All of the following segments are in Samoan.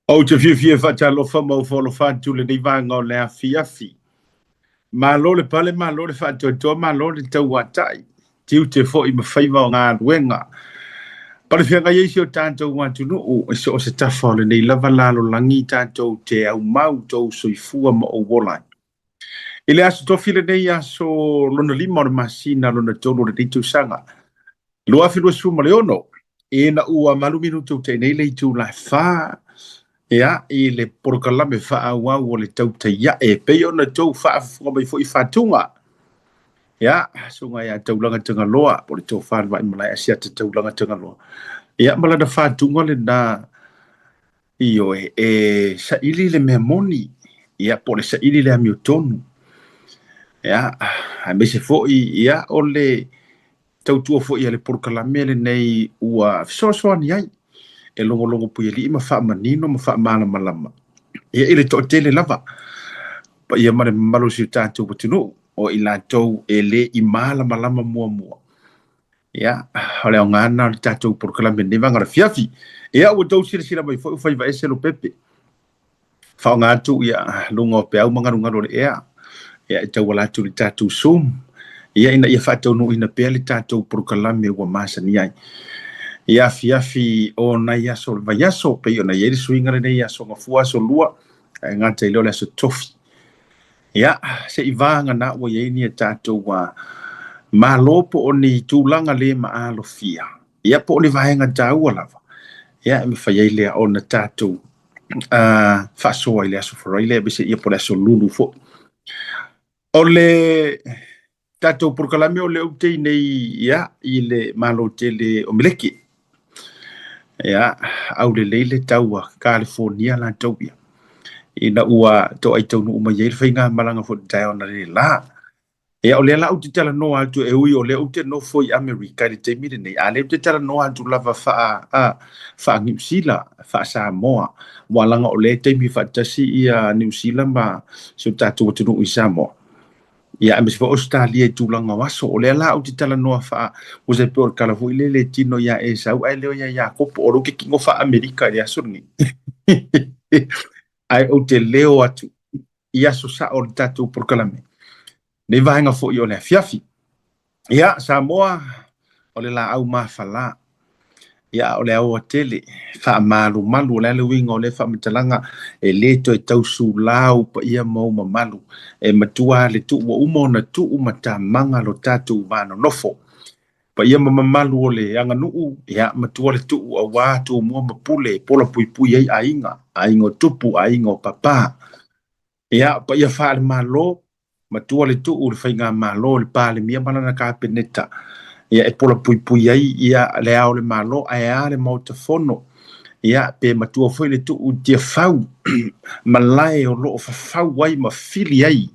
Ou te fiafia e faatalofa ma ofo alofa atu i lenei vaega o le afiafi. Malo le pale, malo le faatoatoa, malo le tauatai, tiute foi ma faiva o galuega. Palefeagai ai si o tatou atunuu i so o se tafa o lenei lava lalolagi tatou te aumau tou soifua ma ou ola ai. I le Aso Tofi lenei, aso lona 5 o le masina lona 3 o lenei tausaga 2026, ina ua 8 minute ua tea nei le itula e 4, ia, i le polokalame faaauau o le Tautai Ae, e pei ona tou faafofoga mai foi i faatuga, ia, susuga ia Taulaga Tagaloa, po o le Tofa le Vaimalae Asiata Taulaga Tagaloa, ia, ma lana faatuga lena. Ioe, e saili le mea moni, ia, po o le saili le amiotonu, ia, aemaise foi, ia, o le tautua foi a le polokalame lenei ua fesoasoani ai e logologo puialii ma faamanino ma faamalamalama, ia, i le toatele lava, paia ma le mamalu o si o tatou atunuu, o i latou e le i malamalama muamua. Ia, o le aoga lena o le tatou polokalame lenei vaega o le afiafi. Ia, ua outou silasila mai foi ua faiva ese Lopepe. Faaaoga atu ia luga o peau ma galugalu o le ea, ia e tauala atu i le tatou Zoom, ia ina ia faataunuuina pea le tatou polokalame ua masani ai. Ia afiafi o nai aso o le vaiaso, pei ona i ai le suiga lenei aso Gafua aso Lua, ae gata i lea o le aso Tofi. Ia, se i vagana ua i ai ni a tatou malo po o ni tulaga le maalofia, ia po o ni vaega taua lava, ia e mafai ai lea ona tatou faasoa i le aso Faraile aemaise ia po o le aso Lulu foi. O le tatou polokalame o lea ou te i nei ia i le Malo tele o Meleki. Ia, aulelei le tau a Kalifonia latou ia, ina ua toai taunuu mai ai le faigamalaga foi i le taeao analeila. Ia, o lea la ou te talanoa atu e ui o lea ou te nofo i Amerika i le taimi lenei, a o lea ou te talanoa atu lava faa, a, faa Niu Sila, faa Samoa, aua leaga o lea e taimi faatasi ia Niu Sila ma si o tatou atunuu i Samoa. Ia, aemaise foi Ausetalia i tulaga o aso. O lea la ou te talanoa faa, ua se pei o le tala foi lele e tino iā Esau ae leo iā Iakopo, o lou ke kino faa-Amerika i le aso lenei. Ae ou te leo atu i aso sao o le tatou polokalame, nei vaega foi o le afiafi. Ia, Samoa, o le laau mafala. Ia, o le aoatele, faamalumalu, o le a le uiga o lea faamatalaga, e le toe tau sulau paia ma ou mamalu, e matua le tuu ua uma ona tuu matamaga lo tatou va nonofo. Paia ma mamalu o le aganuu, ia, matua le tuu aua Tumua ma Pule, pola puipui ai aiga, aiga o tupu, aiga o papa. Ia, paia faale-Malo, matua le tuu i le faigamalo i le Palemia ma lana Kapeneta, ia e pola puipui ai ia le Ao o le Malo ae a le Maota Fono, ia pe matua foi le tuu i Tiafau malae o lo o fafau ai ma fili ai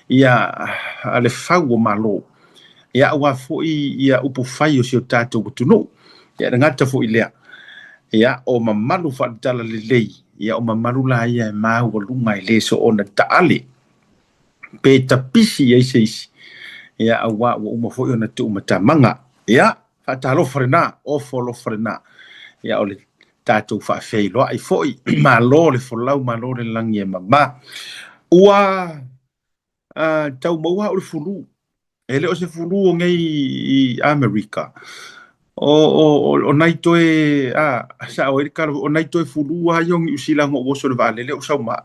ia le fau o Malo, ia aua foi ia upufai o si o tatou atunuu. Ia e le gata foi i lea, ia o mamalu faale-talalelei, ia o mamalu la ia e maualuga e le soona taale pe tapisi i ai se isi, ia aua ua uma foi ona tuumatamaga. Ia, faatalofa lena, ofo alofa lena. Ia o le tatou faafeiloai foi, malo le folau, malo le lagi e mama. Ua tau maua au i le fulu. E le o se fulu o nei i Amerika. O nai toe, a, sao ai le tala, o nai toe fulu lava ia o Niu Sila na ou oso i le vaalele ou sau ma.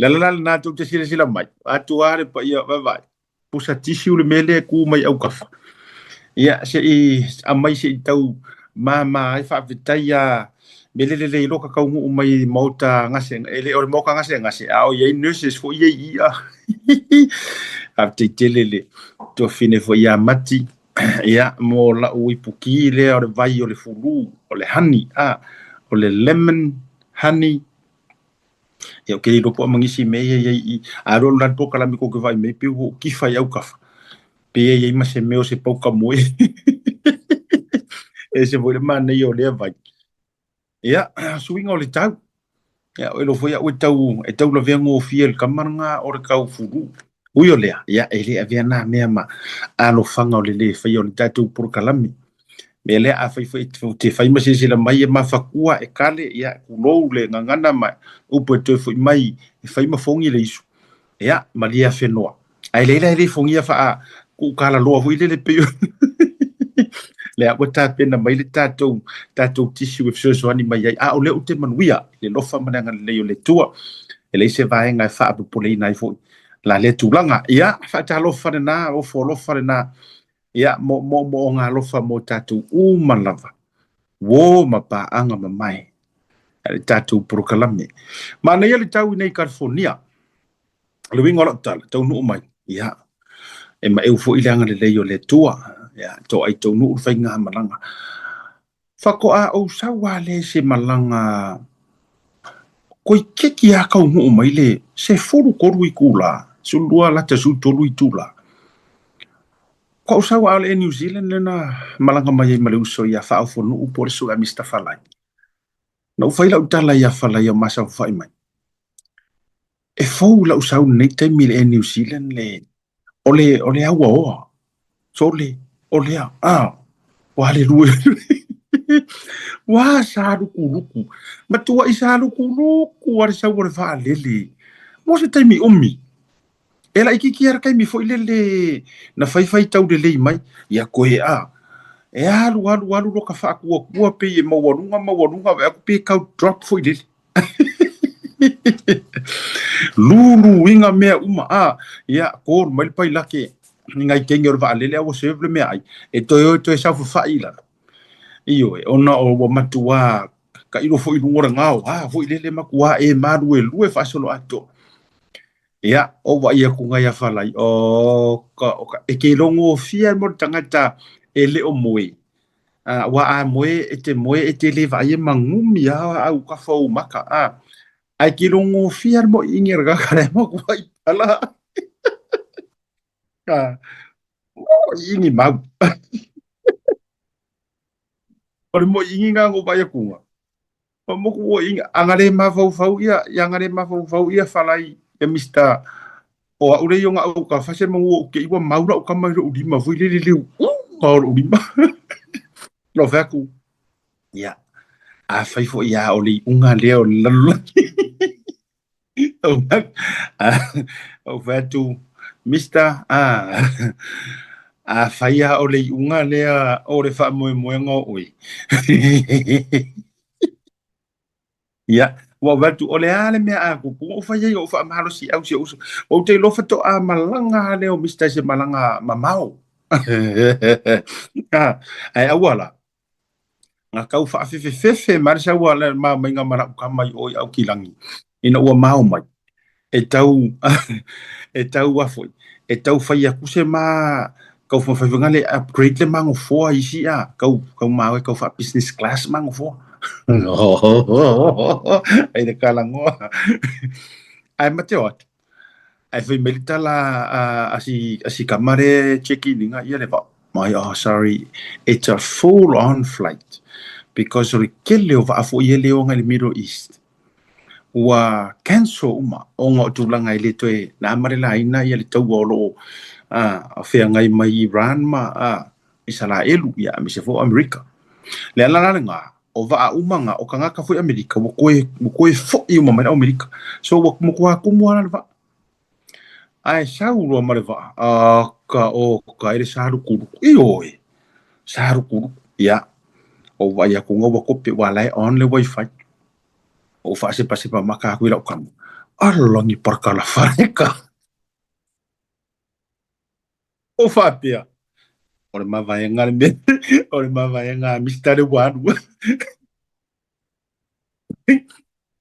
Le ala la lena tou te silasila mai, atu lava le paia, vaevae, pusa tissue le mea lea e tu mai autafa. Ia, se i aumai se i tau mama ai, faafetai a mele lelei loa ka taunuu mai i maota gase, e le o le maota gasegase, a o i ai nurses foi ia i i a. Faafetai tele le tuafafine foi ia Mati, ia, mo lau ipuki lea o le vai o le fulu, o le honey, a, o le lemon honey. Ia, ou te le iloa po o a ma nisi mea ia i ai i i. A alu alu la le polokalame tou te vaai mai, pei ua ou kifa i autafa, pe i ai ma se mea o se pauka moe. E ese foi le manaia o lea vai. Ia, suiga o le tau. Ia, o iloa foi au e tau, e tau lavea gofie le tama lena o le tau fulu. Ui o lea, ia, e le avea nā mea ma alofaga o le le faia o le tatou polokalame. Mea lea afai foi e te fai ma silasila mai e mafakua e kale, ia, tulou le gagana ma upu e toe foi mai e fai ma fogi le isu. Ia, malie afenoa. Ae leai la e le fogia faa kuukalaloa foi lele pei lea ua tapena mai le tatou tatou tissue e fesoasoani mai ai. A o lea ou te manuia i le alofa ma le agalelei o le Atua. E leai se vaega e faapopoleina ai foi la lea tulaga. Ia, faatalofa lena, ofo alofa lena. Ia, mo moomooga alofa mo tatou uma lava. Uō ma paaga mamae a le tatou polokalame. Manaia le tau i nei California. O le uiga o lau tala, taunuu mai, ia, e maeu foi le agalelei o le Atua, ia, toai taunuu le faigamalaga. Faatoa ou sau lava lea i se malaga koikeki lava taunuu mai le 13 itula, 12 lata 13 itula. Faatoa ou sau lava o le Air New Zealand lea na malaga mai ai ma le uso ia Faaofonuu po o le susuga ia Mister Falai. Na ou fai lau tala ia Falai o ma saofafai mai. E fou lau sau i lenei taimi i le Air New Zealand le o le o le auaoa. Sole, o lea, a, ua le lue. Ua sa lukuluku. Matuai sa lukuluku a le sau o le vaalele. Mo se taimi umi. E laitiiti lava le taimi foi lele na faifai taulelei mai, ia koe a, e alu alu alu loa ka faatuatua pei e maualuga maualuga vaai atu pe tau drop foi lele. Luluina mea uma a, ia call mai le pailake i nai teine o le vaalele a ua serve le meaai, e toe o e toe saofafai i lalo. Ioe, ona o ua matua tailo foi i luga o le gao, a foi lele matua e maluelue faasoloatoa. Ia, o vaai atu nai a Falai, o ka, o ka, e ke logofia mo le tagata e le o moe. Aua a moe, e te moe e te le vaai e magumi lava au kafa o ou maka, a. Ae ke logofia le moʻiʻini a le tagata la e matua i pala. A, moʻiʻini mau. O le moʻiʻini na o vaai atu nga. Ma moku o inga, anga le mafaufau ia, ia anga le mafaufau ia Falai, ia Mister, o a'u le i o ga'u ka fase ma ua ou te i ua mau la'u kama i lo'u lima foi lele le u'uga o lo'u lima. Na ou fai atu, ia, afai foi a o le iuga lea o le lalolagi. Ou fai atu, Mister, afai lava o le iuga lea o le faamoemoega o oe. Ia, ua ou fai atu, o le a le mea a tupu? Ou fai ai, ou faamalosiau si ou uso. Ou te iloa faatoa malaga lava lea o Mister i se malaga mamao. Ae aua la, Nga tau faafefefefe mai le sau a le mao mai nga ma la'u kama i o i Aukilagi ina ua mao mai e tau e tau a foi e tau fai atu se ma kau fai foi le upgrade le magofoa isi a kau kau mao e kau fa business class magofoa ai le kalagoa ai ma te o atu Ae fai mai le tala a si, a si kama le check-in inga ia le vaa mai, oh sorry, it's a full on flight because o le tele o vaa foi e le o agai i le Middle East ua cancel uma ona o tulaga e le toe na ma le laina ia le taua o lo o feagai mai Iran ma Isaraelu ia aemaise foi o Amerika. Le ala la lena, o vaa uma nga, o tagata foi Amerika ua toe, ua toe foi uma mai le Amerika. So ua matua tumu lava la le vaa. Ae sau loa ma le vaa, aka oka e le sa lukuluku. Ioe, sa lukuluku. Ia, ou vaai atu nga ua kope, ua la e on le wifi. Ou faasepasepa maka atu i lau kama. Alolagi parakala fale ka. O faapea, o le mavaega le mea, o le mavaega a Mister le ua alu.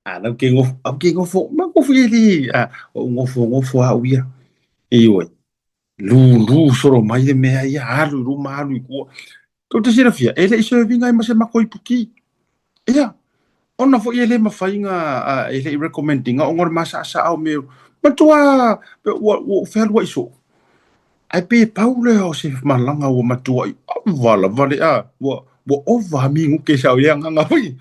A lau ke ngofo, au ke ngofo, ma ngofo ia le, a, o ngofo ngofo au ia. Ioe, lulu solo mai le mea ia, alu i luma, alu i tua. Tou te silafia, e le i serving ai ma se matou ipuki. Ia, ona foi e le mafai na, e le i recommend ina ona o le masaʻasaʻa o mea, matua, ua, ua fealuai soo. Ae pe pau lea o se malaga ua matuai ava lava le, a, ua, ua ova minute sao i le agaga foi.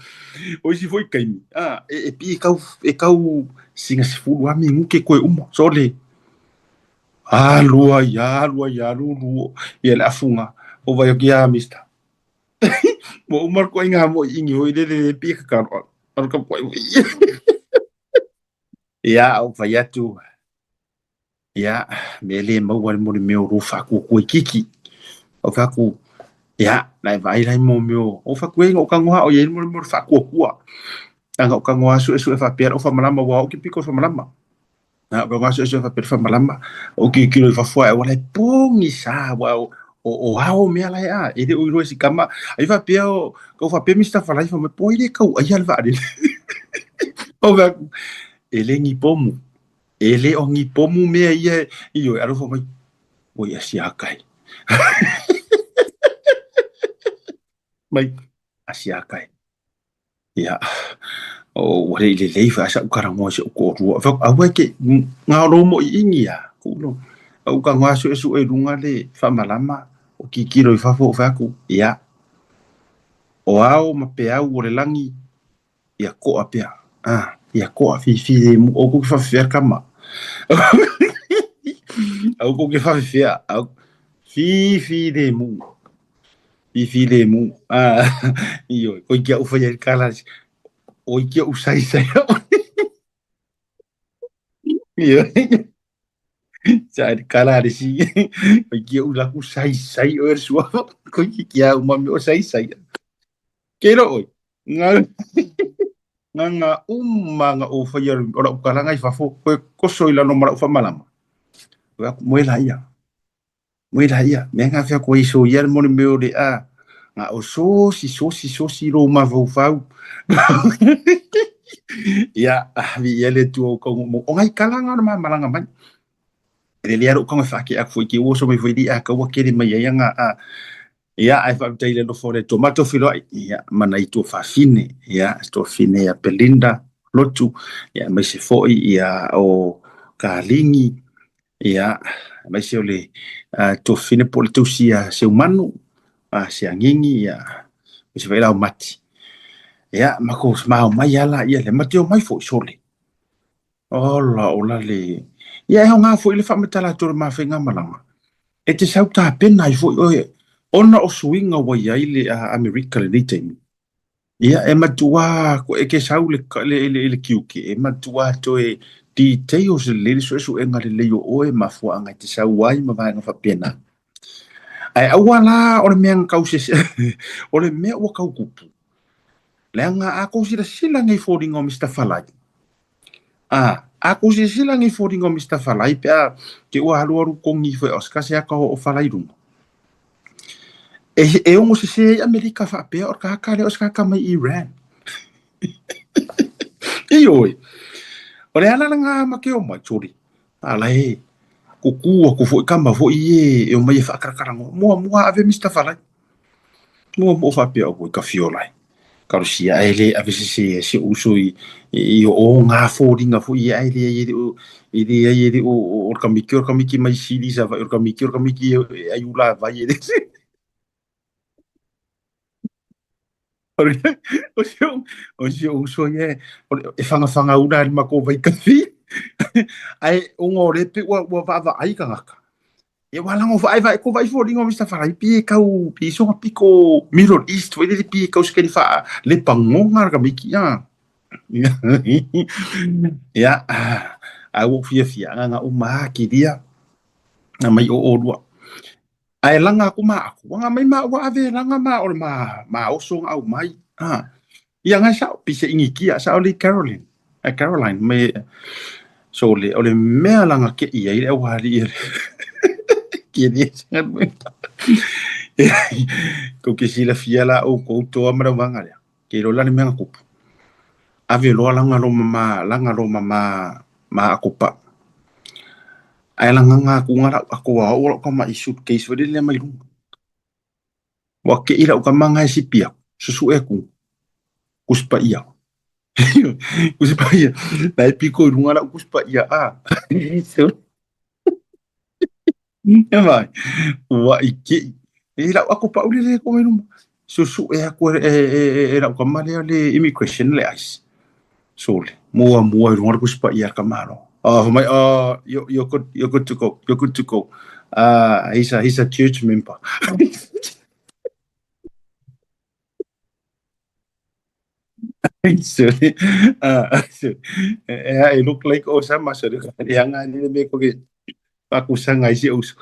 O isi foi taimi, a, e, e pi e tau, e tau sina 10 lava minute koe uma. Sole, alu ai, alu ai, alu, alu, ia le afuga, o vai atu, ia, mister. Ua uma le koʻiga moʻiʻiņi foi lele le pia ka kalo ka poʻe. Ia, ou fai atu, ia, mea le maua le mo le mea o lou faakuakua itiiti. Ou fai atu, ia, na e vaai la i mo mea o, ou fai atu, e, na ou tago lava o i ai mo le mea o le faakuakua. A na ou tago lava suesue faapea lau faamalama, ua oo ki piko o le faamalama. Na ou tago suesue faapea le faamalama, ou tilotilo i fafo ae ua la e pogisa, ua o ao mea la e a, e le o iloa e si kama. Ai faapea o, kau faapea Mr. Falai fai mai, po ai le kau aia le vaalele. Ou fai atu, e le ni pomu. E le o ni pomu mea ia ioe, alofa mai, oi asiakai. Mai, asiakai. Ia, ua le i lelei foi a sa'u talanoa i si o'u to'alua. Fai atu, aua e te na o lou mo'i'iņi a ku'u lo. Ou tago lava su'esu'e i luga le faamalama, o tilotilo i fafo ou fai atu, ia, o ao ma peau o le lagi, ia to'a pea, a, ia to'a filemu, aua tou te faafefea le tama. Aua tou te faafefea, filemu. Filemu. A, ioe, koe ki a'u fai ai le tala, oi ki o'u saisai a'u. Ioe. Sa le kala le si. Koe ki o'u laku saisai oe le suafa. Koe ki ki au ma me o saisai. Ke ro oi. Nga nga nga uma nga o fai o lau kalanga i fafo. Koe koso i lalo ma lau whamalama. Koe aku moe la ia. Moe la ia. Mea ngā whia koe iso ia le mone meo le a. Nga o sosi, sosi, sosi rō mafaufau. Ia, vi ia le tua o kaunga mo. O ngai kalanga o le mamalanga mai. E le aro kaunga whaake aku foi ki uoso mai foi li a kaua kere mai ai anga a. Ia, ai whaamtai le lofo le tua mato filoai. Ia, mana i tua whawhine. Ia, tua whine ia Belinda Lotu. Ia, mai se foi ia o Kalingi. Ia, aemaise o le tuafafine po o le tausi a Seumanu, a Seagigi, ia, aemaise foi Laumati. Ia, matou mao mai lava laia lea, ma te omai foi sole. Ola, ola le... Ia, e aoga foi le faamatala atu o le mafaigamalaga. E te sau tapena ai foi oe, ona o suiga ua i ai le Amerika i lenei taimi. Ia, e matuā koe e ke sau le, le, le, le tiute, e matuā toe details lelei le suesuega lelei o oe, mafuaaga e te sau ai ma vaega faapena. Ae aua la o le mea na tau sese, o le mea ua tau tupu. Leaga a tou silasila nei foliga o Mister Falai, a, a tou silasila nei foliga o Mister Falai pe a te ua alualu togi foi o se tasi ata o Falai i luga. E, e ono sesē ai Amerika faapea o le tagata lea o se tagata mai Iran. Ioe. O le ala lena ma ke omai, sorry. A la e kuku aku foi kama foi e, e omai e faakalakalanoa. Muamua ave Mister Falai. Muamua faapea o i ka fiola ai. Kalusia e le ave sese e si o'u uso i, i o ngā foliga foi ia e leai e le o e leai e le o o le kamiki o le kamiki mai Sili Savaii o le kamiki o le kamiki e ai ula vai e le o si o'u o si o'u uso ia e fagafaga ula ai le matou vaikafi ae ona o lea pei ua ua vaavaai tagata. Ia ua lago vaai vaai ko vai foliga o Mister Falai pi e kau pi soga piko Middle East foi lele pi e kau sekeli faa le pagoga le kamiki a. Ia a ua fiafia nga nga uma a kilia na mai o olua. Ae laga aku ma aku, ua mai ma ua ave laga ma o le ma ma oso nga au mai. A ia ngai sa'o pi se inikia sa'o li Caroline. A Caroline me so le o le mea laga ke i ai le aualii e ke le se kou ke silafia la oukou toa ma le auvaga lea ke iloa la le mea na tupu. Ave loa laga lo ma laga lo ma ma akopa. Ae lagaga atu ga lau ako ua oo lau tama i suitcase foi lele mai luga. Ua keʻi lau tama ga e sipi aku, susuʻe aku, Tusi Paia. Tusi Paia. La e piko i luga lau Tusi Paia a. E vai. Ua i keʻi. E lau ako pau lele ko mai luma. Susuʻe aku e, e, e, e lau tama lea le immigration le ICE. Sole. Mua mua i luga le Tusi Paia a le tama lo. Oh, fai mai, oh, you're good, you're good to go, you're good to go. He's a church member. Sorry. Sorry. E look like Osama, sorry. Ia nga ni me ko ke pakusanga i si uso.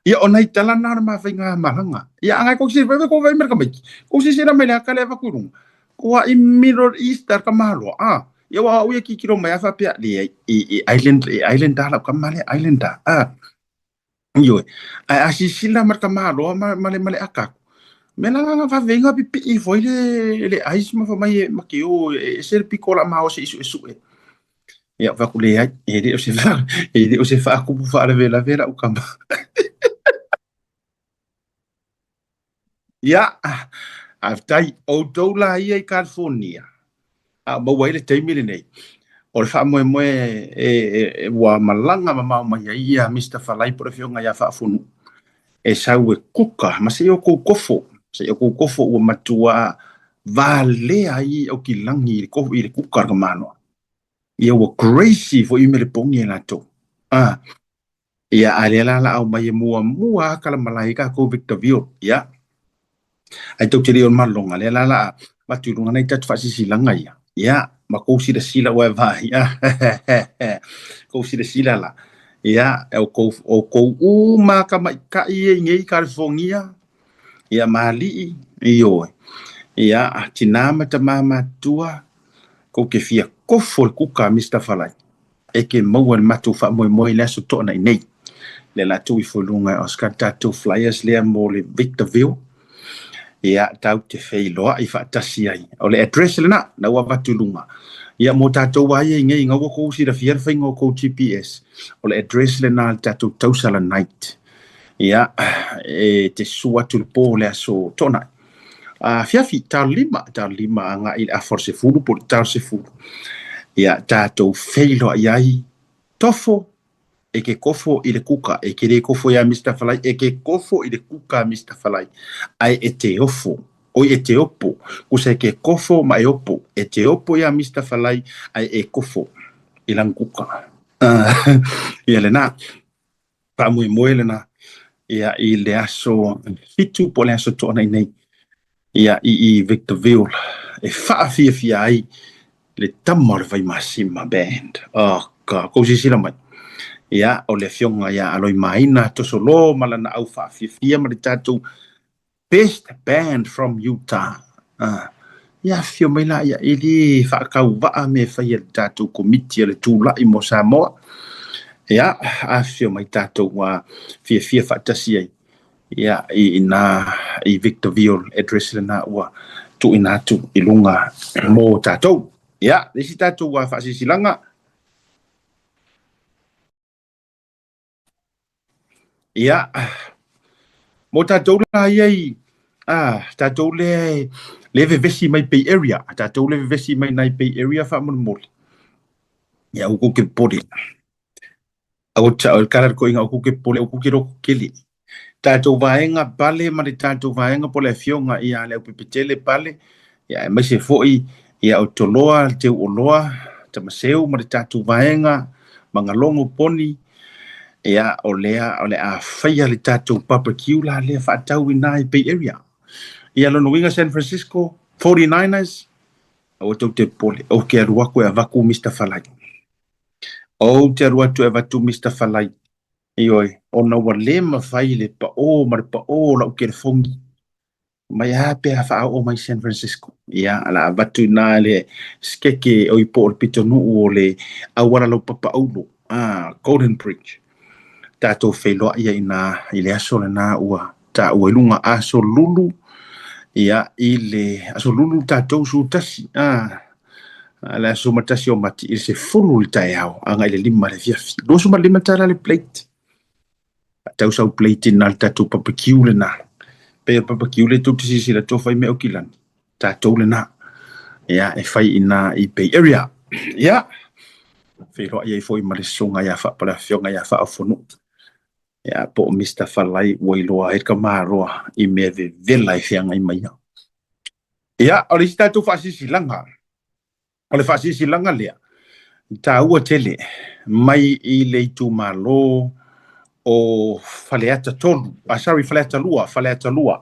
Ia o nai tala na ma whainga malanga. Ia angai ko si ko vai merka mai. Ko si sira mai la kale va kurunga. Ko i Middle East ka malo. Ah, ia wa u ki kiro mai afa pia le i island i island la ka male island. Ah. Ioe. Ae a silasila ma le tamaloa ma, ma le, ma le akaku, mea la nga vavenga pipii foi le, le ice ma fai mai e ma ke o e ese le piko o la maosi i suesue. Ia, fai atu leai, e le o se e le o se faakupu faalavelave lau kama. Ia, faafetai, outou la ia i California, a o maua ai le taimi lenei, o le faamoemoe e, e, e, ua malaga mamao mai ai ia Mr. Falai po o le afioga ia Faafonuu e sau e kuka ma se i outou kofo, se i outou kofo ua matua valea ai Aukilagi i le kofo i le kuka a le tamaloa. Ia ua crazy foi me le pogi e latou. Ah, ia a lea la la au mai e muamua a kala malae ai tatou Victorville. Ia, ai tou te le o le malologa lea la la avatu i luga nai tatou faasilasilaga ia. Ia, ma kou silasila ua e vaai. Kou silasila la. Ia, o kou, o kou uma tamaitai ia i nei California, ia ma alii, ioe. Ia, tinā ma tamā matutua, kou te fia kofo le kuka a Mister Falai. E ke maua le matou faamoemoe i le aso toanai nei. Lea la tuu ifo i luga e Oscar tatou flyers lea mo le Victorville. Ia, tau te feiloai faatasi ai. O le address lena, na ua avatu i luga. Ia, mo tatou a ia i nei, ina ua kou silafia le faiga o kou GPS, o le address lena le tatou tausala night. Ia, e te susu atu le po le aso toanai. Afiafi, talo lima, talo lima agai i le afa o le 10 po o le talo 10. Ia, tatou feiloai ai, tofo, e ke kofo i le kuka, e ke le kofo iā Mister Falai, e ke kofo i le kuka a Mister Falai, ae e te ofo, oi e te opo, kusa e ke kofo ma e opo, e te opo iā Mister Falai, ae e kofo i lana kuka. Ia lena. Faamoemoe lena ia i le aso 7 po o le aso toanai nei ia i i Victorville e faafiafia ai le tama o le Vaimasima Band. Oh God, kou silasila mai. Ia, o le afioga ia Aloimaina Tosolo ma lana au faafiafia ma le tatou Best band from Utah. Ah, ia afifio mai la ia e le faatauvaa mea e fai e le tatou komiti a le Tulai mo Samoa. Ia, afifio mai tatou ua fiafia faatasi ai. Ia, i ina i Victorville address lena ua tuuina atu i luga mo tatou. Ia, le isi tatou faasilasilaga. Ia, mo tatou la ia i, tatou le, le vevesi mai Bay Area, tatou le vevesi mai nai Bay Area faamolemole. Ia, aua kou te popole. Aua te, o le tala le toeaina, aua kou te popole, aua kou te loto tele. Tatou vaega pale ma le tatou vaega po o le afioga ia Leaupepetele pale, ia aemaise foi ia o Toloa, le Teuoloa, Tamaseu ma le tatou vaega, Magalogo Poni, ia o lea o le a faia le tatou barbecue la lea faatau i ina i Bay Area. Ia lona uiga San Francisco 49ers, aua tou te popole, ou te alu atu e avatu Mister Falai. Ou te alu atu e avatu Mister Falai. Ioe, ona ua le mafai le paʻō ma le paʻō o lau telefoni mai a pe a faaoo mai San Francisco. Ia, o le a avatu i ina le sikeke oi po o le pitonuu o le auala laupapa auro, Golden Bridge. Tatou feiloai ai i ina i le aso lena ua taua i luga aso Lulu, ia, i le aso Lulu tatou 11, le aso 11 o Mati i le 10 i le taeao agai i le 5 i le afiafi. $25 le plate. Faatau sau plate i ina le tatou barbecue lena. Pei o le barbecue lea tou te silasila atu o fai mai Aukilani. Tatou lena. Ia, e fai i ina i Bay Area. Ia, feiloai ai foi ma le susuga ia Faa, po o le afioga ia Faaofonuu. Ia, po o Mister Falai ua iloa ai le tamaloa i mea vevela e feagai mai ai. Ia, o le isi tatou faasilasilaga, o le faasilasilaga lea, e taua tele mai i le itumalo o Faleata 3, sorry, Faleata 2, Faleata 2.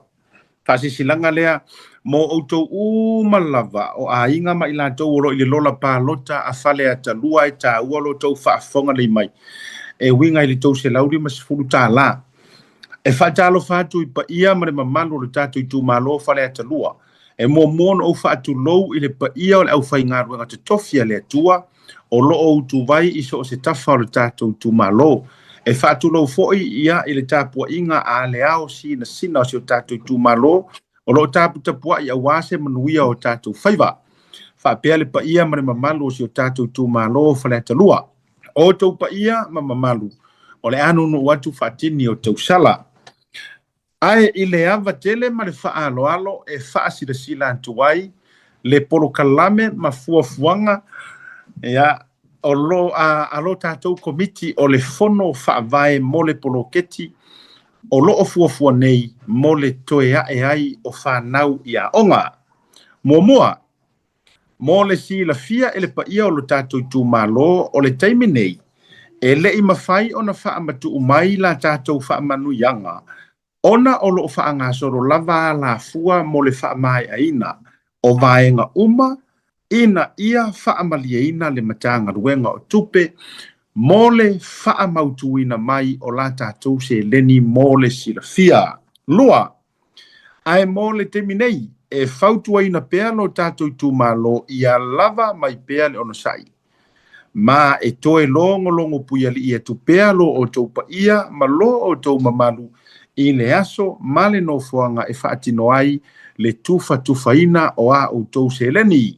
Faasilasilaga lea mo outou uma lava o aiga ma i latou o lo o i le lola palota a Faleata 2 e taua lo outou faafofoga nei mai e uiga i le $350. E faatalofa atu i paia ma le mamalu o le tatou itumalo Faleata 2. E muamua ona ou faatulou i le paia o le aufaigaluega totofi a le Atua o lo o utuvai i so o se tafa o le tatou itumalo. E faatulou foi ia i le tapuaiga a le ao sinasina o si o tatou itumalo o lo o taputapuai aua se manuia o tatou faiva. Faapea le paia ma le mamalu o si o tatou itumalo Faleata 2. O outou paia ma mamalu o le a nuunuu atu faatini o tausala. Ae i le ava tele ma le faaaloalo e faasilasila atu ai le polokalame ma fuafuaga ia, o lo, a, a lo tatou Komiti o le Fono Faavae mo le Poloketi o lo o fuafua nei mo le toe ae ai o fanau i aoga. Muamua, mo le silafia e le paia o lo tatou itumalo, o le taimi nei, e le i mafai ona faamatuu mai la tatou faamanuiaga ona o lo o faagasolo lava alafua mo le faamaeaina o vaega uma ina ia faamalieina le Matagaluega o Tupe mo le faamautuina mai o la tatou seleni mo le silafia. 2. Ae mo le taimi nei, e fautuaina pea lo tatou itumalo ia lava mai pea le onosai. Ma e toe logologo puialii atu pea lo outou paia ma lo outou mamalu i le aso ma le nofoaga e faatino ai le tufatufaina o a outou seleni.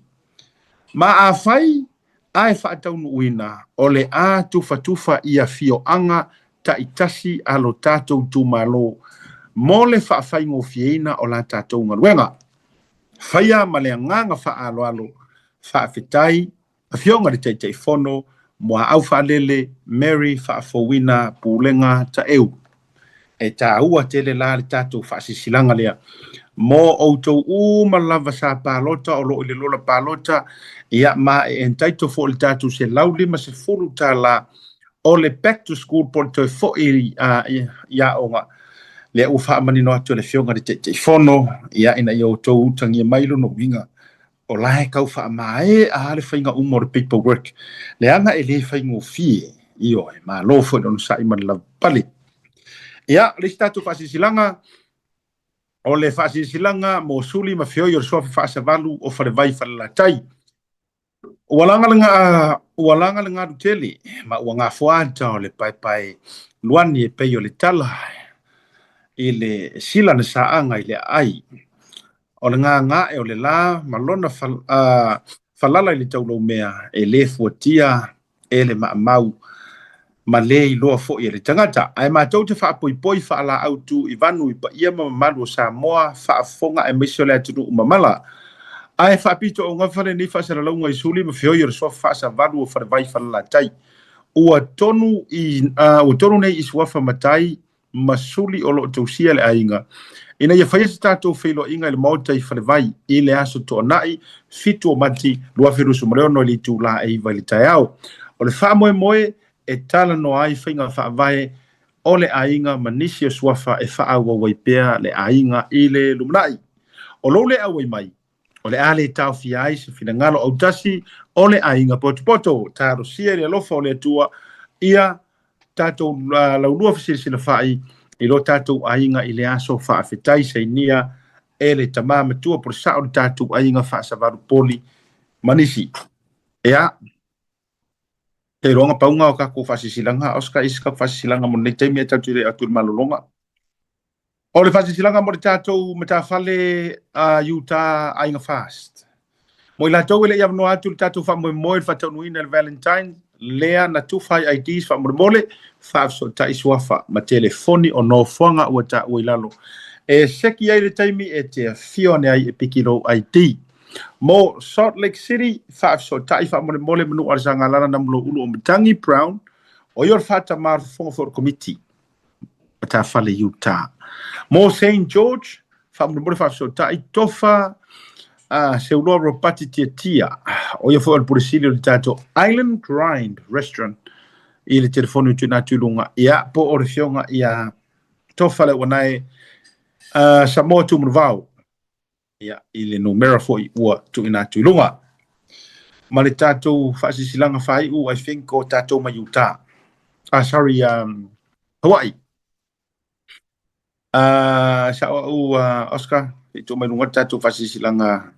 Ma afai ae faataunuuina, o le a tufatufa i afioaga taitasi a lo tatou itumalo mo le faafaigofieina o la tatou galuega. Faia ma le agaga faaaloalo, faafetai Afioga i le Taitaifono, Muaau Faalele, Mary Faafouina, Pulega Taeu. E taua tele la le tatou faasilasilaga lea mo outou uma lava sa palota o lo o i le lola palota, ia ma e entitle foi i le tatou $150 o le back to school po o le toe foi i aoga. Lea ua faamanino atu e le Afioga i le Taitaifono, ia ina ia outou utagia mai lona uiga o la e tau faamaea le faiga uma o le paperwork, leaga e le faigofie. Ioe, malo foi le onosai ma le lavapapale. Ia, le isi tatou faasilasilaga, o le faasilasilaga mo suli ma feoi o le suafa faasavalu o Falevai Falelatai. Ua laga le, ua laga le galu tele ma ua gafoa ata o le paepae luani e pei o le tala i le sila na saaga i le aai. O le gaga'e o le lā ma lona falala i le taulaumea e le fuatia e le maamau ma le iloa foi e le tagata. Ae matou te faapoipoi faalaau tu i vanu i paia ma mamalu o Samoa faafofoga aemaise o le atunuu mamala. Ae faapitoaugafa lenei faasalalauga i suli ma feoi o le suafa faasavalu o Falevai Falelatai. Ua tonu i, ua tonu nei i suafa matai ma suli o lo o tausia le aiga, ina ia faia se tatou feiloaiga i le Maota i Falevai i le aso Toonai 7 o Mati 2026 i le itula e 9 i le taeao. O le faamoemoe e talanoa ai faiga faavae o le aiga ma nisi o suafa e faaauau ai pea le aiga i le lumanai. O lou le auai mai, o le a le taofia ai se finagalo autasi o le aiga potopoto. Talosia i le alofa o le Atua ia tatou laulua fesilasilafa'i i lo tatou aiga i le aso faafetai sainia e le tama matua po o le sao o le tatou aiga faasavalu poli ma nisi. Ia, te iloa pauga o tatou faasilasilaga, Oscar, isi tatou faasilasilaga mo lenei taimi ae tatou te le atu i le malologa. O le faasilasilaga mo le tatou matafale a Utah Aiga Fast. Mo i latou e le i avanoa atu le tatou faamoemoe i le faataunuuina i le Valentine, lea na tufa ai IDs faamolemole, faafesootai suafa ma telefoni o nofoaga ua taua i lalo. E seki ai le taimi e te afio ane ai e piki lou ID. Mo Salt Lake City, faafesootai faamolemole Manua Alesagalara Namulou Ulu o Matangi Brown, o ia o le faatamā o le fofoga foi o le Komiti. Matafale Utah. Mo Saint George, faamolemole faafesootai, Tofa Seuloa Ropati Tiatia, o ia foi o le pule sili o le tatou Island Grind Restaurant i le telefoni o tuuina atu i luga. Ia, po o le afioga ia Tofa Leauanae. Samoa Tumanavao, ia, i le numera foi ua tuuina atu i luga. Ma le tatou faasilasilaga faaiu, I think o tatou mai Utah. Ah, sorry, Hawaii. Sao au, Oscar, se i tuu mai luga le tatou faasilasilaga.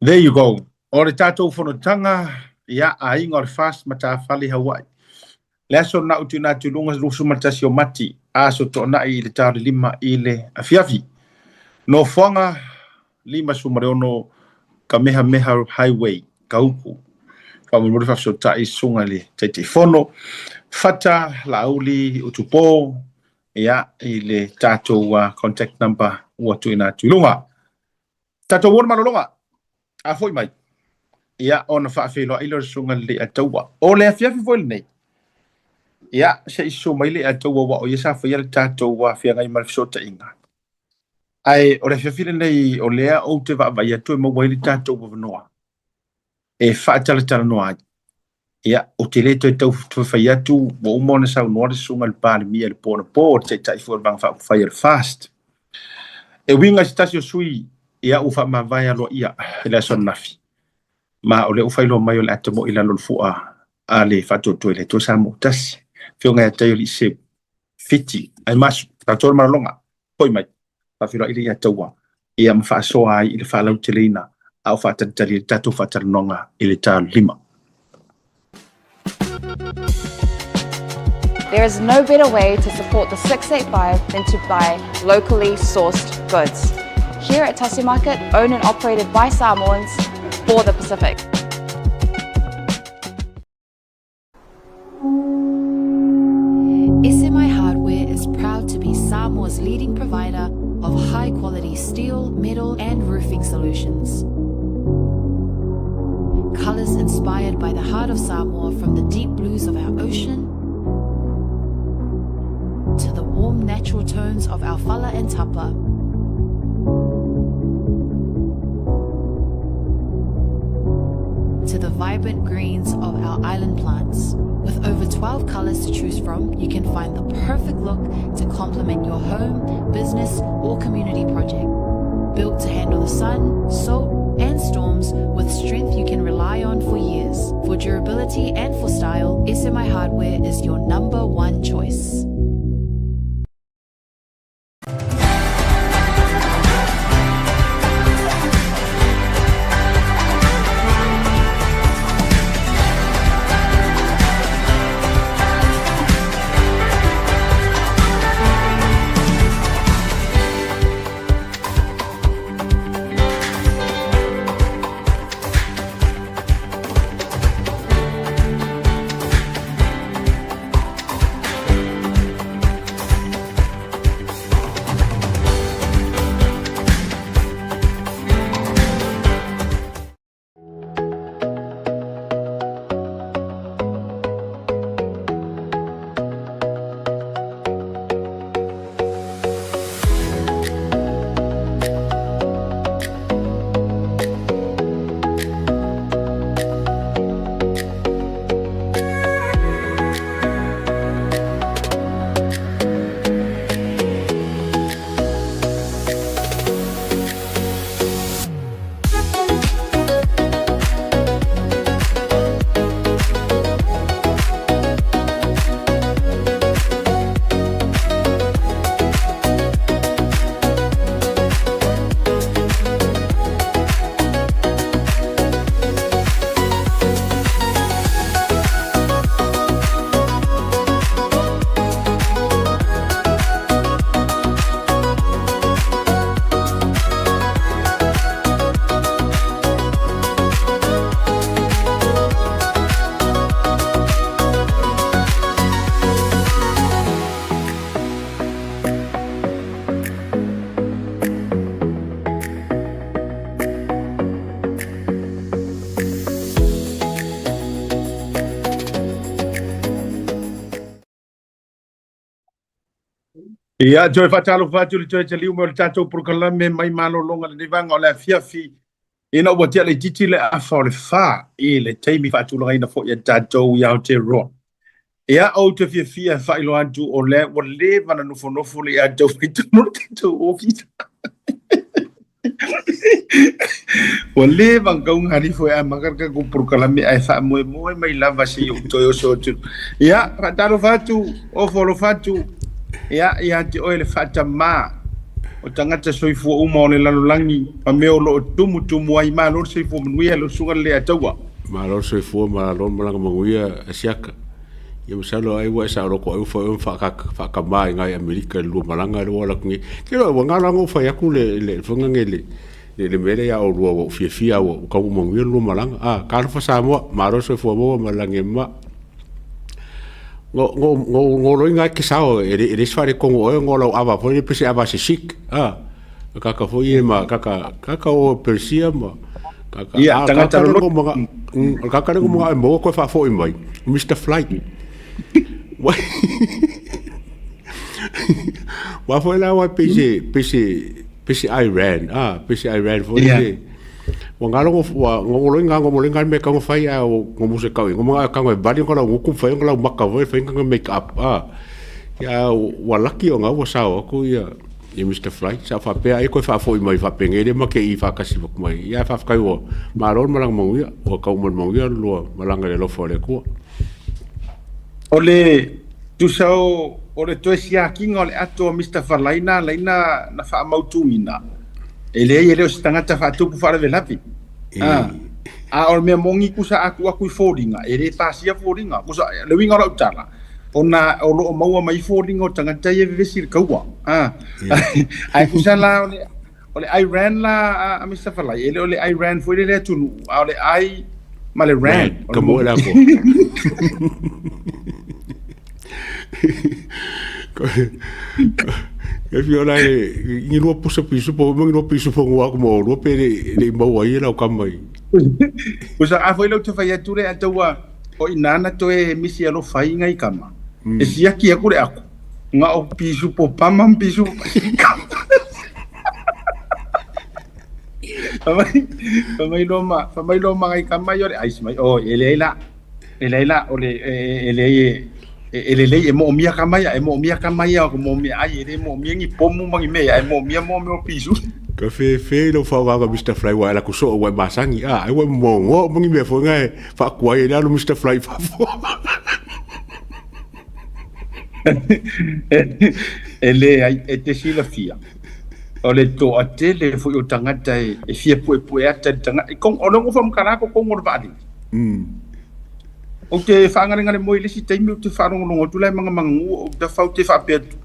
There you go. O le tatou fonotaga, ia, aiga o le FAST Matafale i Hawaii. Le aso na ou tuuina atu i luga 21 o Mati, aso Toonai i le ta o le 5 i le afiafi. Nofoaga 56 Kamehameha Highway, Kahuku. Faamolemole faafesootai susuga i le Taitaifono, Fata Laauli Utupo, ia, i le tatou contact number ua tuuina atu i luga. Tatou o le malologa, a foi mai, ia, ona faafeiloai lea o le susuga i le Leiataua. O le afiafi foi lenei, ia, se i susu mai le Leiataua aua o ia sa faia le tatou feagai ma le fesootaiga. Ae o le afiafi lenei o lea ou te vaavaai atu e maua ai le tatou avanoa e faatalatalanoa ai. Ia, ou te le toe tau fai atu, ua uma ona saunoa le susuga i le Palemia i le po anapo, o le Taitai foi o le Vaega Faaupufai a le FAST. E uiga i se tasi o sui, ia, ua faamavae aloaia i le aso ananafi, ma o lea ua faailoa mai o le a tamo'i i lalo o le fua a le Faatuatua i le Atua Samoa Tasi, Afioga ia Taioliiseu Fiti Aimasu. Tatou le malologa, foi mai, faafeiloai le Taua, ia ma faasoa ai i le faalauteleina a o faatalitali ai le tatou faatalanoaga i le ta 5. There is no better way to support the 685 than to buy locally sourced goods. Here at Tasi Market, owned and operated by Samoans for the Pacific. SMI Hardware is proud to be Samoa's leading provider of high quality steel, metal, and roofing solutions. Colors inspired by the heart of Samoa from the deep blues of our ocean to the warm natural tones of our fala and tapa. To the vibrant greens of our island plants. With over 12 colors to choose from, you can find the perfect look to complement your home, business, or community project. Built to handle the sun, salt, and storms with strength you can rely on for years. For durability and for style, SMI Hardware is your number one choice. Ia, toe faatalofa atu i le toe taliu mai o le tatou polokalame mai malologa i lenei vaega o le afiafi, ina ua tea laitiiti le afa o le fa i le taimi faatulagaina foi e tatou i Aotearoa. Ia, ou te fiafia e faailoa atu o lea ua leva ona nofonofo le ia te fai tonu le tatou ofisa. Ua leva ona kauga alifo e amata le tatou polokalame ae faamoemoe mai lava seia ou toe oso atu. Ia, faatalofa atu, ofo alofa atu, ia, ia te oe le faatamā o tagata soifua uma o le lalolagi ma mea o lo o tumutumu ai. Malo le soifua manuia lau susuga le Leataua. Malo le soifua, malo le malaga manuia Asiaka. Ia masalo ai ua e saoloko ai ua fai oe ma faakama i ngai Amerika i le lua malaga lea ua alu atu nei. Te iloa ua galo lava ona ou fai atu le le foi lea le le mea lea ia oulua ua ou fiafia ua taunuu manuia le lua malaga. A, talofa Samoa, malo le soifua maua ma le lagi e mama. No no no no loi ngai ke sao e le e le se faaletonu o oe no lau ava foi lea pe se ava se sik. A, kaka foi e ma kaka kaka o Persia ma kaka Ia, a tagata kaka le loloto. ngo mga kaka le ngo mga e mo koe faafoi mai Mr Flight. Wa foi la wa pe se pe se pe se Iran a pe se Iran foi Ia. le wa ngalo ngo wa ngo lo nga ngo mo nga me ka ngo fai a o ngo mo se ka ngo mga ka ngo bali ngo la ngo ku fai ngo la maka foi fai ngo make up a ia wa laki o nga wa sao aku ia i Mr Flight sa faapea ai koe faafoi mai faapenei le ma ke i faakasi atu mai ia faafetai ua malo le malaga manuia ua tau mai le manuia le lua malaga i le alofa o le Atua. O le tusa o o le toe siakiga o le ato a Mister Falai na ala ai na na faamautuina, e leai e le o se tagata faatupu faalavelave. A, a o le mea moni kusa a tuu atu i foliga, e le pasia foliga. Kusa, le uiga o lau tala, ona o lo o maua mai foliga o tagata ia e vevesi i le taua. A, ae kusa la o le, o le Iran la a Mister Falai, e le o le Iran foi lele atunuu, a o le I ma le Ran. Ka moe la ko. E fia la e ni lua pusa pisu po mo ni lua pisu po ngua ko mo lua pe le le mau ai la ka mai. Kusa a foi lau te fai atu le ataua o ina na toe misi alofa ai ngai kama. E siaki aku le aku. Nga o pisu po pama ma pisu po kama. Famai lo ma, famai lo ma ngai kama i o le ice mai. Oh, e leai la. E leai la, o le, e, e leai e, e, e lelei e moomia kama ia, e moomia kama ia o moomia ai, e le moomia ni pomu ma ni mea, e moomia mo mea o pisu. Ka fefe lau faaaogaga Mr Fly ua ala ku soo ua e masagi a ai ua e momogoa uma ni mea foi nga e faakuai ai le alu Mr Fly i fafo. E leai, e te silafia, o le toatele foi o tagata e, e fia puepue ata i le tagata, i kong, o le whamkara ko kongo le vaalele. Ou te faagalegale moe i le isi taimi ou te faalogologo atu la e mangamangagū ou tafa ou te faapea atu,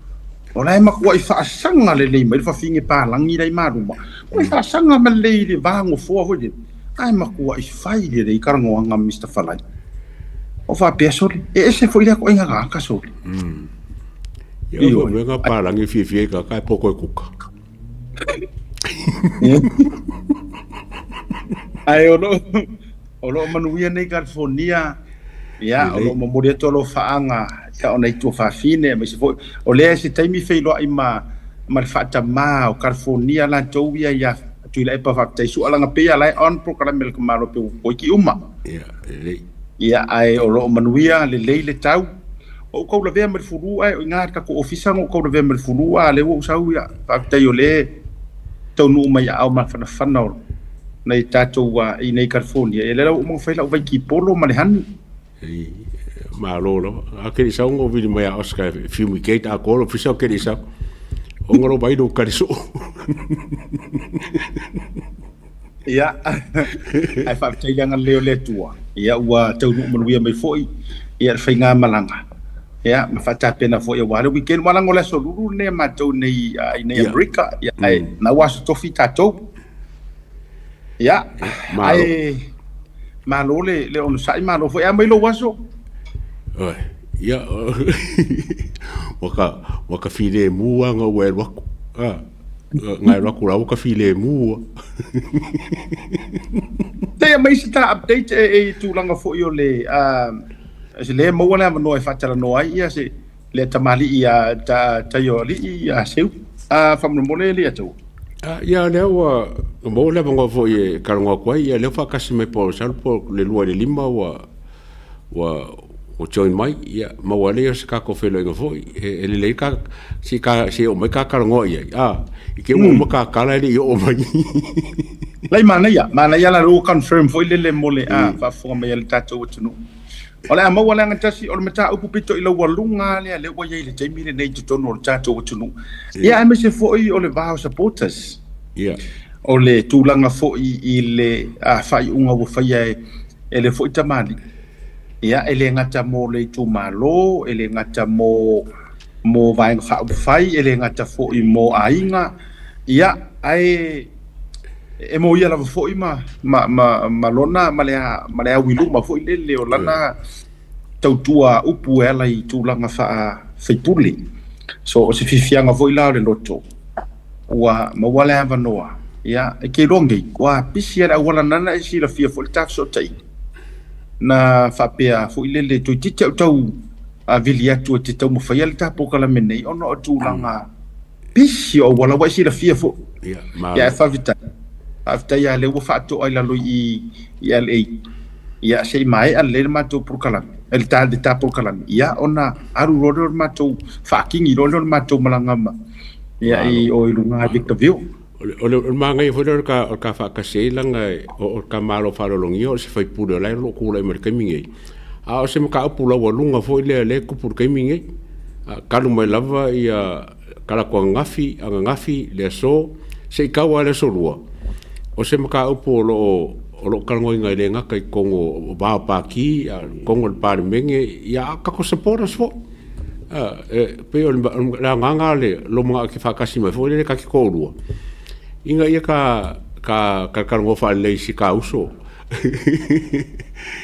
o la e matuai faasaga lelei mai le fafine palagi la i Maluma. Ua faasaga mai lelei i le vagofoa foi lele, ae matuai fai lelei talanoaga ma Mister Falai. O faapea sole, e ese foi lea koʻiga tagata sole. Ia o mea ngā pālangi fiafia i kaka e poko e kuka. Ae o loo o loo manuia nei California, ia o loo momoli atu alofaaga ia ona i tuafafine aemaise foi o lea se taimi feiloai ma ma le faatamā o California latou ia ia Tuilaepa faafetai sualaga pei la e on prokalame le Malo pe ua iki uma. Ia lelei. Ia ae o loo manuia lelei le tau. O ou taulavea ma le fulu ae o i ina le tatou ofisa na ou taulavea ma le fulu a lea ua ou sau ia faafetai o lea taunuu mai aao mafanafana o nai tatou i nei California ia lea la ua uma ona fai lau vaikipolo ma le honey. Malo lava. A ke sau ngo vili mai a Oscar e fumigate a kolo fisa ke sau. O ngaro vai do kari so. Ia, ae faafetai le agalelei o le Atua, ia ua taunuu manuia mai foi ia le faigamalaga, ia ma faatapena foi aua le weekend. Ua lago le aso lulu lenei a matou nei i nei Amerika, ia ae na ua aso tofi tatou. Ia, ae malo le le onosai, malo foi. A mai lou aso. Oi, ia, waka, waka filemu anga ua e alu aku. Ah. Ngai alu aku la ua ka filemu. Te mai se ta update e, e tulaga foi o le se le maua le avanoa e faatalanoa ai ia se le tamalii a ta taioalii a Seu. A faamolemole le atu. Ia lea ua maua le avanoa foi e talanoa atu ai, ia lea ua faatasi mai po o le po le 2 i le 5 ua ua ua join mai, ia, maua ai lea o se tatou feiloaiga foi, e lelei ka, se i ka, se i oo mai ka talanoa i ai, a, i te i ua uma ta tala e le i oo mai. Leai, manaia, manaia la lea ua confirm foi lele mo le, a, faafofoga mai a le tatou atunuu. O le a maua le agatasi o le mataupu pito i laualuga lea lea ua i ai i le taimi lenei i totonu o le tatou atunuu. Ia aemaise foi o le va o supporters. Ia. O le tulaga foi i le faaiuga ua faia e le foi tamalii. Ia, e le gata mo le itumalo, e le gata mo mo Vaega Faaupufai, e le gata foi mo aiga, ia, ae e moia lava foi ma, ma, ma, ma lona, ma le, ma le au i luma foi lele o lana tautua upu e ala i tulaga faa-faipule. So, o se fiafiaga foi la o le loto, ua maua le avanoa, ia, e te iloa nei, ua pisi lava le auala nana e silafia foi le ta fesootaiga. Na faapea foi lele, toeitiiti au tau vili atu e te taumafaia le ta polokalame nei ona o tulaga pisi o auala ua e silafia foi. Ia, Ia, ae faafetai. Faafetai lava o lea ua faatoa i lalo i i LA. Ia, se i maea lelei le matou polokalame, le ta, le ta polokalame, ia, ona alu loa lea o le matou, faakigi loa lea o le matou malaga ma, ia, i o i luga i Victorville. O le manaia foi lea o le ta faatasi ai leaga o le ta Malo faaaloalogia o se sui usufono o la e o lo o tulai mai i le taimi lenei. A o se mataupu laualuga foi lea o lea e tupu i le taimi lenei. Talu mai lava talaatu ananafi, ananafi, le aso, se i tau lava i le aso Lua, o se mataupu o lo o talanoaina e le gata i totonu o va o Pati, totonu o le Palemene, a o tatou supporters foi. E pei o le agaga lea o lou manao e te faatasi mai foi lele ta te toalua, ina ia ta talatalanoa faalelei i si ta uso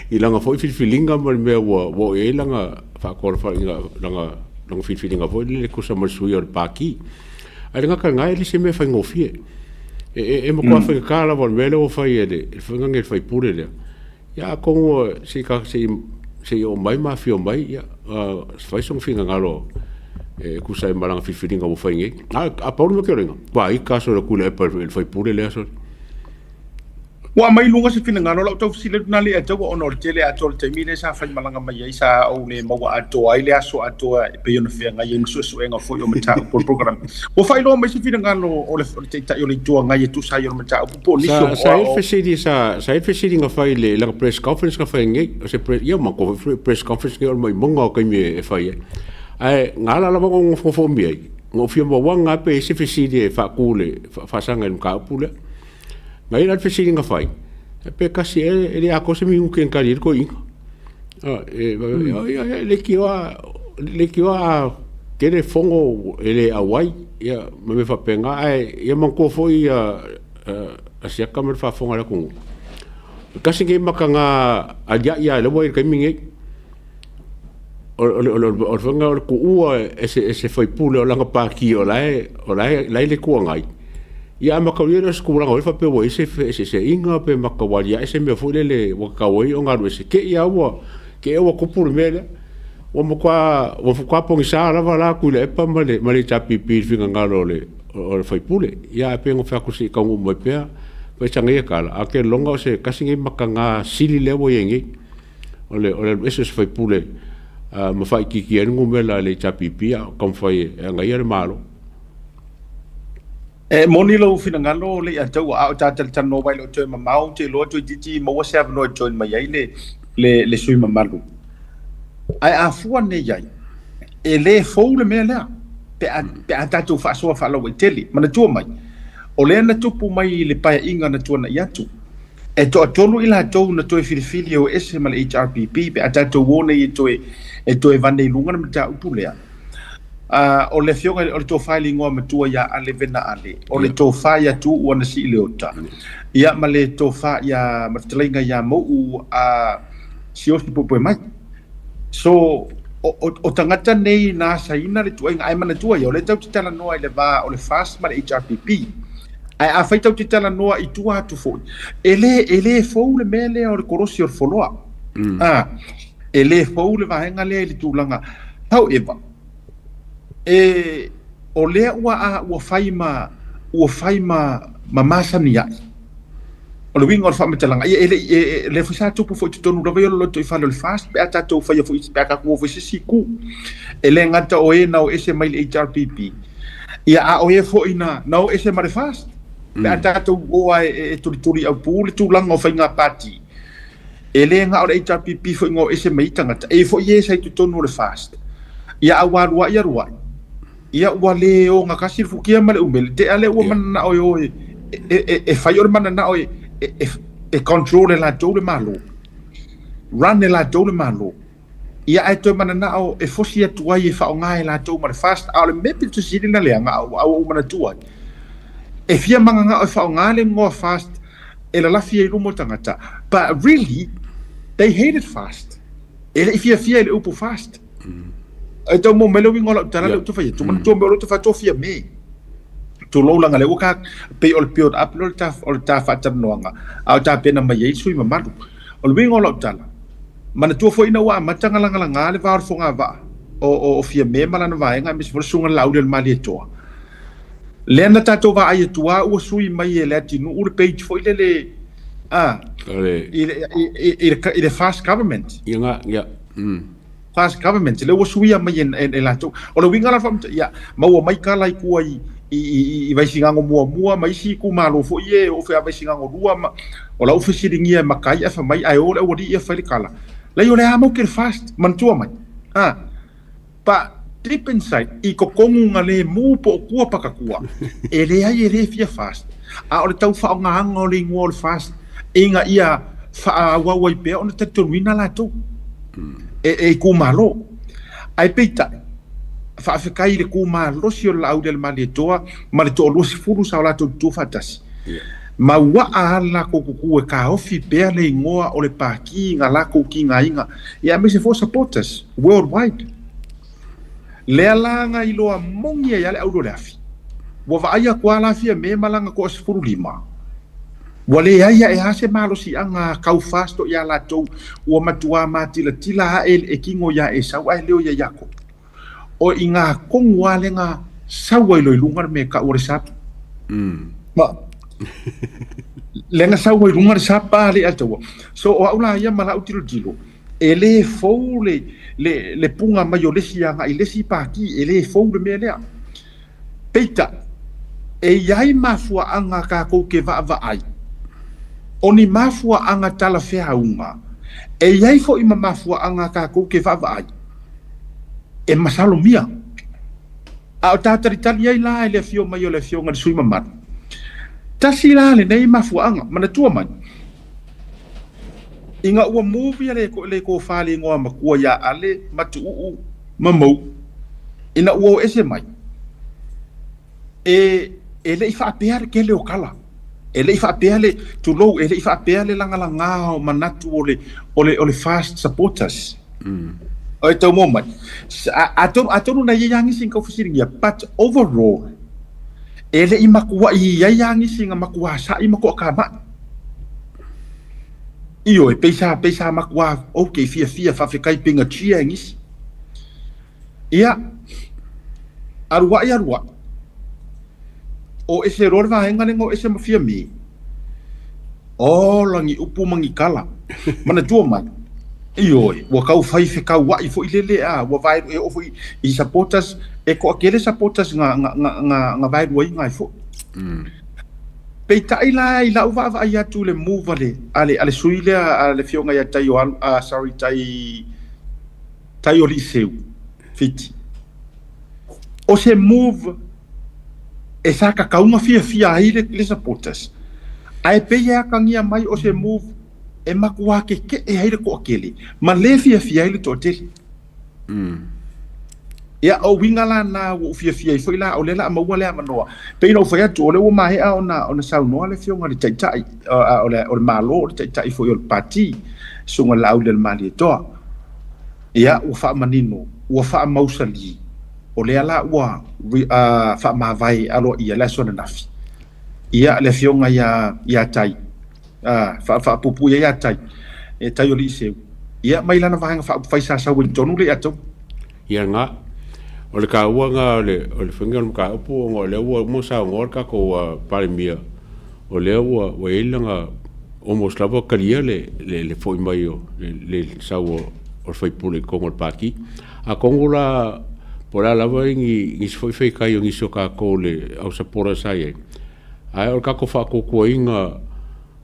i lana foi filifiliga ma le mea ua oo i ai lana filifiliga foi lele e tusa ma le sui o le Pati. Ae le gata i lena, e le se mea faigofie. E matua faigata lava o le mea lea ua fai e le sui usufono lea. Ia atonu se i oo mai ma afio mai, ia, fai sona finagalo e tusa ai ma lana filifiliga ua fai nei. A pau le mea keolega, ua ita sole Tuilaepa i le sui usufono lea sole. Ua aumai i luga se finagalo, o lau tau fesili atu na le ataua ona o le tele atoa o le taimi lea sa faimalaga mai ai sa ou le maua atoa ai le aso atoa e pei ona feagai ai ma suesuega foi o mataupu o le program. Ua faailoa mai se finagalo o le Taitai o le Itu Agai e tusa ai o le mataupu po o nisi o Sa i le fesili sa sa i le fesili na fai i le lana press conference na fai nei, o se press, ia ma ko press conference nei o le maimoga o taimi e fai ai. Ae na ala lava ona ou nofonofo mi ai, na ou fia mauaga lava pe i ai se fesili e faatu le faasaga i le mataupu lea. Na i ai la le fesili na fai, pe tasi ea e le atoa se minute na tali ai le toeaina. E leitioa a tele fono e le auai ia ma mea faapena, ae ia manatua foi Asiata ma le faafofoga a le atunuu, e tasi lenei mataga aliae lava lea ua i ai i le taimi lenei. O le faiga o le tuua e se sui usufono o lana pati o la e i le Itu Agai, ia a mataulia lea o se tulaga foi lea faapea ua i ai se feeseeseaiga pe ua aliae se mea foi lele ua tatau ai ona alu ese, te i lava ua tupu le mea lea. Ua matua ua faatoa pogisa lava la Tuilaepa ma le HRPP i le finagalo o le sui usufono. Ia ae pei ona fai atu se i taunuu mai pea, fai sana ia tala, ae ou te lagona o se tasi lenei mataga sili lea ua i ai nei. O le alu ese o se sui usufono ma faaitiitia ai le numera a le HRPP a o taumafai e agaia le Malo. E moni lou finagalo Leiataua, a o ta talatalanoa aua e le o toe mamao, ou te iloa toeitiiti maua se avanoa e join mai ai le, le, le sui mamalu. Ae a fua nei ai, e le fou le mea lea, pe a, pe a tatou faasoa faalauaitele. Manatua mai, o lea na tupu mai i le paeaiga na tuanai atu, e toatolu i latou na toe filifili e o ese ma le HRPP, pe a tatou o nei e toe, e toe vane i luga le mataupu lea. O le afioga o le tofa i le igoa matua ia Ale Vena Ale, o le tofa ia Tuuu Anasii Leota, ia ma le tofa ia ma le fetalaiga ia Mou'u a Siaosi Puepuemai. So, o tagata nei na asaina le tuaiga, ae manatua ia, o lea tatou te talanoa i le va o le FAST ma le HRPP. Ae afai tatou te talanoa i tua atu foi, e le fou le mea lea o le kolosi o le foloa. E le fou le vaega lea i le tulaga. However, e, o lea ua, a, ua fai ma, ua fai ma, ma masani ai. O le uiga o le faamatalaga, ia e le i, e, lea foi sa tupu foi i totonu lava ia o le lotoifale o le FAST pe a tatou faia foi, pe a tatou o foi i se isi itu. E le gata o e na o ese mai le HRPP, ia a o e foi na, na o ese ma le FAST. Pe a tatou o a e, e tulituli aupu le tulaga o faiga pati, e le na o le HRPP foi na o ese mai tagata, e foi e sa i totonu o le FAST. Ia a ua alu ai alu ai, ia ua le ogatasi le fukia ma le umele, tea lea ua mananao e o e, e, e, e fai o le mananao e, e, e, e control e latou le Malo. Run e latou le Malo. Ia ae toe mananao e fosi atu ai e faaaoga e latou ma le FAST, a o le mea pito sili ona leaga a ua ou manatua ai, e fia mananao e faaaoga le igoa FAST e lalafi ai i luma o tagata, but really they hated FAST. E le i fiafia i le upu FAST. E tau mo mai le uiga o lau tala lea ou te fai atu, manatua mea o lea ou te faatofia me. Tulou leaga o lea ua ka, pei o le build up lea o le ta faatalanoaga, a o tapena mai ai le sui usufono mamalu. O le uiga o lau tala, manatua foi ina ua amata ona lagalaga le va o le fogavaa o Fiame ma lana vaega aemaise foi le Susuga i le Laauli o le Malietoa. Lea na tatou vaai atu lava ua sui mai e Leatinuu le page foi lele a i le FAST government. Ia nga, ia. FAST government, lea ua suia mai e latou. O le uiga la o le ia, maua mai kala i tua i Vaisigano muamua ma isi itumalo foi e oo foi ia Vaisigano 2 ma, o lau fesiligia e makai ae fai mai ae o le aualii ia fai le kala. Leai o le a mau ke le FAST, manatua mai. Ha. But deep inside, i totonu nga le mu po o tua pakatua, e leai e le fia FAST. A o le tau faaaogaina o le igoa o le FAST ina ia faaauau ai pea ona talitonuina latou e itumalo. Ae peitai, faafetai i le tumalosi o le Laauli a le Malietoa ma le toalua sefulu sa o latou tutu faatasi. Ma uaa lava le latou tutu e taofi pea le igoa o le Pati na latou tigaina, ia aemaise foi o supporters worldwide. Lea la na iloa moni ai lava le aulu o le afi. Ua vaai atu lava la Fiame ma lana toa 15, ua leai ae lava se malosiaga tau FAST ia latou, ua matua matilatila ae le tino ia Esau ae leo ia Iakopo. O i ngā kongu a le ngā sau ai loi lunga le me ka ua le sap. Ma, le nga sau ai lunga le sap a le ataua. So o au la ia ma lau tilotilo, e le fou le, le, le punga mai o le isi agai i le isi pati, e le fou le mea lea. Peitai, e i ai mafuaaga tatou te vaavaai, o ni mafuaaga talafeauga, e i ai foi ma mafuaaga tatou te vaavaai, e masalomia. A o ta talitali ai la i le afio mai o le Afioga i le sui usufono mamalu, tasi la lenei mafuaaga, manatua mai, ina ua move ia le tofa le igoa matua ia Ale ma Tuuu ma Mou, ina ua o ese mai, e e le i faapea le tele o tala, e le i faapea le, tulou, e le i faapea le lagalaga o manatu o le, o le, o le FAST supporters. O e tau mo mai. Atonu, atonu na i ai nisi na tau fesiligia, but overall, e le i matua i ai lava nisi na matua sa'i ma toatamai. Ioe, pei sa, pei sa matua, okay, fiafia, faafetai pei na cheer e nisi. Ia, alu ai alu ai, o ese loa le vaega lea na o ese ma Fiame. Ola ni upu ma ni tala. Manatua mai, ioe, ua tau fai fekauai foi lele a, ua vaelua e oo foi i supporters, e toatele supporters na, na, na, na, na vaeluaina ai foi. Peitai la i lau vaavaai atu i le move a le, a le, a le sui lea a le afioga ia Tai o sorry, Tai, Tai o Liiseu, Fiti. O se move e sa tatau ona fiafia ai le supporters, ae pei e atagia mai o se move e matua keke'e ai le toatele ma le fiafia ai le toatele. Ia, o uiga la na ua ou fiafia ai foi la, o lea o le a maua le avanoa. Pei ona ou fai atu, o lea ua maea ona saunoa le Afioga i le Taitai o le Malo, o le Taitai foi o le Pati, Susuga i le Laauli a le Malietoa. Ia, ua faamanino, ua faamausali, o lea la ua faamavae aloaia le aso ananafi. Ia, le Afioga ia Tai, faapuupuu ia Tai, e Tai o Liiseu, ia, mai lana vaega faaupufai sa sau ai i totonu le ia outou. Ia na, o le taua na o le, o le faiga o le mataupu ona o lea ua uma ona saunoa le tatou Palemia, o lea ua, ua i ai lana Almost lava talia le le le fo'i mai o le le sau o o le faipule i totonu o le Pati. Atonu la po o le a lava ni nisi foi faitai o nisi o tatou le au supporters sa i ai, ae o le tatou faatuatuaina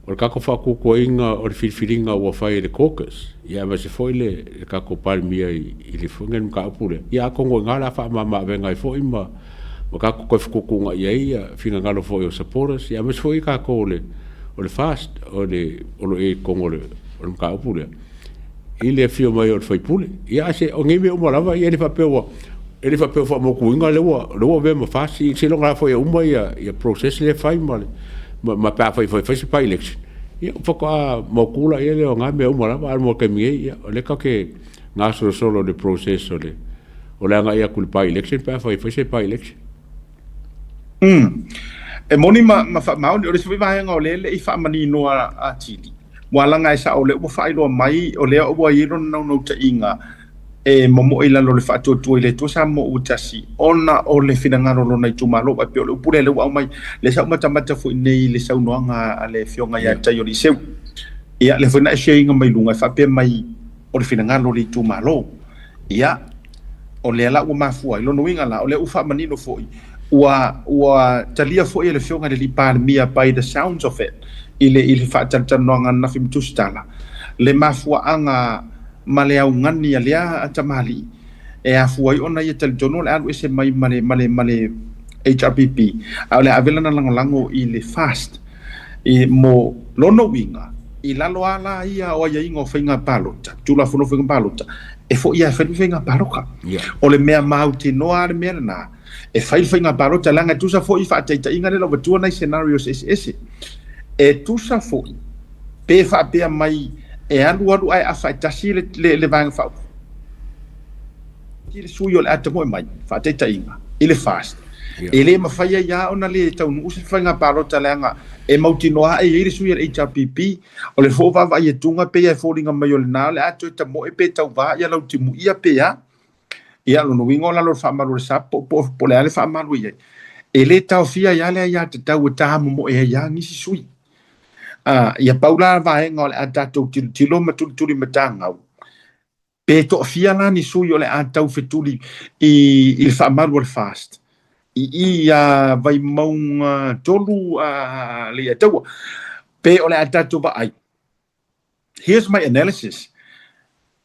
o le tatou faatuatuaina o le filifiliga ua fai e le caucus, ia aemaise foi le le tatou Palemia i i le foi lenei mataupu lea, ia atonu o i ina o le a faamama-avega ai foi ma ma tatou toe fetuutuunai ai ia finagalo foi o supporters, ia aemaise foi tatou o le o le FAST o le o lo o i ai i totonu o le o le mataupu lea i le afio mai o le faipule. Ia ae se o nei mea uma lava ia e le faapea ua e le faapea ua faamautuina lea ua lea ua avea ma FAST seiloga lava foi e uma ia ia process lea e fai ma le ma, ma pe afai foi e fai se by election ia faatoa mautu laia lea o na mea uma lava. Ae mo le taimi nei ia o lea tatou te gasolosolo i le process o le o le agai atu i le by election pe afai e fai se by election. E moni ma, ma faamaoni, o le isi foi vaega o lea e le i faamaninoa atili, ua laga e sao o lea ua faailoa mai o lea ua i ai lona naunautaiga e momoe i lalo o le faatuatua i le Atua Samoa ua tasi, ona o le finagalo o lona itumalo. Aua e pei o le upu lea lea ua aumai, lea sa ou matamata foi nei i le saunoaga a le Afioga ia Taioliseu. Ia, lea foi na e share ina mai luga e faapea mai o le finagalo o le itumalo. Ia, o lea la ua mafua ai. Lona uiga la, o lea ua faamanino foi, ua, ua talia foi e le Afioga i le Alii Palemia by the sounds of it, i le, i le faatalatalanoaga ananafi ma Tusitala, le mafuaaga ma le augani a lea tamalii e afua ai ona ia talitonu o le a alu ese mai ma le, ma le, ma le HRPP, a o le a ave lana lagolago i le FAST. I, mo lona uiga, i lalo a la ia o aiaiga o faiga palota, Tulafono o Faiga Palota, e fo'i lava e fai le faiga palota. O le mea mautinoa lava le mea lena, e fai le faiga palota, leaga e tusa foi i faataitaiga lea o lo o avatua nai scenarios eseese. E tusa foi pe faapea mai e alu alu ae afa e tasi le, le, le Vaega Faaupufai le sui o le a tamoe mai, faataitaiga, i le FAST, e le mafai ai lava ona le taunuu se faiga palota leaga e mautinoa e i ai le sui a le HRPP. O le fou vaavaai atuga pei e foliga mai o lena o le a toe tamoe pe tauvā ia Lautimuia pe a. Ia, lona uiga o lalo o le faamalu o le SAP po, po, po o le a le faamalu e i ai. E le taofia ai lava le aiatatau e tamomoe ai lava nisi sui. Ia pau la vaega o le a tatou tilotilo ma tulituli matagau, Pe toafia la ni sui o le a taufetuli i le faamalu o le FAST i i ia Vaimauga 3 a Leiataua, pe o le a tatou vaai. Here's my analysis.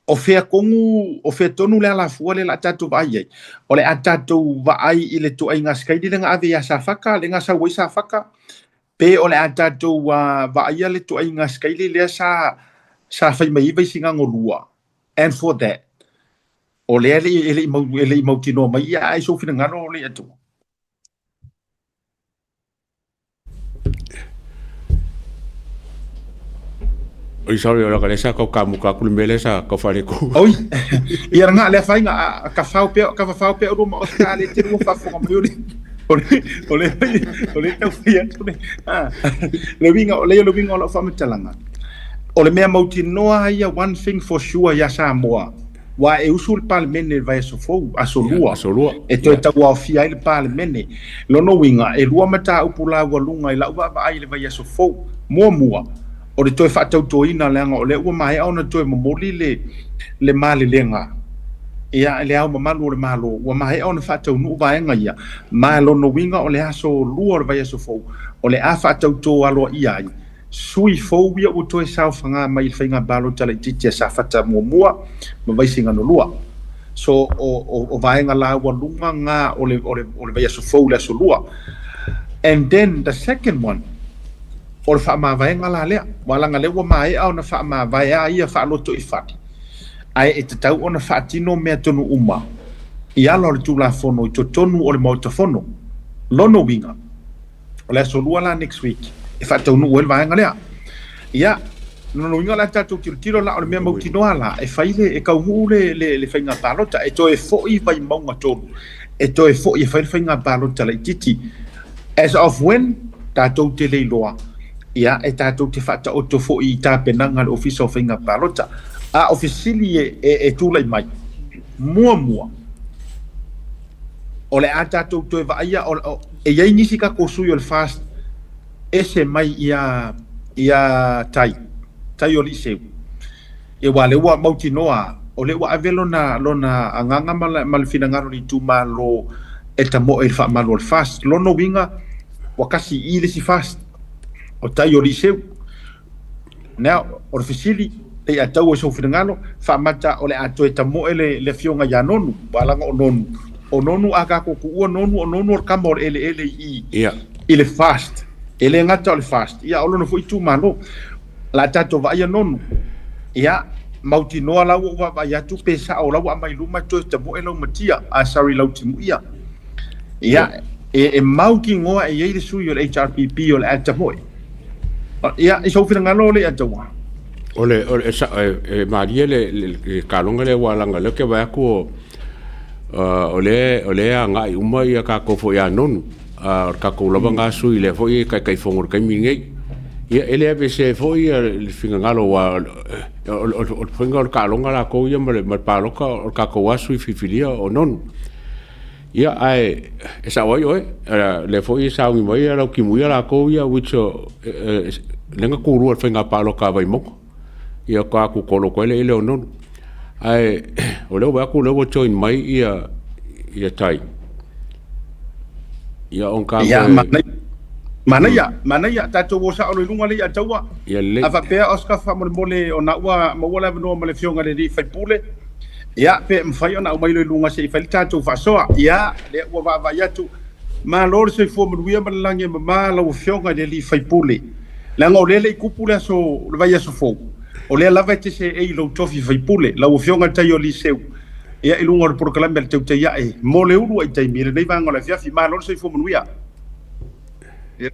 O fea tonu, o fea tonu le alafua lea o le a tatou vaai ai? O le a tatou vaai i le ituaiga sikaili lea na ave ia Safata, lea na sau ai Safata, pe o le a tatou vaaia le ituaiga sikaili lea sa sa fai mai ai Vaisigano 2, and for that, o lea e le i e le i mau e le i mautinoa mai ia ai sou finagalo o le Atua. Oi sorry o la ka sa kau kamuka aku le mea lea sa kau falekou. Oi, ia nga lea faiga a ka fao pea ka fafao pea ulu ma o ka le te lua faafofoga mai o le o le o le o le tau fai atu le le uiga o le uiga o lau faamatalaga. O le mea mautinoa ia, one thing for sure ia Samoa, ua e usu le Palemene i le vaiaso fou, aso lua, aso lua, e toe tauaofia ai le Palemene. Lona uiga, e lua mataupu laualuga i lau vaavaai i le vaiaso fou. Muamua, o le toe faatautoina leaga o lea ua maea ona toe momoli le, le malelega ia le Ao Mamalu o le Malo, ua maea ona faataunuu vaega ia, ma lona uiga o le aso lua o le vaiaso fou, o le a faatautō aloaia ai sui fou ia ua toe saofaga mai i le faiga palota laitiiti a Safata muamua ma Vaisigano 2. So, o, o, o vaega laualuga nga o le, o le, o le vaiaso fou le aso lua. And then the second one, o le faamavaega la lea. Ua laga lea ua maea ona faamavae a ia faalotoifale, ae e tatau ona faatino mea tonu uma i ala o le Tulafono i totonu o le Maota Fono. Lona uiga, o le aso lua la next week e faataunuu ai le vaega lea. Ia, lona uiga o le a tatou tilotilo la, o le mea mautinoa la, e fai le, e taunuu le, le, le faiga palota, e toe foi Vaimauga 3, e toe foi e fai le faiga palota laitiiti. As of when, tatou te le iloa, ia, e tatou te faataoto foi i tapenaga a le Ofisa o Faiga Palota. A o fesili e, e, e tulai mai, muamua, o le a tatou toe vaaia, o, o, e i ai nisi tatou sui o le FAST ese mai ia Ia Tai, Tai o Liiseu. Ia aua o lea ua mautinoa o lea ua ave lona lona agaga ma le ma le finagalo i le itumalo e tamoe i le faamalu o le FAST. Lona uiga, ua tasi i i le isi FAST, o Tai o Liiseu. Now, o le fesili, le i ataua i sou finagalo, faamata o le a toe tamoe le le afioga ia Nonu, aua leaga o Nonu, o Nonu a tatou tuua Nonu, o Nonu o le tama o le eleele i i i le FAST. E le gata o le FAST, ia a o lona foi itumalo. O le a tatou vaaia Nonu. Ia, mautinoa la ua ou vaavaai atu pe sao la ua aumai luma e toe tamoe lau matia, ah sorry lau timuia. Ia, e mautinoa e i ai le sui o le HRPP o le a tamoe. Ia, i sou finagalo le Ataua. O le, o le, e, e, e malie le, le, le kaloga lea ua laga lea ke vaai atu o, o le, o le agai uma ia tatou foi ia Nonu. O le tatou lava na sui lea foi e taitaifono i le taimi lenei. Ia, e le aveesea ai foi ia le finagalo aua o le faiga o le taaloga latou ia ma le palota o le tatou lava sui filifilia o Nonu. Ia, ae e sao ai oe, lea foi e sauni mai lau timuia latou ia which lea na tulua i le faiga palota a Vaimauga. Ia ka atu kolo koe le ile o Nonu. Ae o lea ua vaai atu o lea ua join mai ia ia Tai. Ia on ka Ia, manaia, manaia, manaia, tatou o sao loa i luga lea ia taua. Ia lelei. A faapea Oscar faamolemole ona ua maua le avanoa ma le afioga i le alii faipule. Ia, pe mafai ona aumai loa i luga se i fai le tatou faasoa. Ia, lea ua vaavaai atu. Malo le soifua manuia ma le lagi e mama lau afioga i le alii faipule. Leaga o lea e le i tupu le aso, le vaiaso fou, o lea lava e te seei i lou tofi faipule, lau Afioga i le Tai o Liseu, ia i luga o le polokalame a le Teutei Ae mo le uluai taimi i lenei vaega o le afiafi. Malo le soifua manuia. Ia,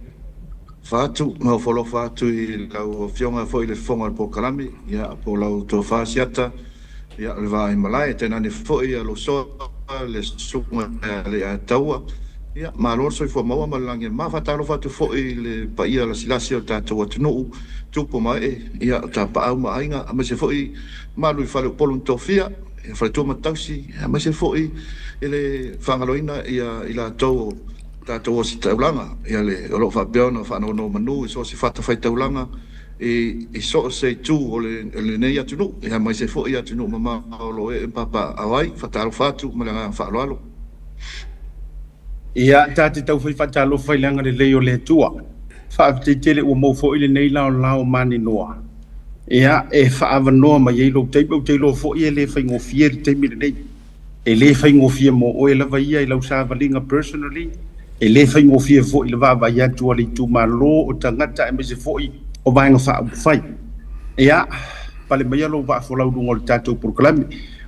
Faatu, ma ofo alofa atu i lau Afioga foi i le Fofoga o le Polokalame, ia, po o lau Tofa Asiata, ia, o le Vaaimalae, tainane foi ia Losoa, le Susuga ia Leiataua, ia, malo le soifua maua ma le lagi e mama. Faatalofa atu foi i le paia lasilasi o le tatou atunuu, tupu ma ee, ia, o tapaau ma aiga, aemaise foi malu i fale o Upolu na tofia, ia, faletua ma tausi, aemaise foi e le faagaloina ia i latou o tatou ositaulaga, ia le, o lo o faapea ona faanonomanu i so o se fatafaitaulaga i so o se itu o lenei atunuu, aemaise foi atunuu mamao o lo o ee ma papaaao ai. Faatalofa atu ma le agaga faaaloalo. Ia, ta te taufai faatalofa i le agalelei o le Atua. Faafetai tele ua maua foi lenei laolao maninoa. Ia, e faaavanoa mai ai lou taimi, ou te iloa foi e le faigofie le taimi lenei. E le faigofie mo oe lava ia i lau savaliga personally, e le faigofie foi i le vaavaai atu a le itumalo o tagata aemaise foi o Vaega Faaupufai. Ia, pale maia lou vaa folau i luga o le tatou polokalame.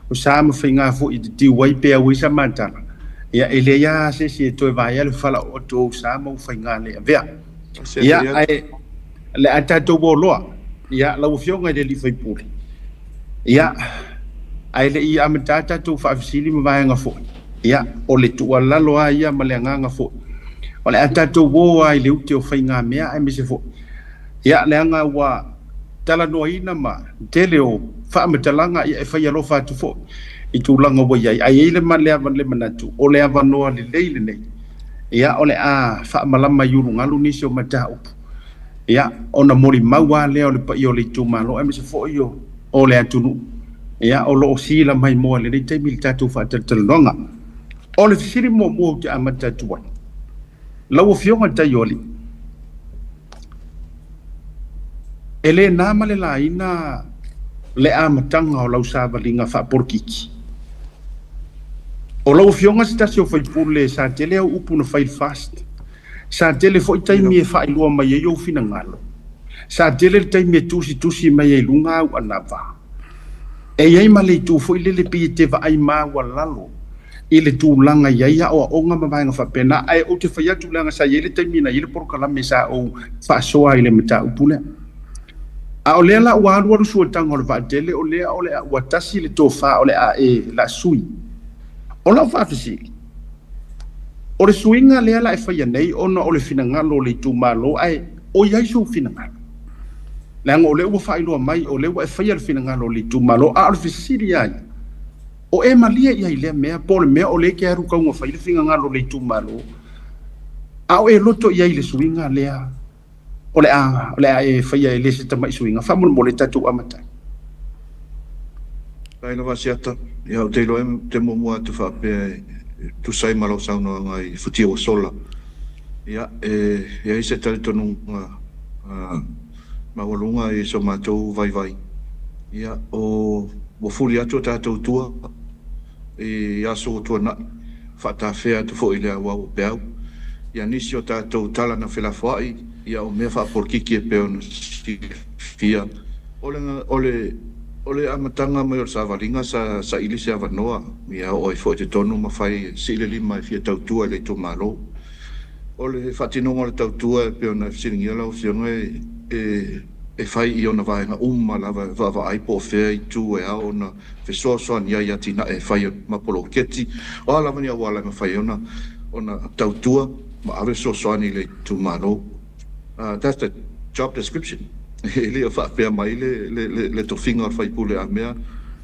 O sa ma faiga foi e titiu ai pe auai sa matala. Ia, e leai lava se isi e toe vaea le fala o outou sa ma ou faiga le avea. Ia, ae le a tatou o loa. Ia, lau Afioga i le alii faipule, ia, ae le i amata tatou faafesili ma vaega foi, ia, o le tuualalo lava ia ma le agaga foi, o le a tatou o lava i le ute o faigamea aemaise foi, ia, leaga ua talanoaina ma tele o faamatalaga, ia, e fai alofa atu foi i tulaga ua i ai. Ae i ai le manatu, o le avanoa lelei lenei, ia, o le a faamalama i ulugalu nisi o mataupu. Ia, ona molimau lava lea o le paia o le itumalo aemaise foi o le atunuu, ia, o lo o sila maimoa i lenei taimi i le tatou faatalatalanoaga. O le fesili muamua ou te amata atu ai, lau Afioga Taioli, e le na ma le laina le amataga o lau savaliga faapolokiki. O lau Afioga se tasi o faipule sa tele au upu na fai i le FAST. Sa tele foi taimi e faailoa mai ai ou finagalo. Sa tele le taimi e tusitusi mai ai i luga au anava. E i ai ma le itu foi lele pei e te vaai maualalo i le tulaga i ai aoaoga ma vaega faapena, ae ou te fai atu leaga sa i ai le taimi na i ai le polokalame sa ou faasoa ai i le mataupu lea. A o lea la ua alualu suataga o le vaatele, o lea o le a ua tasi le tofa o le a e la sui. O lau faafesili, O le suiga lea la e faia nei ona o le finagalo o le itumalo, ae o i ai sou finagalo? Leaga o lea ua faailoa mai o lea ua e faia le finagalo o le itumalo, a o le fesili ia ia, o e malie i ai i lea mea, po o le mea o lea e te alu taugafai le finagalo o le itumalo, a o e loto i ai i le suiga lea? O le a, o le a e faia e le se tama'i suiga faamolemole tatou amata ai. Faafetai lava Asiata. Ia ou te iloa ou te muamua atu faapea e tusa ai ma lau saunoaga i futia ua sola. Ia e i ai se talitonuga maualuga i so matou vaivai. Ia o ua fuli atu o tatou tua i aso ua tuanai, faatafea atu foi i le auau o peau. Ia nisi o tatou tala na felafoai, ia o mea faapolokiki e pei ona silafia. O le, o le, o le amataga mai o le savaliga sa saili se avanoa ia oo ai foi i totonu ma fai sii le lima e fia tautua i le itumalo. O le faatinoga o le tautua e pei ona fesiligia lau Afioga e, e fai i ona vaega uma lava e vaavaai po o fea itu e ao ona fesoasoani ai i atinae e fai ma poloketi, o a lava ni auala e mafai ai ona ona tautua ma ave fesoasoani i le itumalo. That's the job description. E le o faapea mai le le le le tofiga o le faipule a mea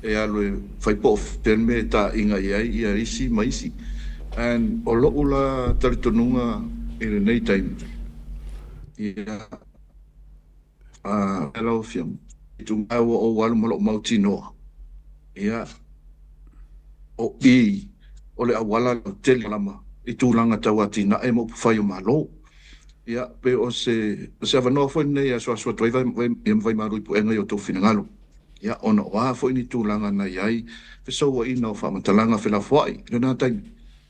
e alu e fai po o fea le mea e taaiga i ai ia isi ma isi. And o lo'u la talitonuga i lenei taimi, ia lau Afioga, ae ua ou alu ma lou mautinoa, ia, o i o le auala lautele lama i tulaga tau atinae ma upufai o Malo. Ia, pe o se, o se avanoa foi lenei e asuasu atu ai ia ma Vaimalu i puega i o outou finagalo. Ia, ona o a foi ni tulaga na i ai fesouaina o faamatalaga felafoai i lena taimi,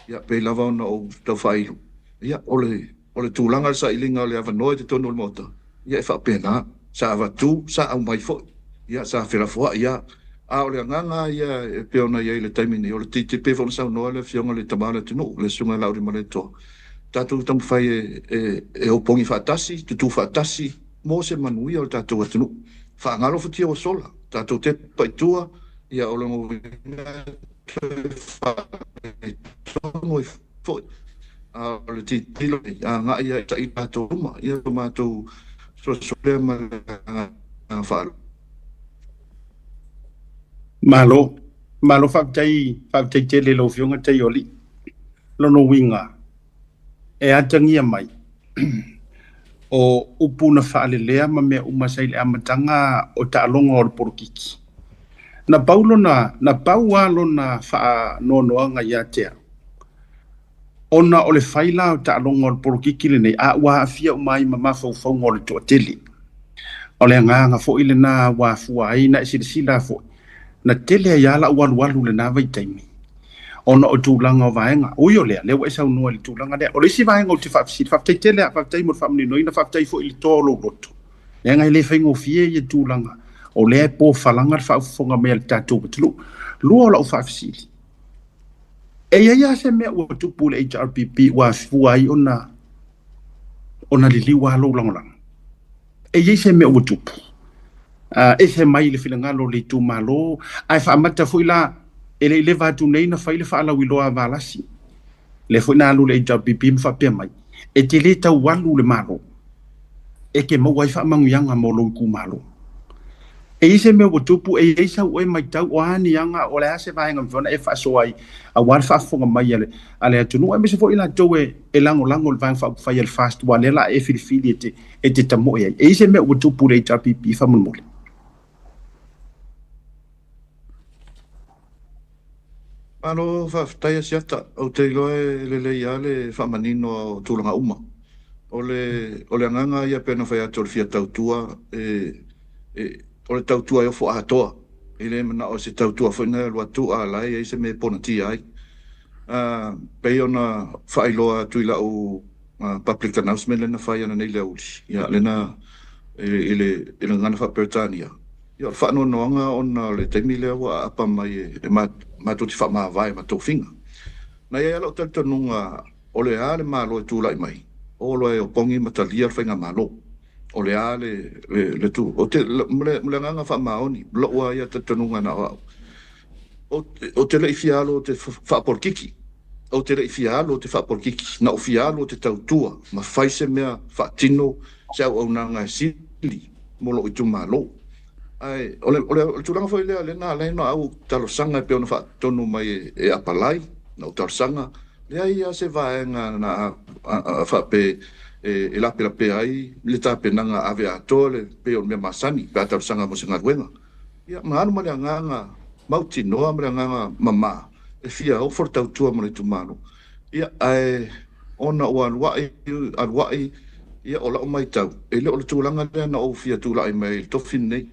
ia, pei lava ona ou tau faailo, ia, o le, o le tulaga o le sailiga o le avanoa i totonu o le Maota, ia e faapena, sa avatu, sa aumai foi, ia sa felafoai lava. A o le agaga lava ia e pei ona i ai i le taimi nei, o le TTP pei foi ona saunoa le Afioga i le Tama o le atunuu, le Susuga ia Laauliamaletoa, tatou taumafai e, e opogi faatasi, tutu faatasi mo se manuia o le tatou atunuu. Faagalo futia ua sola, tatou tepa i tua, ia o lona uiga e toe faaletonu ai foi. A o le tilotilo agai lava i tatou luma, ia lo matou fesoasoani lea ma le agaga faaaloalo. Malo, malo faafetai, faafetai tele i lau Afioga Taioli. Lona uiga, e atagia mai o upu na faalelea ma mea uma sa i le amataga o taaloga o le polokiki. Na pau lona, na pau lava lona faanoanoaga ia te au, ona o le fai la o taaloga o le polokiki lenei, a ua aafia uma ai ma mafaufauga o le toatele. O le agaga foi lena ua afua ai na e silasila foi, na tele ai lava la'u alualu i lena vaitaimi, ona o tulaga o vaega. Ui o lea, lea ua e saunoa i le tulaga lea. O le isi vaega ou te faafesili, faafetai tele lava, faafetai mo le faamaninoina, faafetai foi i le toa o lou loto, leaga e le faigofie ia tulaga, o lea e pofalaga le faafofoga mai a le tatou atunuu. Lua o lau faafesili, e i ai lava se mea ua tupu i le HRPP ua afua ai ona ona liliu lava lou lagolago? E i ai se mea ua tupu? Ese mai le finagalo o le itumalo, ae faamata foi la, e le i leva atu nei na fai le faalauiloa a Valasi, lea foi na alu le HRPP ma faapea mai, e te le tau alu le Malo e te maua ai faamanuiaga mo lou itumalo. E i ai se mea ua tupu, e i ai sau oe matau, o a ni aga, o le a se vaega mafai ona e faasoa ai aua le faafofoga mai a le, a le atunuu, aemaise foi i latou e, e lagolago i le Vaega Faaupufai a le FAST, aua o lea o le a e filifili e te, e te tamoe ai. E i ai se mea ua tupu i le HRPP faamolemole? Malo faafetai Asiata, ou te iloa e lelei lava le faamanino o tulaga uma. O le, o le agaga ia pei ona fai atu o le fia tautua, e, e, o le tautua e ofo atoa. E le manao se tautua foi na e alu atu a la e i ai se mea e ponatia ai. A, pei ona faailoa atu i lau public announcement lea na fai ananei i le aoauli, ia lea na, i le, i le gagana faa-Peretania, Ia, o le faanoanoaga ona o le taimi lea ua aapa mai e matou te faamavae ma tofiga. Na i ai lava lou talitonuga o le a le Malo e tulai mai, o loa e opogi ma talia le faigamalo. O le a le, le, le tu, o te, ma le, ma le agaga faamaoni, lou lava ia talitonuga na o au. Ou te le i fia alu ou te faapolokiki, ou te le i fia alu ou te faapolokiki, na ou fia alu ou te tautua ma fai se mea faatino se auaunaga e sili mo lou itumalo. Ae o le, o le, o le tulaga foi lea, lea na ala ai ona au talosaga e pei ona faatonu mai e apalai, na ou talosaga, leai lava se vaega na faapea e lapelapea ai le tapenaga ave atoa le pei o le mea masani pe a talosaga mo se galuega. Ia, ma alu ma le agaga mautinoa ma le agaga mamā e fia ofo le tautua mo le itumalo. Ia, ae ona ua alua'i alua'i, ia, o lau matau, e le o le tulaga lea na ou fia tulai mai ai i le tofi lenei,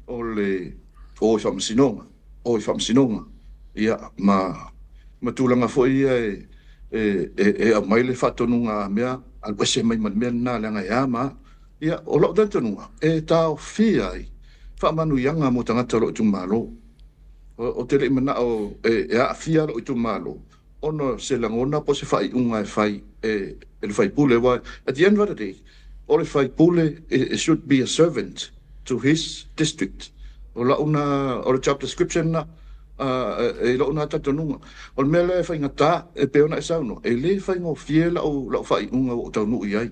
o le o i faamasinoga, o i faamasinoga, ia, ma tulaga foi ia e aumai le faatonuga a mea, alu ese mai ma le mea lena, leaga e a ma a. Ia, o lou talitonuga, e taofia ai faamanuiaga mo tagata o lou itumalo. Ou te le i manao e aafia lou itumalo ona o se lagona po o se faaiuga e fai e le sui usufono. Aua at the end of the day, o le sui usufono should be a servant to his district. O lau na, o le job description na i lou na talitonuga. O le mea lea e faigata, e pei ona e saunoa, e le faigofie lau faaiuga ua ou taunuu i ai.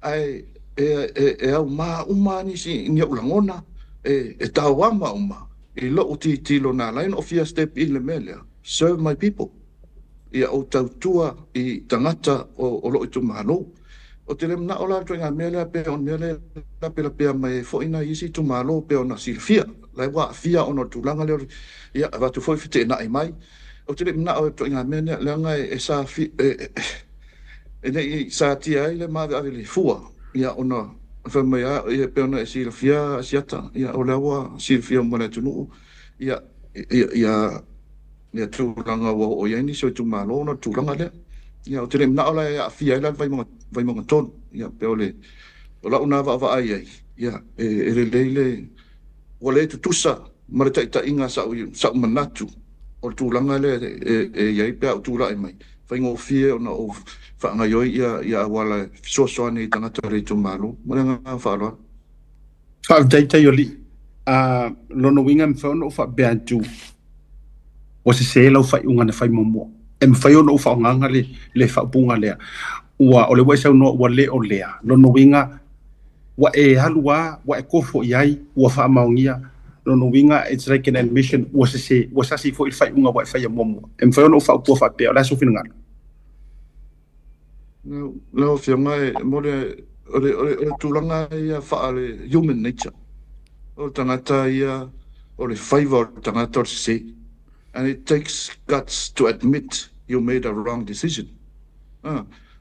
Ae e aumā uma nisi ni ou lagona, e taoama uma i lou tilotilo na ala ai ona ou fia step in le mea lea, serve my people. Ia ou tautua i tagata o lou itumalo. Ou te le manao la le ituaiga mea lea pei o le mea lea e lapelapea mai ai foi nai isi itumalo pei ona silafia. La ua aafia ona o le tulaga lea, ia avatu foi feteenai mai. Ou te le manao i le ituaiga mea lea, leaga e sa e ne i satia ai le maaveave le fua, ia ona fai mai a, ia pei ona e silafia Asiata, ia o lea ua silafia uma e le atunuu, ia ia ia tulaga ua oo i ai nisi o itumalo ona o le tulaga lea. Ia ou te le manao la e aafia ai la le Vaimauga 3. Ia pei o le o lau na vaavaai ai, ia e lelei le ua le tutusa ma le taitaiga sa'u manatu o le tulaga lea e i ai pe a ou tulai mai, faigofie ona ou faagaoioi ia auala e fesoasoani i tagata o le itumalo. Ma le agaga faaaloalo. Faafetai Taialii. Lona uiga e mafai ona ou faapea atu ua sese lau faaiuga na fai muamua. E mafai ona ou faaaogaina le faaupuga lea. Ua o le ua e saunoa ua le o lea. Lona uiga ua e alu a, ua e kofo i ai, ua faamaonia. Lona uiga it's like an admission ua sese, ua sasi foi le faaiuga ua e faia muamua. E mafai ona ou faaupua faapea, o le a sou finagalo? Lau Afioga, e mo le o le o le tulaga ia faale human nature. O le tagata ia, o le faiva o le tagata o le sese. And it takes guts to admit you made a wrong decision.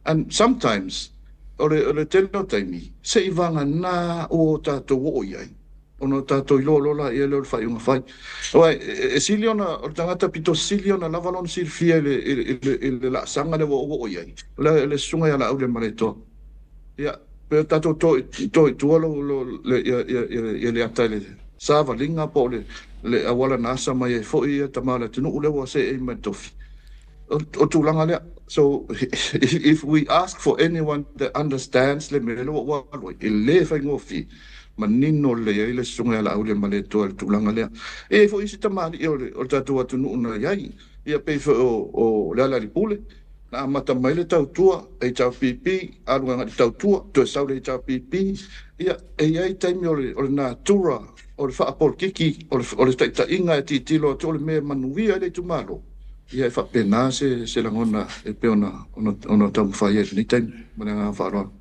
And sometimes, o le tele o taimi, se i vagana ua o tatou oo i ai, ona o tatou iloa loa laia lea o le faaiuga fai. Aua e sili ona, o le tagata pito sili ona lava lona silafia i le laasaga lea ua ou oo i ai, o le susuga ia Laauliamaletoa. Ia, pe o tatou to i tua lo, le, ia, ia, ia, ia le ata i le savaliga po o le auala na asa mai ai foi ia tama o le atunuu lea ua seei mai le tofi. O tulaga lea. So, if we ask for anyone that understands le mea lea ua alu ai, e le faigofie, manino lelei ai le susuga ia Laauliamaletoa i le tulaga lea. E i ai foi isi tamalii o le tatou atunuu na i ai, ia pei foi o Lealailepule, na amata mai le tautua HRPP, alu agai i le tautua, toe sau le HRPP, ia e i ai taimi o le natura o le faapolitiki, o le taitaiga e tilotilo atu o le mea e manuia ai le itumalo, ia e faapena se lagona e pei ona taumafai ai i lenei taimi. Ma le agaga faaaloalo.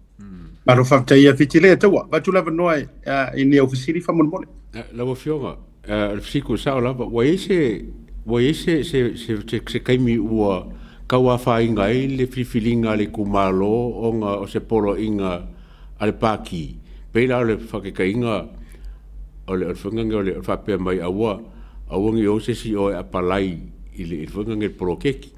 Malo faafetai ia Fiti le taua. Vatu lava noa i ni au fesili faamolemole. Lau Afioga, o le fesili sao lava, ua i ai se taimi ua tauafaina ai le filifiliga a le itumalo ona o se poloaiga a le pati, pei la o le faataitaiga o le faiga o le faapea mai aua aua ne i o se isi o e apalai i le faiga nei poloketi,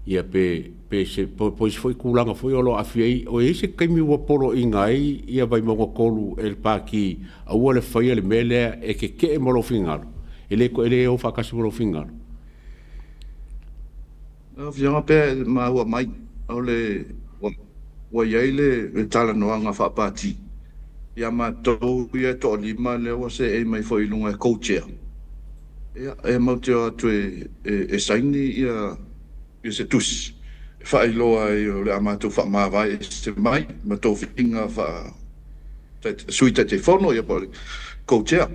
ia pe se po isi foi tulaga foi o lo o aafia ai, o i ai se taimi ua poloaiina ai ia Vaimauga 3 e le pati aua le faia le mea lea e tetee ma lou finagalo, e le o faatasi ma lou finagalo? Lau Afioga, pe maua mai, o le ua i ai le talanoaga faapati ia matou ia e toalima lea ua seei mai foi i luga e co-chair. Ia, e matou te o atu e saini ia se tusi e faailoa ai o le a matou faamavae ese mai ma tofiga faa Sui Taitaifono ia po o le co-chair.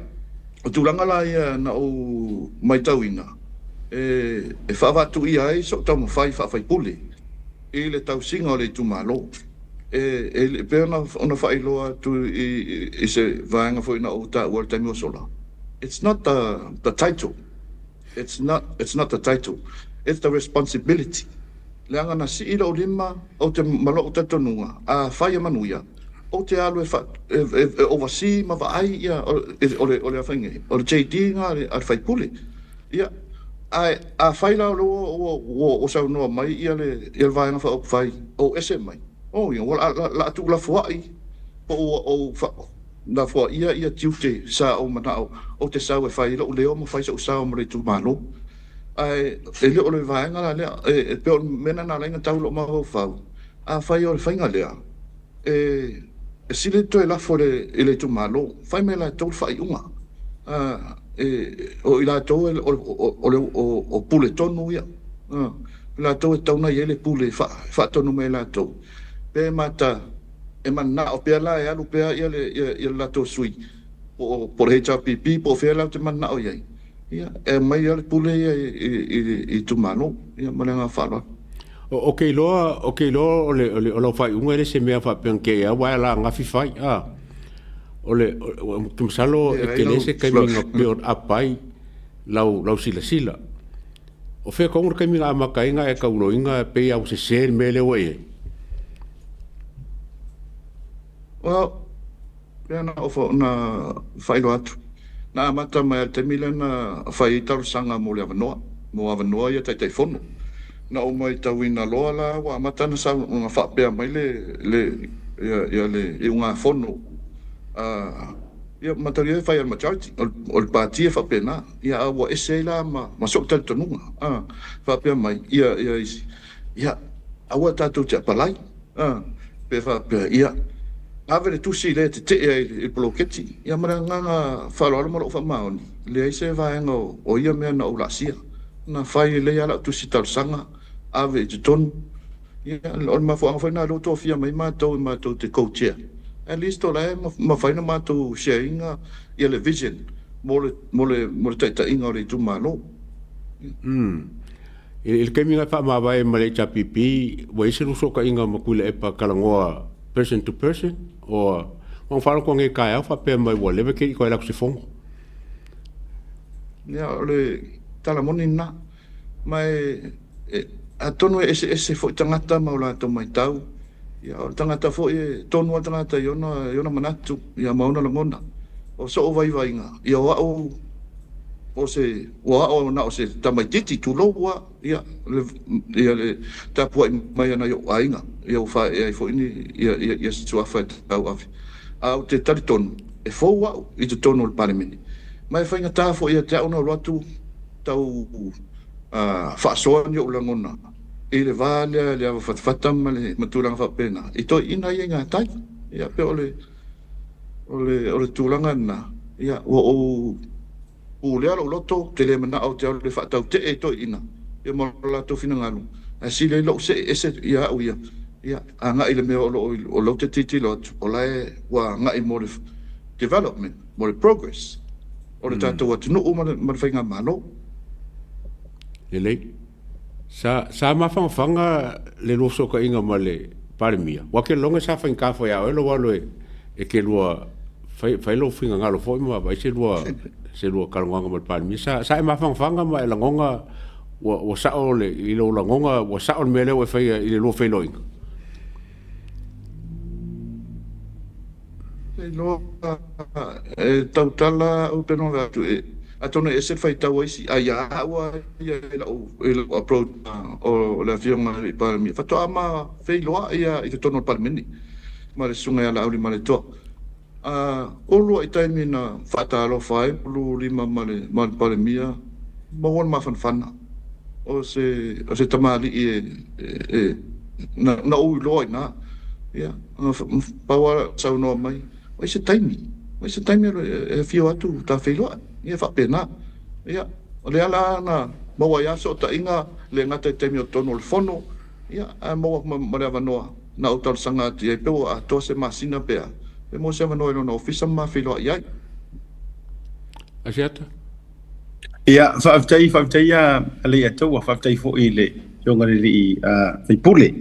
O tulaga la ia na ou matauina e faavaatuia ai so'u taumafai faa-sui usufono i le tausiga o le itumalo. E pei ona faailoa atu i se vaega foi na ou taua i le taimi ua sola, it's not the title, it's not, it's not the title, it's the responsibility. Leaga na sii lou lima ou te, ma lou talitonuga, afai e manuia, ou te alu e oversee ma vaai ia, o le afaina nei, o le JD lena a le sui usufono. Ia, ae afai la o lea ua saunoa mai le Vaega Faaupufai ou ese mai, oh ia, ua laa tuulafoai po ua ou lafoaia ia tiute sa ou manao ou te sau e fai ai lou leo ma fai sou sao mo le itumalo. Ae e le o le vaega la lea, e pei o le mea lena na ala ai ona tau lou mafaufau, afai o le faiga lea, E sili le toe lafo i le itumalo, fai mai e latou le faaiuga. O i latou o pule tonu ia. O latou e tatau ona i ai le pule e faatonu mai e latou. Pe mata e mananao pea la e alu pea le latou sui po o le HRPP po o fea latou te mananao i ai, e aumai lava le pule ia i itumalo. Ma le agaga faaaloalo. Ou te iloa, ou te iloa o le, o le, o lau faaiuga e le se mea faapea na te au ae la gafi fai, a. O le, ou te masalo e tele se taimi na build up ai lau, lau silasila. O fea tonu le taimi na amata ai ona e tauloina pei lava ua sese le mea lea ua i ai? Well, pei ona faailoa atu, na amata mai lava i le taimi lea na fai ai talosaga mo le avanoa, mo avanoa ia Taitaifono. Na ou matauina loa la ua amata ona faapea mai le iugafono, ia mataulia e fai e le majority, o le Pati e faapena, ia a ua ese ai la ma sou talitonuga, faapea mai ia isi, ia aua tatou te apalai. Pe faapea, ia, ave le tusi lea e tetee ai i le poloketi. Ia ma le agaga faaaloalo ma lou faamaoni, e leai se vaega o ia mea na ou laasia. Na fai lelei lava lau tusi talosaga, ave i totonu. Ia, o le mafuaaga foi lena o lea ua tofia mai matou e matou te co-chair. At least o la e mafai ona matou share ina ia le vision mo le taitaiga o le itumalo. I le taimi na faamavae ma le HRPP, ua i ai se fesootaiga ma Tuilaepa talanoa person to person or na ou faalogo atu nei i le taeao faapea mai ua leva e te le i toe alu atu i se fono. Ia, o le tala moni lena. Ma e, atonu e eseese foi tagata ma o latou matau. Ia, o le tagata foi e tonu lava le tagata i ona manatu ia ma ona lagona. O sou vaivaiga, ia o au o se, ua ao na o se tamaitiiti, tulou lava, ia, ia le tapuai mai a nai ou aiga, ia ua faaee ai foi ni, ia, ia, ia suafa e tauave. Ae ou te talitonu, e fou au i totonu o le Palemene, ma e faigata foi ia te au ona alu atu tau faasoa ni ou lagona i le va lea i le ava fatafata ma le ma tulaga faapena i toeaiina ia i gatai. Ia pei o le o le o le tulaga lena, ia ua ou pulea lou loto, ou te le manao ou te alu e faatautee i toeaiina ia ma lo latou finagalo, ae sili ai lou see ese ia au ia, ia agai i le mea o lo o o lea ou te tilotilo atu o la e ua agai mo le development, mo le progress o le tatou atunuu ma le faigamalo. Lelei. Sa, sa mafangafaga le lua fesootaiga ma le Palemia? Ua te lagona sa faigata foi ia oe lou alo e, e te lua fai, fai lou finagalo foi ma vaai se lua, se lua talanoaga ma le Palemia. Sa, sa e mafangafaga ma e lagona ua, ua sao le, i lou lagona ua sao le mea lea ua e faia i le lua feiloaiga? Iloa e tautala au pe noga atu e atonu e ese le faitau a isi ae ia au lava ia i lau approach o le afioga i le Palemia faatoa ma feiloai lava i totonu o le Palemene ma le susuga ia Laauli Malietoa. Ulu i taimi na faatalofa ai Ulu lima ma le Palemia maua le mafanafana o se tamalii e na ou iloa i ina. Ia Pau lava saunoa mai, o se taimi, o se taimi e afio atu ta feiloai, ia faapena. Ia, o lea la na maua ai lava fesootaiga, le gata i taimi o totonu o le fono, ia, ae maua ma le avanoa na ou talosaga atu i ai, pe ua atoa se masina pe a, pe maua se avanoa i lona ofisa ma ma feiloai ai. Asiata. Ia, faafetai, faafetai ia Leiataua, faafetai foi i le Afioga i le Alii Faipule.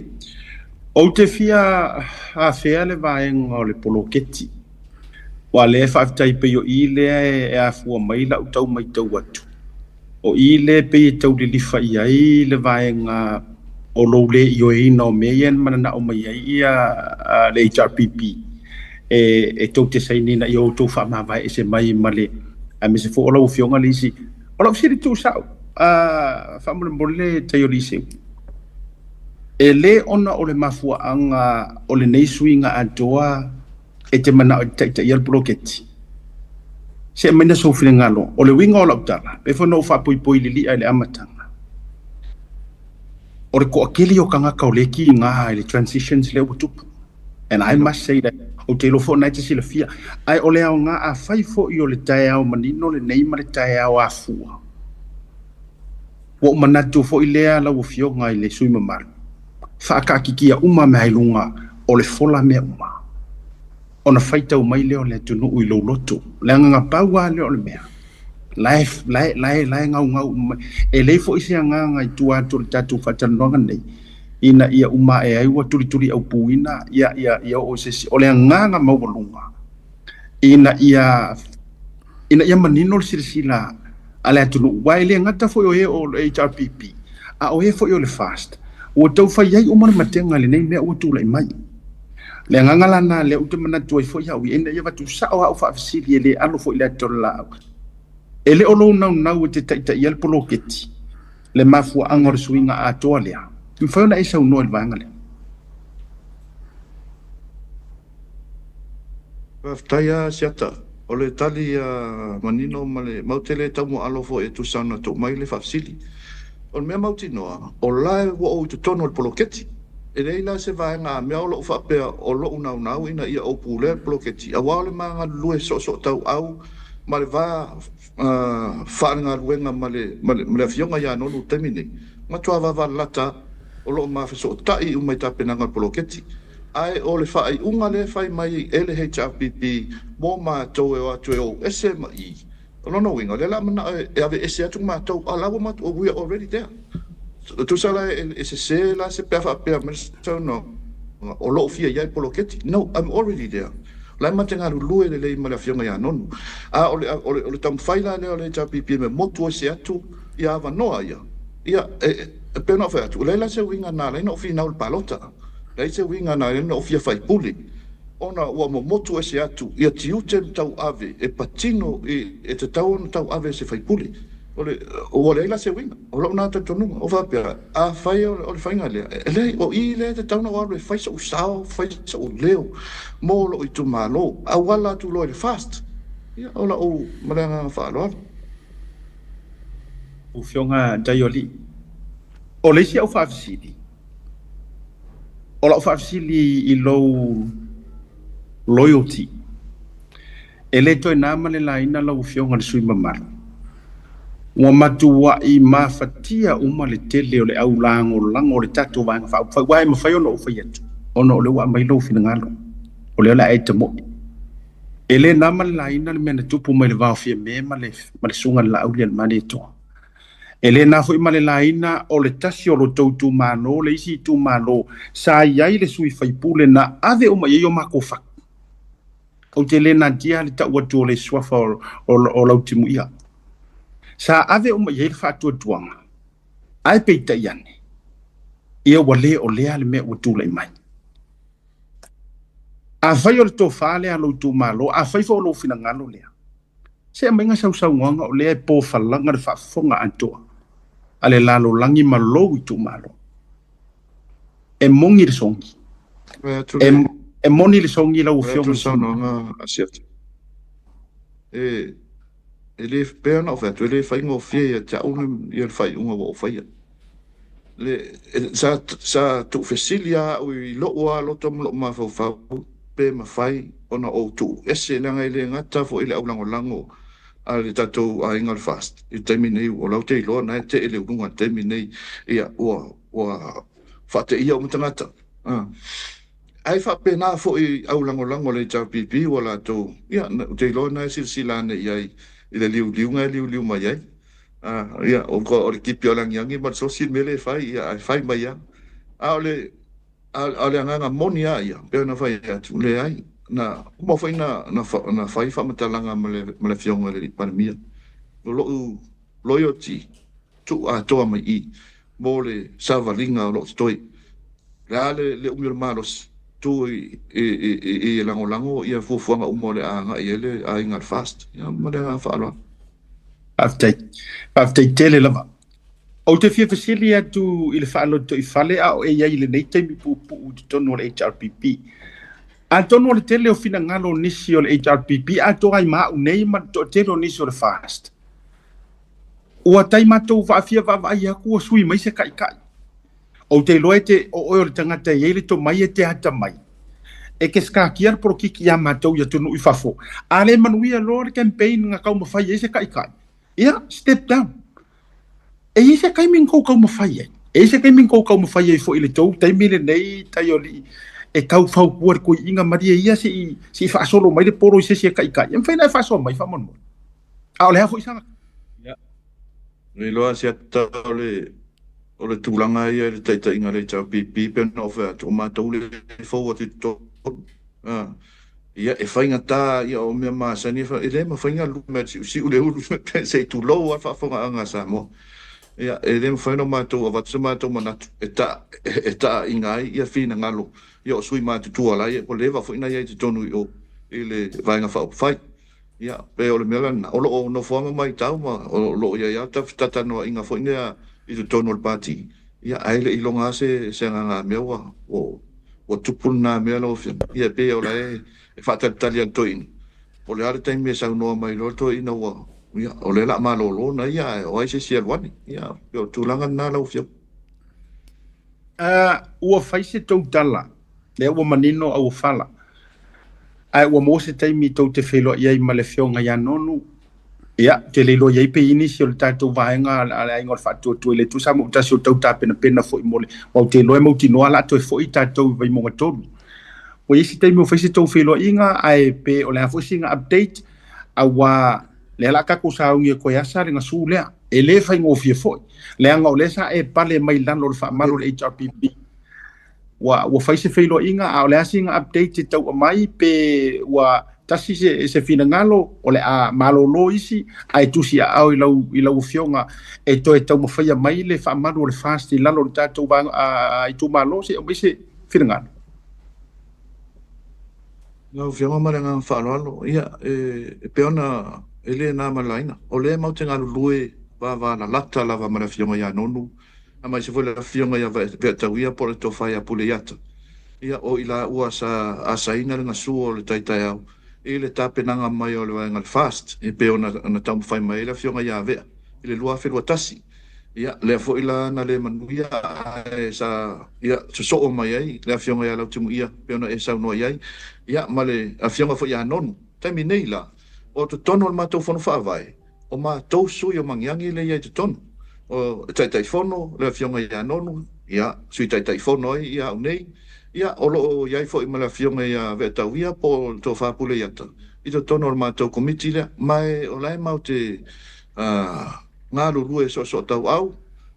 Ou te fia afea le vaega o le poloketi. Aua o lea e faafetai pei o i lea e afua mai lau tau matau atu. O i lea e pei e tau lilifa i ai le vaega o lou le ioeina o mea ia na mananao mai ai ia le HRPP e tou te saini ina ia outou faamavae ese mai ma le aemaise foi o lau Afioga le isi. O lau fesili tuusao, faamolemole Taioliiseu. E le ona o le mafuaaga o lenei suiga atoa e te manao e te taitaia le poloketi. Se aumai na sou finagalo. O le uiga o lau tala, pei foi ona ou faapoipoi lilia i le amataga, o le toatele o tagata o lea e kiga i le transitions lea ua tupu. And I must say that, ou te iloa foi o lena e te silafia. Ae o le aoga, afai foi o le taeao manino lenei ma le taeao afua, Ua ou manatu foi lea lau Afioga i le sui usufono mamalu, faakaatitia uma mea i luga o le fola mea uma, ona faitau mai lea o le atunuu i lou loto. Leaga na pau lava lea o le mea, la e, la e, la e, la e gaugau uma mai. E leai foi se agaga i tua atu o le tatou faatalanoaga nei, ina ia uma ae ai ua tulituliaupuina ia, ia, ia oo i se isi. O le agaga maualuga, ina ia ina ia manino le silasila a le atunuu, aua e le gata foi o e o le HRPP, a o e foi o le FAST, ua tau fai ai uma le matega i lenei mea ua tulai mai. Le agaga la lena lea ou te manatu ai foi au ia, ina ia avatu sao au faafesili e le alo foi i le ata o le laau. E le o lou naunau e te taitaia le poloketi, le mafuaaga o le suiga atoa lea. E mafai ona e saunoa i le vaega lea. Faafetai a Asiata. O le tali ia manino ma le mau tele taumuaalo foi e tusa ona tuu mai le faafesili. O le mea mautinoa, o la e ua ou i totonu o le poloketi. E leai la se vaega a mea o lou faapea o lou naunau ina ia ou pulea le poloketi aua o le ma galulue soosootauau ma le va faalegaluega ma le Afioga ia Nonu i le taimi nei, matua vavalalata o lo o ma fesootai uma i tapenaga o le poloketi. Ae o le faaiuga lea e fai mai e le HRPP mo matou e o atu e ou ese ma i, o lona uiga, o lea o le a manao e aveese atu matou, a o la ua matou, we are already there. Tusa la e sese la se pe a faapea mai le saunoaga o lo o fia i ai poloketi. No, I'm already there. O la e ma te galulue lelei ma le Afioga ia Nonu. A o le, o le, o le taumafai la lea o le HRPP e motu ese atu ia avanoa ia, ia, e, e pei ona ou fai atu, e leai la se uiga na ala ai ona ou finau i le palota. Leai se uiga na ala ai ona ou fia faipule, ona ua momotu ese atu ia tiute ma tauave e patino i, e tatau ona tauave e se faipule. O le, ua leai la se uiga. O lou na talitonuga, o faapea, afai o le faiga lea, e leai, o i lea e tatau ona ou alu e fai so'u sao, fai so'u leo mo lo'u itumalo, auala atu loa i le FAST. Ia, o la'u ma le agaga faaaloalo. Lau Afioga Daioli, o le isi au faafesili, o lau faafesili i lou loyalty, E le toe na ma le laina lau Afioga i le sui usufono mamalu, ua matuai mafatia uma le tele o le au lagolago o le tatou Vaega Faaupufai, aua e mafai ona ou fai atu, ona o lea ua aumai lou finagalo, o lea o le a e tamoe. E le na ma le laina le mea na tupu mai le va o Fiame ma le Susuga i le Laaulialemalietoa. E le na foi ma le laina o le tasi o lo outou itumalo, le isi itumalo sa i ai le sui faipule na ave uma i ai o matou fatu. Ou te le natia le tau atu o le suafa o Lautimuia. Sa ave uma i ai le faatuatuaga, ae peitai ane, ia ua le o lea le mea ua tulai mai. Afai o le tofa lea a lou itumalo, afai foi o lou finagalo lea, se aumaiga sausaunoaga o lea e pofalaga le faafofoga atoa a le lalolagi ma lou itumalo. E moni le sogi. E moni le sogi lau Afioga. Saunoaga a Siata. E e le pei ona ou fai atu, e le faigofie ia te au ia le faaiuga ua ou faia. Le, sa, sa tuufesili lava au i lou lava loto ma lou mafaufau pe mafai ona ou tuu ese leaga e le gata foi le aulagolago a le tatou aiga o le FAST i le taimi nei, o la ou te iloa na e tee le uluga i le taimi nei, ia ua ua faateia uma tagata. Ae faapena foi au lagolago a le HRPP ua latou, ia ou te iloa na e silasila ane i ai i le liuliuga e liuliu mai ai. Ia o le tipi o le agiagi ma le sosi le mea lea e fai, ia ae fai mai lava. A o le. A o le agaga moni lava ia, pei ona fai atu, leai, na uma foi na fai faamatalaga ma le Afioga i le Palemia, o lou loyalty tuu atoa mai i mo le savaliga o lo o totoe. O le a le umi o le malosi, tu i e lagolago ia fuafuaga uma o le a agai i ai le aiga a le FAST. Ia, ma le agaga faaaloalo. Faafetai. Faafetai tele lava. Ou te fia fesili atu i le faalotoifale a o e i ai i lenei taimi puupuu i totonu o le HRPP. Atonu o le tele o finagalo o nisi o le HRPP atoa ai ma au nei ma le toatele o nisi o le FAST. Ua tai matou vaafia vaavaai atu ua sui mai se taitai. Ou te iloa e te o oe o le tagata e i ai le tomai e te atamai. E te sikatia le polokiki iā matou i atunuu i fafo. A le manuia loa le campaign na taumafai ai se taitai, ia, step down. E i ai se taimi na tou taumafai ai? E i ai se taimi na tou taumafai ai foi i le tou taimi lenei Taialii e tau fautua i le toeaina malie ia se i faasolo mai le polo i se isi e taitai? E mafai ona e faasoa mai faamolemole. A o le a foi sana? Ia. Iloa se ata o le tulaga ia i le taitaiga a le HRPP pei ona ou fai atu, o matou le fou atu i totonu. Ia, e faigata ia o mea masani e le mafai ona luma e le siusiu le ulu se i tulou lava le faafofogaaga a Samoa. Ia, e le mafai ona matou avatu se matou manatu e taaiga ai ia finagalo ia o sui matutua la ua leva foi ona i ai i totonu i o i le Vaega Faaupufai. Ia, pei o le mea la lena, o lo o nofo lava ma matau ma o lo o i ai lava fetalanoaiga foi nei i totonu o le Pati, ia, ae le i iloga lava se agaga mea ua tupu lena mea lau Afioga. Ia, e pei o la e faatalitali lava i le toeaina, po o le a le taimi e saunoa mai loa le toeaina ua, ia, o lea o le a malolo na ia, ae o ai se isi e alu ane. Ia, pei o le tulaga lena lau Afioga. Ua fai se tou tala, lea ua manino auofala, ae ua maua se taimi tou te feiloai ai ma le Afioga ia Nonu. Ia, ou te le iloa i ai pe i ai nisi o le tatou vaega a le Aiga o le Faatuatua i le Atua Samoa tasi o tau tapenapena foi mo le, aua ou te iloa e mautinoa o le a toe foi tatou i Vaimauga 3. Ua i ai se taimi ua fai se tou feiloaiga ae pe o le a foi sina update, aua lea o le a tatou sauni e toe asa le gasu lea. E le faigofie foi, leaga o lea sa e pale mai lalo o le faamalu o le HRPP. Ua fai se feiloaiga, a o le a sina update e tau aumai, pe ua tasi se finagalo, o le a malolo isi, ae tusi aao i lau afioga e toe taumafaia mai le faamalu o le FAST i lalo o le tatou itumalo, se i aumai se finagalo. Lau Afioga ma le agaga faaaloalo, ia, e pei ona e le na ma le laina, o lea matou te galulue vavalalata lava ma le Afioga ia Nonu, aemaise foi le Afioga ia Veatauia po o le Tofa ia Puleiata, ia, o i laua sa asaina le gasu o le tai taeao i le tapenaga mai o le vaega o le FAST, e pei ona taumafai mai ai le Afioga ia Vea i le 2021. Ia, lea foi la na le manuia ae sa, ia, sosoo mai ai le Afioga ia Lautimuia pei ona e saunoa i ai, ia, ma le Afioga foi ia Nonu. Taimi nei la, o totonu o le matou Fono Faavae, o matou sui o Magiagi lea i ai i totonu. O le Taitaifono, le Afioga ia Nonu, ia, Sui Taitaifono ai ia au nei, ia, o lo o i ai foi ma le Afioga ia Veatauia po o le Tofa Puleiata i totonu o le matou Komiti lea. Ma o la e matou te galulue soosootauau,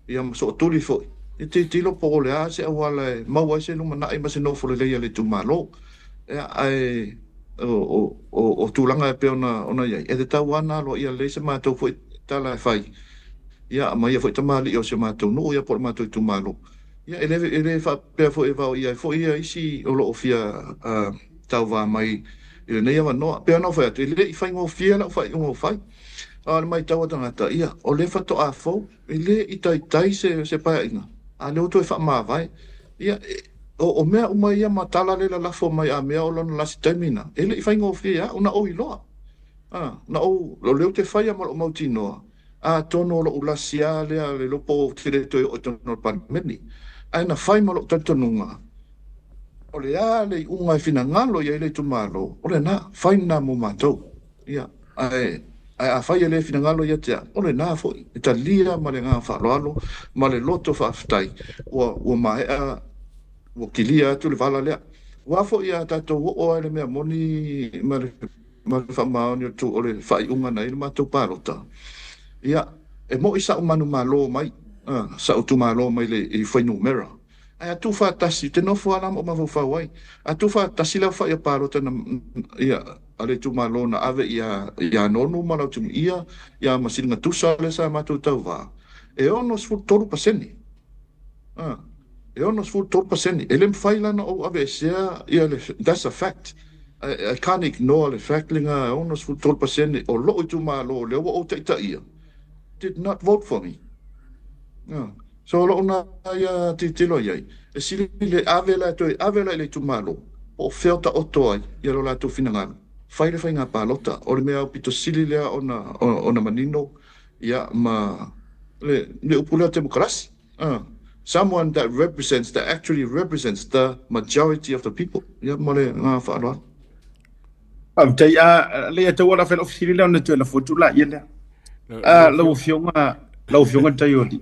ia ma sootuli foi, e tilotilo po o le a se auala e maua ai se lumanai ma se nofo lelei a le itumalo. Ia, ae o tulaga e pei ona i ai, e tatau lava ona aloaia lelei se matou foi tala e fai, ia, ma ia foi tamalii o si o matou nuu ia po o le matou itumalo. Ia, e le faapea foi e vaoia ai foi ia isi o lo o fia tauva mai i lenei avanoa. Pei ona ou fai atu, e le i faigofie lau faaiuga ua fai. A o le matau a tagata, ia, o lea faatoa fou, e le i taitai se paeaiga, a o lea ua toe faamavae. Ia, o mea uma ia ma tala lea e lalafo mai a mea o lona lasi taimi lena, e le i faigofie ia au, na ou iloa. Na ou, o lea ou te faia ma lou mautinoa, atonu o lou lasi lava lea, le iloa po ou te le toe oo i totonu o le Palemene. Ae na fai ma lou talitonuga, o le a le iuga e finagalo i ai le itumalo, o lena, fai lena mo matou. Ia, ae, ae afai e le finagalo ia te au, o lena foi, e talia ma le agaga faaaloalo ma le loto faafetai, ua, ua maea, ua kilia atu le vala lea. Aua foi a tatou oo lava i le mea moni ma le, ma le faamaoni o le, o le faaiuga na i ai le matou palota, ia, e moi sa'u manumalo mai, sa'u itumalo mai le, i fuainumera. Ae a tuufaatasi, ou te nofo lava la ma ou mafaufau ai, a tuufaatasi le aofai o palota na, ia, a le itumalo na ave ia, ia Nonu ma Lautimuia, ia ma Siligatusa lea sa matou tauva, e 63%. A, e 63%. E le mafai la ona ou aveesea ia le, that's a fact. I can't ignore le fact lena e 63% o lou itumalo lea ua ou taitaia did not vote for me. A, so o lou na ia tilotilo i ai, e sili le ave la toe ave la i le itumalo, po o fea o taoto ai ia lo latou finagalo, fai le faiga palota. O le mea aupito sili lea ona manino, ia, ma le upu lea temokarasi. Someone that represents, that actually represents the majority of the people. Ia, ma le agaga faaaloalo. Faafetai. A le ia tau ala fela ofisili lea ona toe lafo atu la ia lea. A lau afioga, lau afioga Taioli.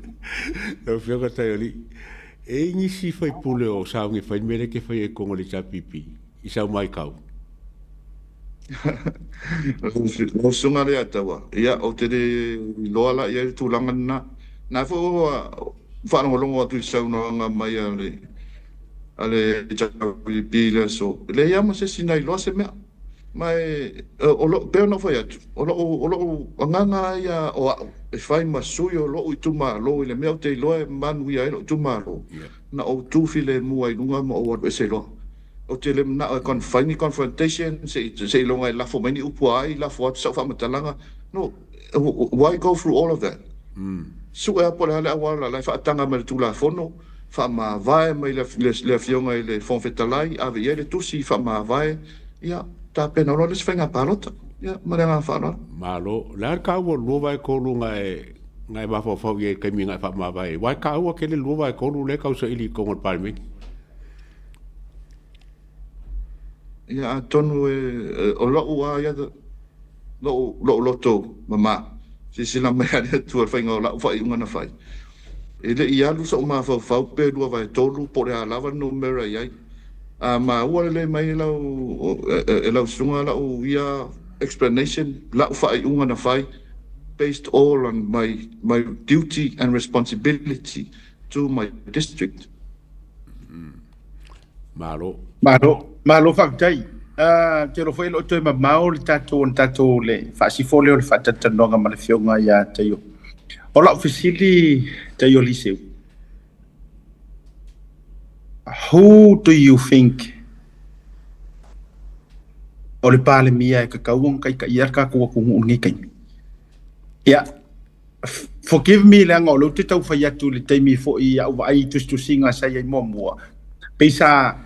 Lau afioga Taioli, e i nisi faipule o sauni fai mele ke fai e kongo le HRPP i sau mai kau. Lau susuga lea Taua, ia ou te le iloa la i ai le tulaga lena. Na foi ua faalogologo atu i saunoaga mai a le HRPP i le aso, e leai lava ma se isi na iloa se mea. Ma e, o lo, pei ona ou fai atu, o lou agaga ia o au, e fai ma sui o lou itumalo i le mea ou te iloa e manuia ai lou itumalo, na ou tu filemu ai i luga ma ou alu ese loa. Ou te le manao e fai ni confrontation, se iloga e lafo mai ni upu ai, lafo atu sau faamatalaga. No, why go through all of that? Sue a po le ale auala la e faataga mai le Tulafono, faamavae mai le afioga i le Fofoga Fetalai, ave i ai le tusi faamavae, ia, tapena loa le isi faiga palota. Ia, ma le agaga faaaloalo. Malo. Le a ka ua 2/3 nga e mafaufau i e kaimi nga e faamavae. Wai ka ua kele 2/3 le kau sa ili kongo le Parliament. Ia, atonu e, o lou a ia, lou loto mama, silasila mai a le Atua i le faiga o lau faaiuga na fai. E le i alu sou mafaufau pe 2/3 po o le a lava le numera i ai. A maua lelei mai e lau susuga lau ia explanation, lau faaiuga na fai, based all on my duty and responsibility to my district. Malo. Malo, malo faafetai. Te alofa foi lo toe mamao le tatou ona tatou le faasifo lea o le faatalatalanoaga ma le afioga ia Taio. O lau fesili Taio Liseu. Who do you think o le Palemia e tatau ona taitaia le tatou atunuu i lenei taimi? Ia, forgive me leaga o lea ou te tau fai atu i le taimi foi au vaai i tusitusiga sa i ai muamua. Pei sa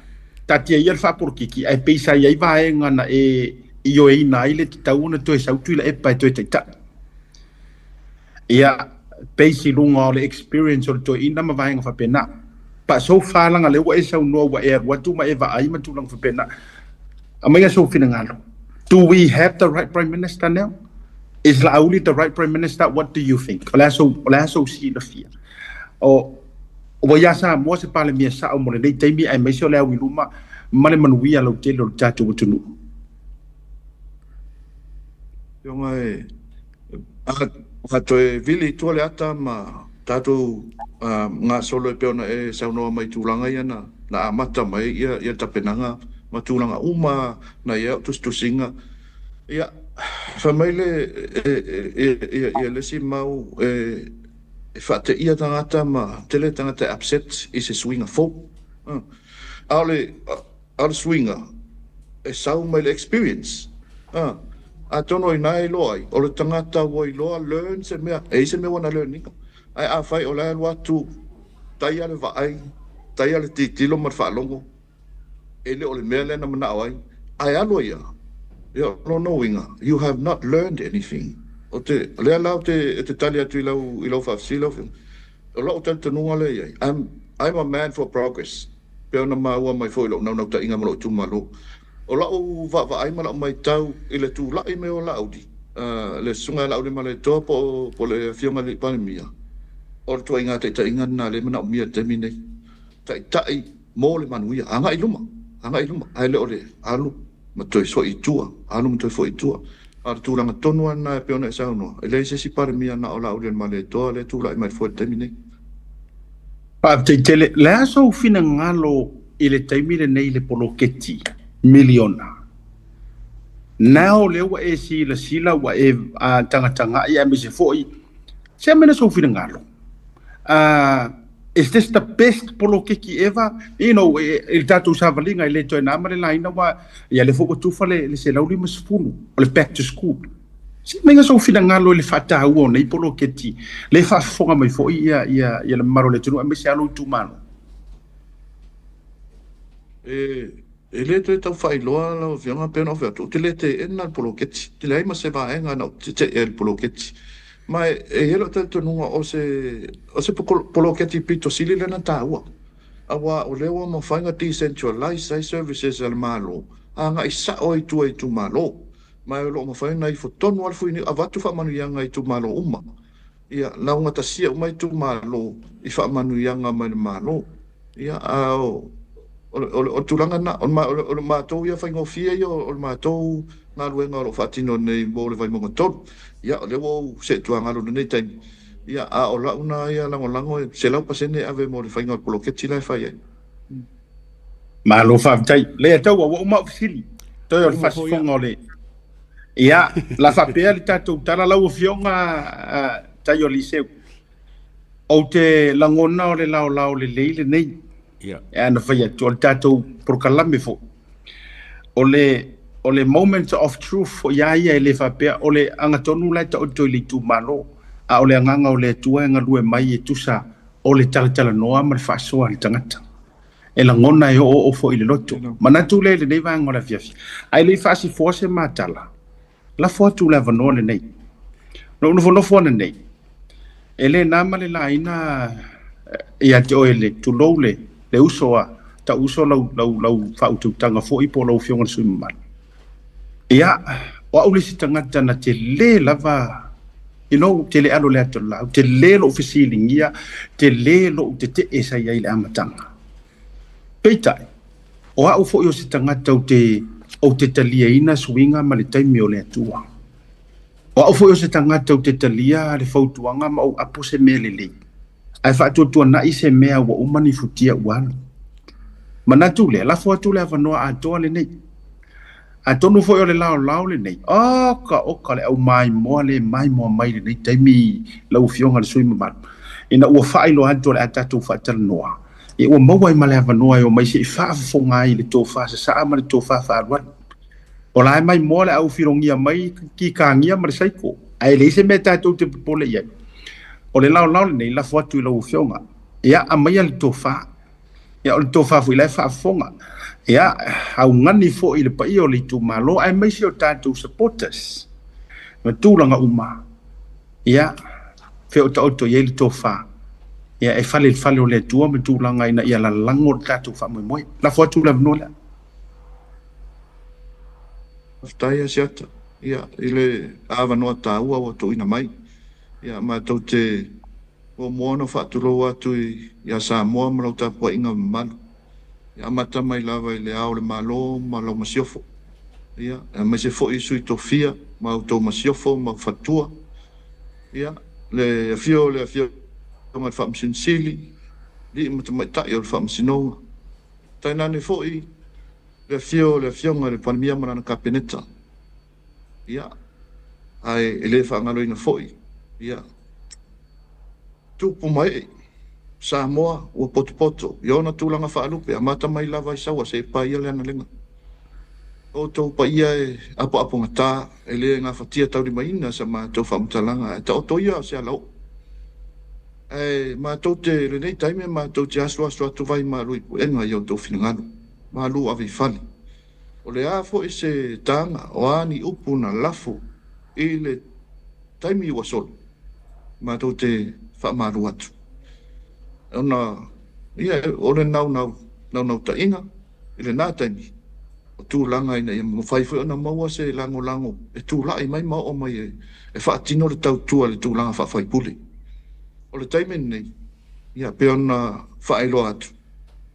taatia ia le faapolokiki ae pei sa i ai vaega na e ioeina ai le tatau ona toe sau Tuilaepa e toe taitai. Ia, base i luga o le experience o le toeaina ma vaega faapena. But so far laga lea ua e saunoa ua e alu atu ma e vaai ma tulaga faapena. Aumaia sou finagalo. Do we have the right prime minister now? Is Laauli the right prime minister? What do you think? O le a sou silafia. O ua ia Samoa se Palemia sao mo lenei taimi aemaise o le au i luma ma le manuia lautele o le tatou atunuu. Afioga e, a toe vili i tua le ata ma tatou gasolo e pei ona e saunoa mai i tulaga ia na amata mai ia tapenaga ma tulaga uma na i ai au tusitusiga. Ia, fai mai le ia le isi mau e faateia tagata ma tele tagata e upset i se suiga fou. A o le suiga e sau mai le experience. Atonu o ina e iloa ai, o le tagata ua iloa learn se mea, e i se mea ua na learn ina. Ae afai o le alu atu, taia le vaai, taia le tilotilo ma le faalogo, e le o le mea lea na manao ai, ae alu ai ia, ia o lona uiga, you have not learned anything. O te, lea la o te tali atu i lau faafesili, lau afioga. O lou talitonuga lea i ai, I'm a man for progress. Pe ona maua mai foi i lou naunautaiga ma lou itumalo. O lau vaavaai ma lau matau i le tulai mai o Laauli, le susuga ia Laaulialemalietoa po o le afioga i le Palemia, o le ituaiga taitaiga lena lea e manaomia i le taimi nei. Taitai mo le manuia, agai i luma, agai i luma, ae le o le alu ma toe foi i tua, alu ma toe foi i tua. A o le tulaga tonu lava lena e pei ona e saunoa, e leai se isi Palemia na o Laaulialemalietoa lea e tulai mai foi i le taimi nei. Faafetai tele. Le a sou finagalo i le taimi lenei i le poloketi miliona? Now lea ua e silasila ua e tagatagai aemaise foi se mea sou finagalo. Is this the best poloketi ever? You know, i le tatou savaliga e le toe na ma le laina ua ia le foi ua tufa le 150 o le back to school. Se mea sou finagalo i le faataua o nei poloketi le faafofoga mai foi ia ia ia le mamalu o le atunuu aemaise lava lou itumalo. E le toe tau faailoa lau Afioga pei ona ou fai atu, ou te le teena le poloketi. E leai ma se vaega na ou tetee ai i le poloketi. Ma e i ai lou talitonuga o se poloketi pito sili lea ona taua, aua o lea ua mafai ona decentralize ai services a le Malo agai sao ai i tua i itumalo. Ma o lo o mafai ona ifo tonu lava le fuiniu, avatu faamanuiaga i itumalo uma. Ia, laugatasia uma itumalo i faamanuiaga mai le Malo. Ia, a o le tulaga lena, o le matou ia faigofie ia o le matou galuega o lo o faatino nei mo le Vaimauga 3. Ia, o lea ua ou see tuagalo i lenei taimi. Ia, a o lau na ia lagolago e 100% e ave mo le faiga o le poloketi la e fai ai. Malo faafetai. Le tau ua uma ou fesili. Toe o le faasifoga o le. Ia, la faapea le tatou tala lau Afioga Tai o Liseu. Ou te lagona o le laolao lelei lenei. Ia. E ana fai atu o le tatou polokalame foi. O le moment of truth foi ia ia e le faapea o le agatonu la e taoto i le itumalo. A o le agaga o le Atua e galue mai e tusa o le talatalanoa ma le faasoa a le tagata. E lagona e oo oo foi i le loto. Manatu le lenei vaega o le afiafi. Ae le i faasifoa se matala, lafo atu le avanoa lenei. Na ou nofonofo ana nei, e le na ma le laina ia te oe le tulou le uso a tau uso lau faautautaga foi po o lau afioga i le sui usufono mamalu. Ia, o au le isi tagata na te le lava, you know, te le alo le ata o le laau, te le lou fesiligia, te le lou tetee sa i ai i le amataga. Peitai, o au foi o se tagata ou te taliaina suiga ma le taimi o le Atua. O au foi o se tagata ou te talia le fautuaga ma ou apo se mea lelei. Ae faatuatuanai se mea ua uma ni futia ua alu. Manatu lea, lafo atu le avanoa atoa lenei. Atonu foi o le laolao lenei, oka oka le au maimoa le maimoa mai lenei taimi lau afioga le sui mamalu. Ina ua faailoa atu o le a tatou faatalanoa. Ia ua maua ai ma le avanoa e o mai se i faafofoga ai le tofa sasaa ma le tofa faalualu. O la e maimoa le au filogia mai kikāgia ma le saiko. Ae leai se mea tatou te popole i ai. O le laolao lenei, lafo atu i lau afioga. Ia, aumaia le tofa. Ia, o le tofa foi la e faafofoga. Ia, augani foi i le paia o le itumalo, aemaise o tatou supporters. Ma tulaga uma. Ia, feotaoto i ai le tofa. Ia, e fale i le fale o le Atua ma tulaga ina ia lalago le tatou faamoemoe. Lafo atu le avanoa lea. Faafetai Asiata, ia, i le avanoa taua ua tuuina mai. Ia, matou te muamua ona faatulou atu ia Samoa ma lau tapuaiga mamalu. Ia, amata mai lava i le ao o le Malo ma lau masiofo. Ia, aemaise foi sui tofia ma outou masiofo ma faletua. Ia, le afio o le afioga i le Faamasino Sili, alii ma tamaitai o le Faamasinoga. Tainane foi le afio o le afioga i le Palemia ma lana Kapeneta. Ia, ae e le faagaloina foi, ia, tupu ma ee, Samoa ua potopoto i ona tulaga faalupe, amata mai lava i Saua seia paia le analega. O outou paia e apoapogata, e le gafatia taulimaina sa matou faamatalaga, ae taoto ia o se alaoo. Ae matou te, lenei taimi matou te asuasu atu vai malu i puega i outou finagalo, malu ave i fale. O le a foi se taga, o a ni upu na lafo i le taimi ua solo, matou te faamalu atu. Ona, ia, o le naunautaiga i lena taimi, o tulaga ina ia mafai foi ona maua se lagolago e tulai mai ma oo mai e faatino le tautua i le tulaga faafaipule. O le taimi lenei, ia, pei ona faailoa atu,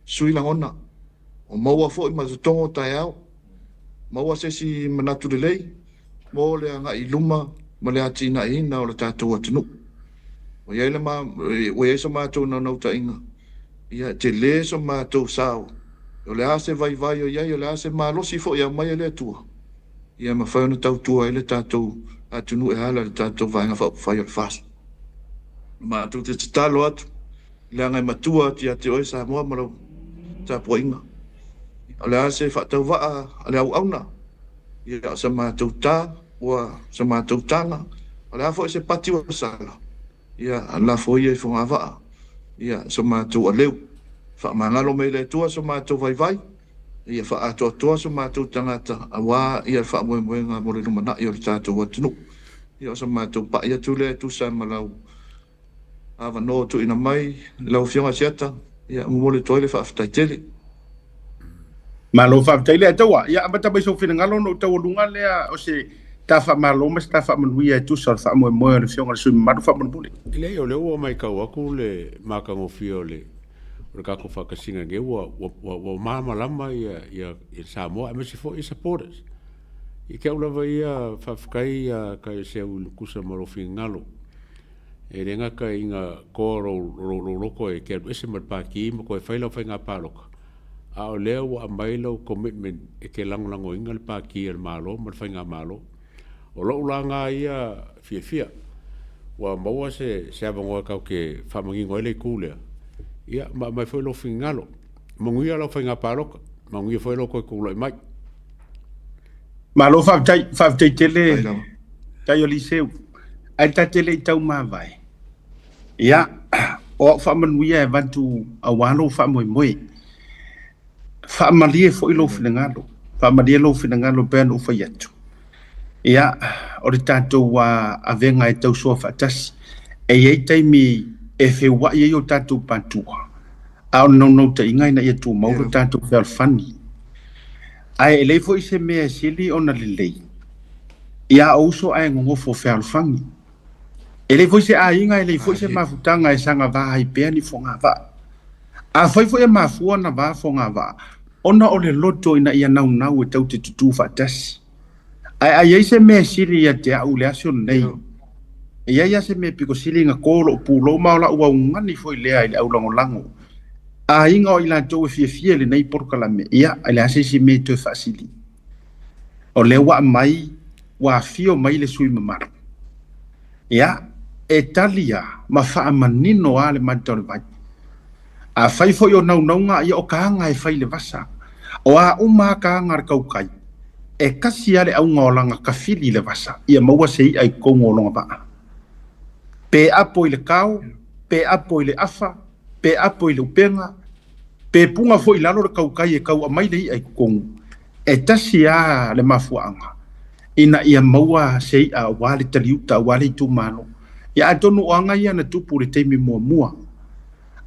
sui lagona, o maua foi ma totogo taeao, maua se isi manatu lelei mo le agai i luma ma le atinaeina o le tatou atunuu. Ua i ai so matou naunautaiga, Ia, e tele so matou sao. O le a se vaivai o i ai, o le a se malosi foi e aumai e le Atua, ia mafai ona tautua ai le tatou atunuu e ala i le tatou Vaega Faaupufai o le FAST. Matou te tatalo atu, leaga e matua atu ia te oe Samoa ma lau tapuaiga. O le a se faatauvaa a le auauna, ia o sa matou ta, ua sa matou taga, o le a foi se pati ua sala, Ia lafo ia i fogavaa, ia so matou aleu. Faamagalo mai e le Atua so matou vaivai, ia faaatoatoa so matou tagata aua ia le faamoemoega mo le lumanai o le tatou atunuu. Ia o so matou pai atu lea e tusa ma lau avanoa ua tuuina mai lau Afioga Asiata, ia momoli atu ai le faafetai tele. Malo faafetai le Ataua. Ia amata mai sou finagalo ona ou taualuga lea o se ta faamalo ma se ta faamanuia e tusa o le faamoemoe o le Afioga i le sui usufono mamalu faamolemole. E leai, o lea ua matau atu le matagofie o le o le tatou faatasiga nei ua ua ua malamalama ia ia Samoa aemaise foi supporters. I te au lava ia faafetai ia Taeseau i le tusa ma lou finagalo. E le gata ina toa lou loto e te alu ese ma le Pati ma toe fai lau faiga palota, a o lea ua aumai lau commitment e te lagolagoina le Pati a le Malo ma le Faigamalo. O lou la na ia fiafia, ua maua se avanoa tatou te faamanino ai le itu lea, ia ma aumai foi lou finagalo. Manuia lau faiga palota, manuia foi lou toe tulai mai. Malo faafetai, faafetai tele tai o Liseu. Ae ta te le i taumavae. Ia, o au faamanuia e avatu aua lou faamoemoe. Faamalie foi lou finagalo. Faamalie lou finagalo pei ona ou fai atu. Ia, o le tatou avega e tausoa faatasi. E i ai taimi e feuai ai o tatou patua, a o le naunautaiga ina ia tumau lo tatou fealofani. Ae e leai foi se mea e sili ona lelei ia o uso ae gogofo fealofani. E leai foi se aiga, e leai foi se mafutaga e saga va ai pea ni fogavaa. Afai foi e mafua ona va fogavaa, ona o le loto ina ia naunau e tau te tutū faatasi. Ae a i ai se mea e sili ia te au i le aso lenei, e i ai lava se mea pito sili na to lou pulou ma o lau augani foi lea i le aulagolago aiga o i latou e fiafia i lenei polokalame, ia, e leai se isi mea e toe faasili. O lea ua aumai, ua afio mai le sui mamalu. Ia, e tali lava ma faamanino lava le mata o le vai. Afai foi o naunauga, ia o ka aga e fai i le vasa. O a uma lava ka aga a le kaukai, e kasi lava le auga o lana kafili i le vasa, ia maua se i'a i totonu o lona vaa. Pe apo i le kao, pe apo i le afa, pe apo i le upega, pe puga foi i lalo le kaukai e tau aumai le i'a i totonu, e tasi lava le mafuaaga ina ia maua se i'a aua le taliuta, aua le itumalo. Ia atonu o aga ia na tupu i le taimi muamua.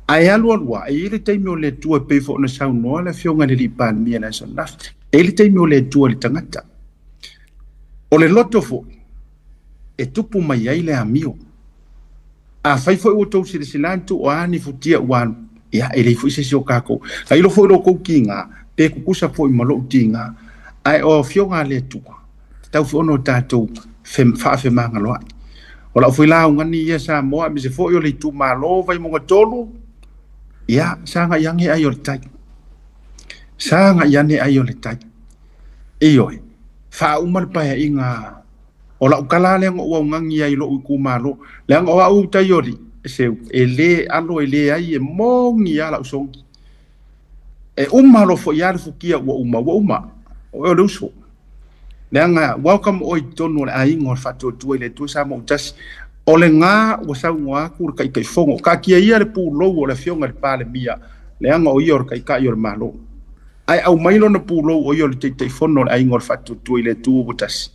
Ae alu alu lava, e i ai le taimi o le Atua e pei foi ona saunoa le Afioga i le Alii Palemia i le aso ananafi, e i ai le taimi o le Atua i le tagata. O le loto foi, e tupu mai ai le amio. Afai foi ua outou silasila atu o a ni futia ua alu, ia, e leai foi se isi o tatou. Tailo foi lo outou tiga, pe tutusa foi ma lou tiga, ae o Afioga a le Atua, tatau foi ona o tatou faafemagaloai. O lau foi la augani ia Samoa, aemaise foi o le itumalo Vaimauga 3, ia, sagai ane ai o le tai. Sagai ane ai o le tai. Ioe, faauma le paeaiga. O lau tala lea na ou augani ai i lou itumalo, leaga o au tai o alii, seu, e le alo e le ai, e moni lava lau sogi. E uma loa foi lava le futia ua uma, ua uma, o oe o le uso. Leaga welcome oe i totonu o le aiga o le Faatuatua i le Atua Samoa ua tasi. O lena ua saunoa atu le Taitaifono, taatia ia le pulou o le Afioga i le Palemia, leaga o ia o le Taitai o le Malo. Ae aumai lona pulou o ia o le Taitaifono o le aiga o le Faatuatua i le Atua ua tasi.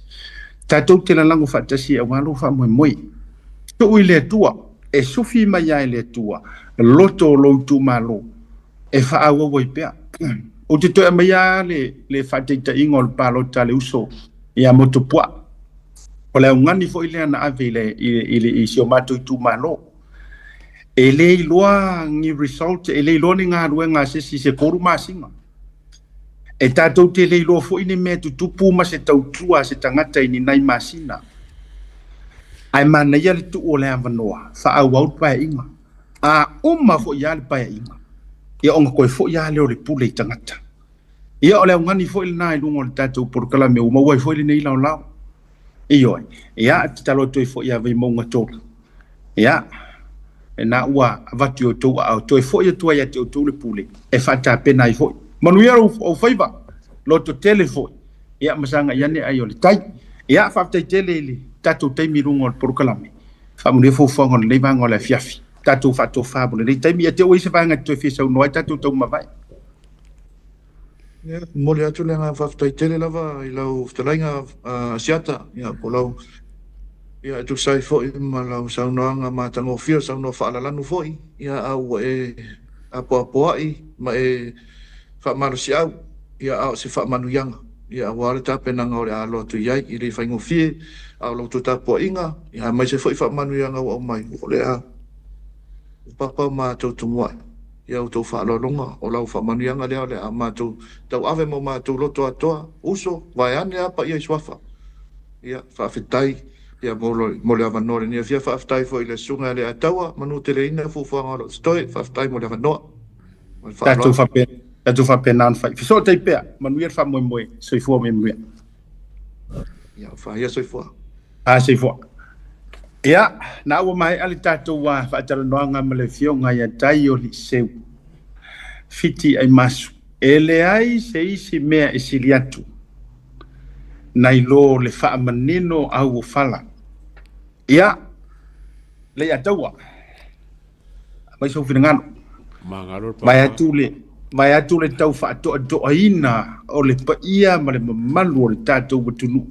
Tatou te lalago faatasi aua lou faamoemoe. Tuu i le Atua, e sufi mai lava e le Atua loto o lou itumalo e faaauau ai pea. Ou te toe aumaia lava le faataitaiga o le palota a le uso ia Motupuaa. O le augani foi lea na ave i si o matou itumalo. E le iloa ni result, e le iloa ni galuega a se isi i se 3 masina. E tatou te le iloa foi ni mea tutupu ma se tautua a se tagata i ni nai masina. Ae manaia le tuu o le avanoa, faaauau le paeaiga. A uma foi lava le paeaiga, Ia ona toe fo'i lava lea o le pule i tagata. Ia o le augani foi lena i luga o le tatou polokalame ua maua ai foi lenei laolao. Ioe. Ia, e tatalo atu ai foi ia Vaimauga 3. Ia, lena ua avatu i outou aao, toe foi atu ai ia te outou le pule e faatapena ai foi. Manuia ou faiva, lototele foi, ia ma sagai ane ai o le tai. Ia, faafetai tele i le tatou taimi i luga o le polokalame. Faamanuia fuafuaga o lenei vaega o le afiafi. Tatou faatofa mo lenei taimi. Ia te ua i se vaega e toe fia saunoa ai tatou taumavae. Ia, momoli atu le agaga faafetai tele lava i lau fetalaiga Asiata, ia, po o lau, ia, e tusa ai foi ma lau saunoaga matagofie, o saunoa faalalanu foi, ia, a ua e apoapoai ma e faamalosiau, ia, a o se faamanuiaga, ia, aua le tapenaga o le a alo atu i ai, e le faigofie, a o la outou tapuaiga, ia, aemaise foi faamanuiaga ua aumai, o le a papa matou tumuai. Ia outou faaaloaloga, o lau faamanuiaga lea o le a matou tauave ma o matou loto atoa, uso, vaeane a paia i suafa. Ia, faafetai ia mo le avanoa i lenei afiafi. Faafetai foi i le Susuga ia Leiataua, manuteleina fuafuaga o lo o totoe. Faafetai mo le avanoa. Ma le faaaloalo. Tatou faapena ona fai. Fesootai pea, manuia le faamoemoe. Soifua ma ia manuia. Ia, faia soifua. A soifua. Ia, na ua maea le tatou faatalanoaga ma le afioga ia Taio Liseu Fiti Aimasu. E leai se isi mea e sili atu nai lo le faamanino au o fala. Ia, Leiataua, aumai sou finagalo. Magalo le Vae atu le vae atu le tau faatoatoaina o le paia ma le mamalu o le tatou atunuu.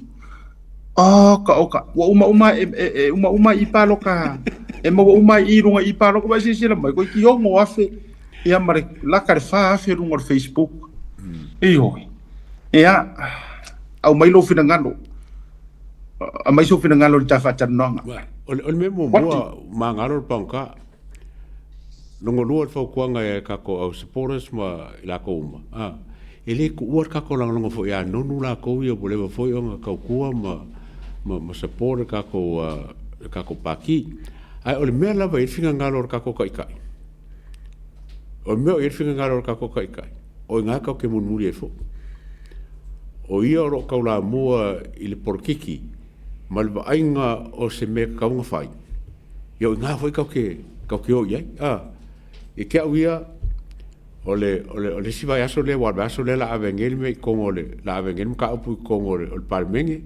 Oka oka, ua uma uma e, e, e uma uma i paloka, e maua uma i luga i paloka, vai silasila mai, koe ki 6,000, ia ma le laka le 4,000 luga o le Facebook. Ioe. Ia, aumai lou finagalo. Aumai sou finagalo i le ta faatalanoaga. O le mea muamua, magalo le pagota. Lona lua o le fautuaga i a tatou au supporters ma i latou uma, a, e le tuua le tatou lagolago foi ia Nonu latou ia ua leva foi ona tautua ma, ma, ma support le tatou, le tatou Pati. Ae o le mea lava e i ai le finagalo o le tatou Taitai, o le mea o i ai le finagalo o le tatou Taitai, o i ina tatou te mulimuli ai foi. O ia o lo o taulamua i le polokiki ma le vaaiga o se mea e tatau ona fai, Ia o i ina foi tatou te, tatou te o i ai. A, ia te au ia, o le, o le, o le isi vaiaso lea, aua o le vaiaso lea o le a ave nei le mea i totonu o le, o le a ave nei le mataupu i totonu o le, o le Palemene.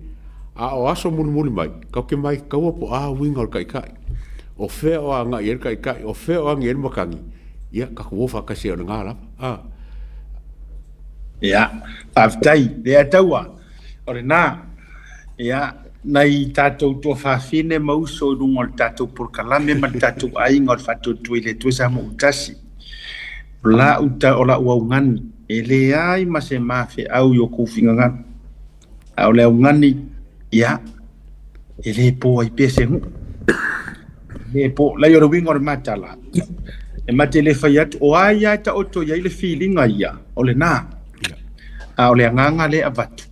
A o aso mulimuli mai, tatou te maitaua po o a uiga o le Taitai. O fea o agai i ai le Taitai, o fea o agi ai le matagi, ia tatou o faatasi ai o lena lava. A. Ia, faafetai. Leiataua, o lena. Ia, nai tatou tuafafine ma uso i luga o le tatou polokalame ma le tatou aiga o le Faatuatua i le Atua Samoa ua tasi. O lau ta, o lau augani, e leai ma se mafeau i o kou finagalo. A o le augani, ia, e le po ai pea se nuu. E le po, lai o le uiga o le matala, e mate le fai atu, o ai ia e taoto i ai le filiga ia, o lena. A o le agaga lea e avatu,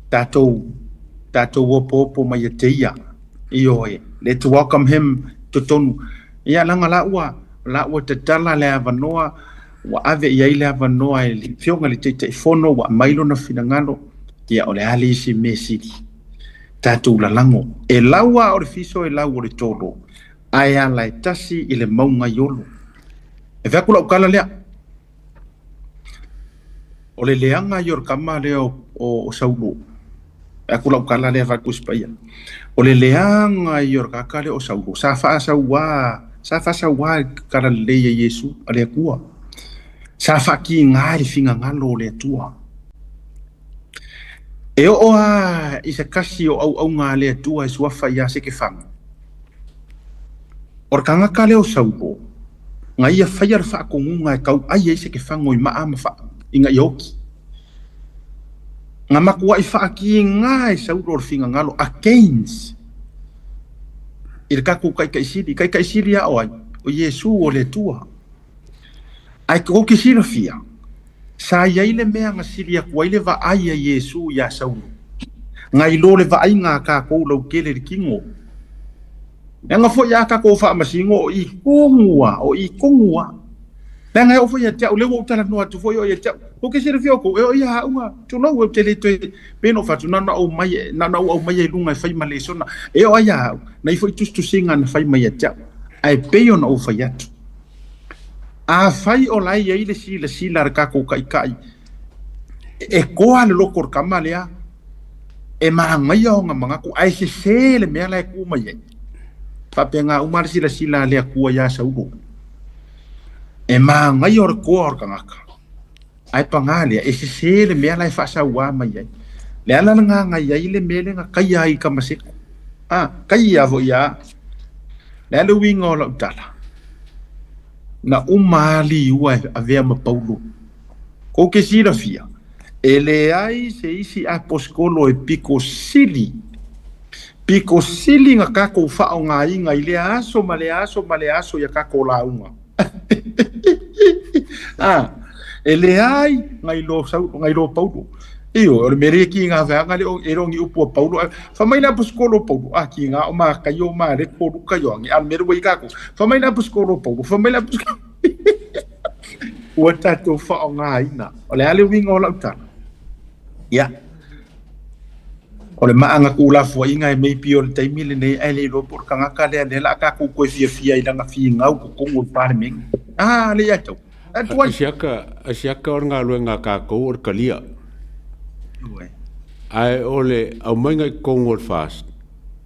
tatou, tatou opoopo mai ia te ia, ioe, let's welcome him totonu. Ia, leaga la ua, la ua tatala le avanoa, ua ave i ai le avanoa e le Afioga i le Taitaifono, ua aumai lona finagalo, ia o le a le isi mea sili? Tatou lalago, e lau lava o le fiso e lau o le tolo, ae ala e tasi i le mauga i Olo. E fai atu lau tala lea, o le leaga ia o le tama lea o Saulo, fai atu lau tala lea fai atu i si paia, o le leaga ia o le tagata lea o Saulo, sa faasaua, sa faasaua i le talalelei a Iesu, a le Atua. Sa faatiga i le finagalo o le Atua. E oo lava i se tasi o auauna a le Atua e suafa ia Setefano, o le tagata lea o Saulo, na ia faia le faatonuga e tauai ai Setefano i maa ma faa ina ia oti. Na matuai faatiga e Saulo le finagalo against i le tatou Taitaisili. Taitaisili a o ai? O Iesu o le Atua. Ae tou te silafia, sa i ai le mea na sili atu ai le vaai a Iesu iā Saulo, nai lo le vaaiga a tatou lautele i le tino. Leaga foi a tatou faamasino o i tonu lava, o i tonu lava. Leaga e oo foi ia te au, lea ua ou talanoa atu foi oo ia te au. Ko ke silafia outou, e oo ia auga, tulou, ou te le toe, pei ona ou fai atu, na ona ou mai, na ona ou aumaia i luga e fai ma lesona. E oo lava ia au, na i foi tusitusiga na fai mai ia te au. Ae pei ona ou fai atu, afai o la e i ai le silasila a le tatou Taitai e toa le loto o le tama lea, e manaia ona manatu, ae sese le mea la e tu mai ai. Faapena uma le silasila a le Atua ia Saulo. E manaia o le toa o le tagata, ae paga lea, e sese le mea la e faasauā mai ai. Le ala lena na i ai le mea lea na taia ai i Tamaseko. A, taia foi ia. Le a le uiga o lau tala? Na uma lava liua e avea ma Paulo. Kou te silafia, e leai se isi aposetolo e pito sili, pito sili na tatou faaaogaina i lea aso ma lea aso ma lea aso i a tatou lauga. A, e leai nai lo Saulo, nai lo Paulo. Ioe, o le mea lea e kiga vaega lea e le o ni upu a Paulo. Fai mai le aposetolo Paulo, a kiga o Mataio, o Mareko, o Luka, Ioane, a o le mea lea ua i ai tatou. Fai mai le aposetolo Paulo, fai mai le aposetolo ua tatou faaaogaina. O le a le uiga o lau tala? Ia, o le maaga tuulafoaiga e maybe o le taimi lenei ae le iloa po o le tagata lea lea la a tatou toe fiafia i lana finau i totonu o le Palemene. A, le ia tau. A tuai. Asiaka, asiaka o le galuega a tatou o le talia. Ioe. Ae o le aumaiga i totonu o le FAST,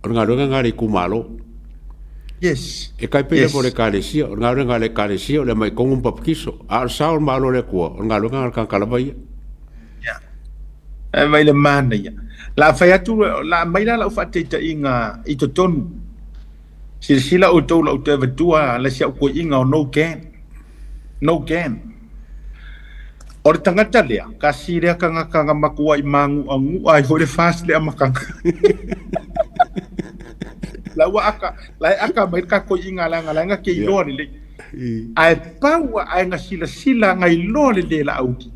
o le galuega lena a le itumalo. Yes. E tai pei Yes. lava o le ekalesia, o le galuega a le ekalesia o le aumai i totonu ma papatiso. A o le sao o le Malo o le Atua, o le galuega lena a le tagata lava ia. Yeah. Ae mai le manaia. La fai atu, la aumai la lau faataitaiga i totonu. Silasila outou lau toe avatua le si au toeaina o No Can. No Can. O le tagata lea, kasi lea tagata na matuai manu'anu'a ai foi le FAST le amataga. La ua aka, la e aka mai le ka toeaina leaga la e na te iloa lelei. Ae pau ae na silasila na iloa lelei e Laauli,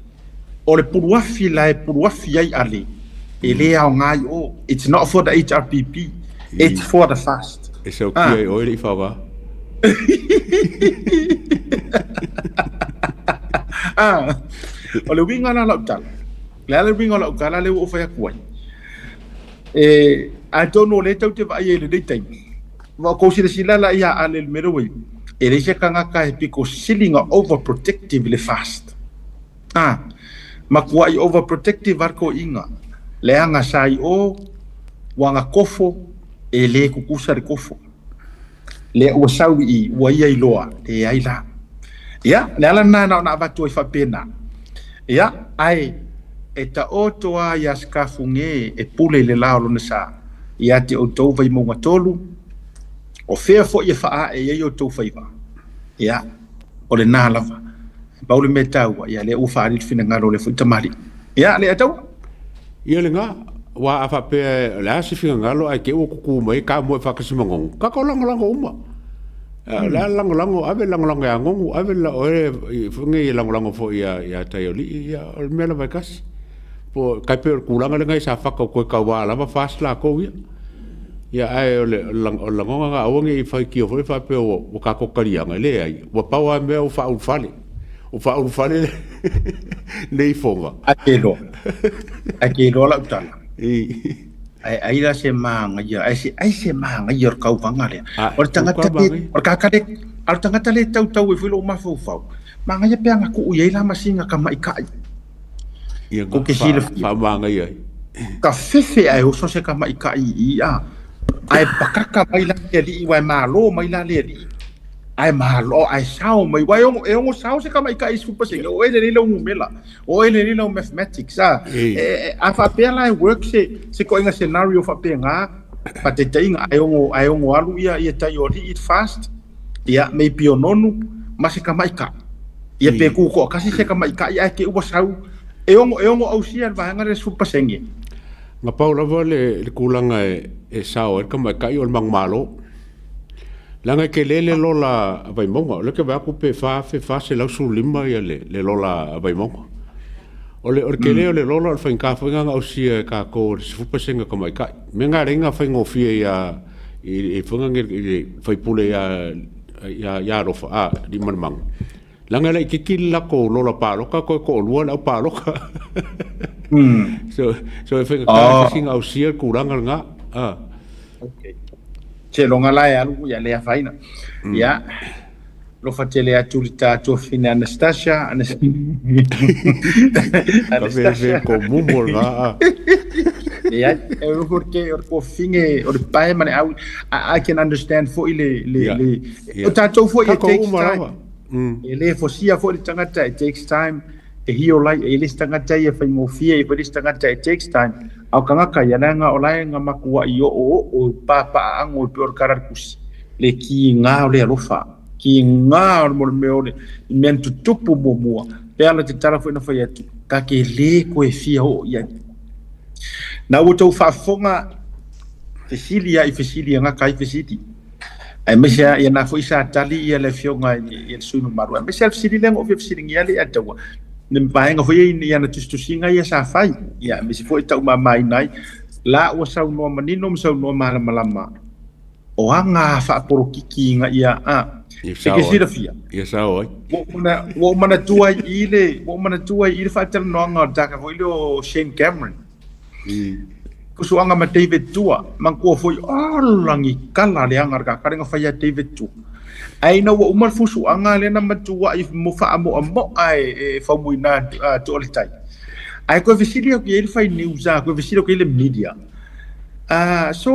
o le puluafi la e puluafi ai Ale, e le aoga i o. It's not for the HRPP, it's for the FAST. E saukia i oe le i whaoga. Ah, o le uiga la lau tala. Le a le uiga o lau tala lea ua ou fai atu ai. E, atonu o lea tou te vaai ai i lenei taimi. Ua outou silasila la ia Ale i le mea lea ua i ai. E leai se tagata e pito sili ona overprotective i le FAST. A, matuai overprotective lava le toeaina. Leaga sa i o, ua na kofo, e le tutusa le kofo. Lea ua sau i i, ua ia iloa, leai la. Ia, le ala lena na ona avatu ai faapena. Ia, ae e taoto lava ia Sikafuge e pule i le la o lona sa, ia te outou Vaimauga 3, o fea foi e faaae i ai outou faiva? Ia, o lena lava. Pau le mea taua, ia lea ua faaali le finagalo o lea foi tamalii. Ia, le ataua. Ia lena, aua a faapea o le a se finagalo ae te i ua tutu mai ka moe faatasi ma Nonu, tatou lagolago uma. O le a le lagolago, ave le lagolago ia Nonu, ave le oe foi nei e lagolago foi ia Taialii, ia o le mea lava e tasi. Po tai pei o le tulaga lena i Safata ua toe tauva lava FAST latou ia. Ia ae o le lagona lena aua ne i faitio foi faapea ua tatou taliaga, leai, ua pau lava mea ua faaulufale. Ua faaulufale le ifoga. Ai ke iloa. Ai ke iloa lau tala. Ai ai la se manaia, ai se ai se manaia o le tauvaga lea. O le tagata le, o le tagata le, a o le tagata le tautau ai foi lou mafaufau. Manaia pe ana tuu i ai la ma sina tamaitai. Ia Ko te silafia. Faamanaia ai. Ka fefe ae oso se tamaitai i ia. Ae pakaka mai la le alii, ua e malo mai la le alii. Ae malo, ae sao mai, ua e ono, e ono sao se tamaitai i 10%, o oe lelei lau numera, o oe lelei lau mathematics, a. Ei. E, a faapea la e work se, se ituaiga scenario faapena, faataitaiga, ae ono, ae ono alu ia, ia tai o alii fast, ia, maybe o nonu, ma se tamaitai. Ia pe kū toatasi se tamaitai ae te i ua sau, e ono, e ono ausia le vaega lea 10%. Na pau lava le, le tulaga e, e sao ai le tamaitai o le manumalo. Leaga e tele le lola a Vaimauga, o lea ou te vaai atu pe 4415 ia le, le lola a Vaimauga. O le, o le tele o le lola o le faigata foi lena ona ausia e tatou o le 10% o tamaitai. O le mea lena e ala ai ona faigofie ia i, i, i, i le faipule ia, ia, ia Alofa, a, Aliimalemanu. Laga e laitiiti le latou lola paloka toe toalua le au paloka. So, so e faigata oh. se sina ausia le tulaga lena. Ah. Okay. Seiloga la e alu ia le afaina. Ia. Lofa tele atu le tatou fine Anastasia. Anastasia. Ko mumu lena. Ah. Leai, e o te o le kofine o le pae ma le au. I can understand foi le le le o tatou foi it takes time. E le fosia foi le tagata, it takes time e heal ai, e le isi tagata ia e faigofie, e le isi tagata it takes time. A o tagata ia, leaga o la e na matuai oooo i papaaano e pei o le kararikusi, le kiga o le alofa, kiga o le mo le mea o le mea na tutupu muamua. Pe ala te tala foi na fai atu, ta te le toe fia oo i ai. Na ua outou faafofoga, fesili lava i fesili e gata ai fesili. Aemaise lava, ia na foi sa tali ia le afioga i le sui mamalu, aemaise lava le fesili lea na ou fia fesiligia le ia taua, le vaega foi ia i ana tusitusiga ia sa fai, ia aemaise foi taumamaina ai, la ua saunoa manino ma saunoa malamalama, o aga faapolokiki ina ia, a, e ke silafia. Ia sao ai. Ua ou manatua ai i le, ua ou manatua ai i le faatalanoaga o le tagata foi lea o Shane Cameron. Fusuaga ma David Tua, manatua foi, ola ni kala leaga le kakale na fai ia David Tua. Ae ina ua uma le fusuaga lea na matuai mo faamoamoa e faumuina atu o le tai. Ae toe fesili atu i ai le fai news a, toe fesili atu i ai le media. So,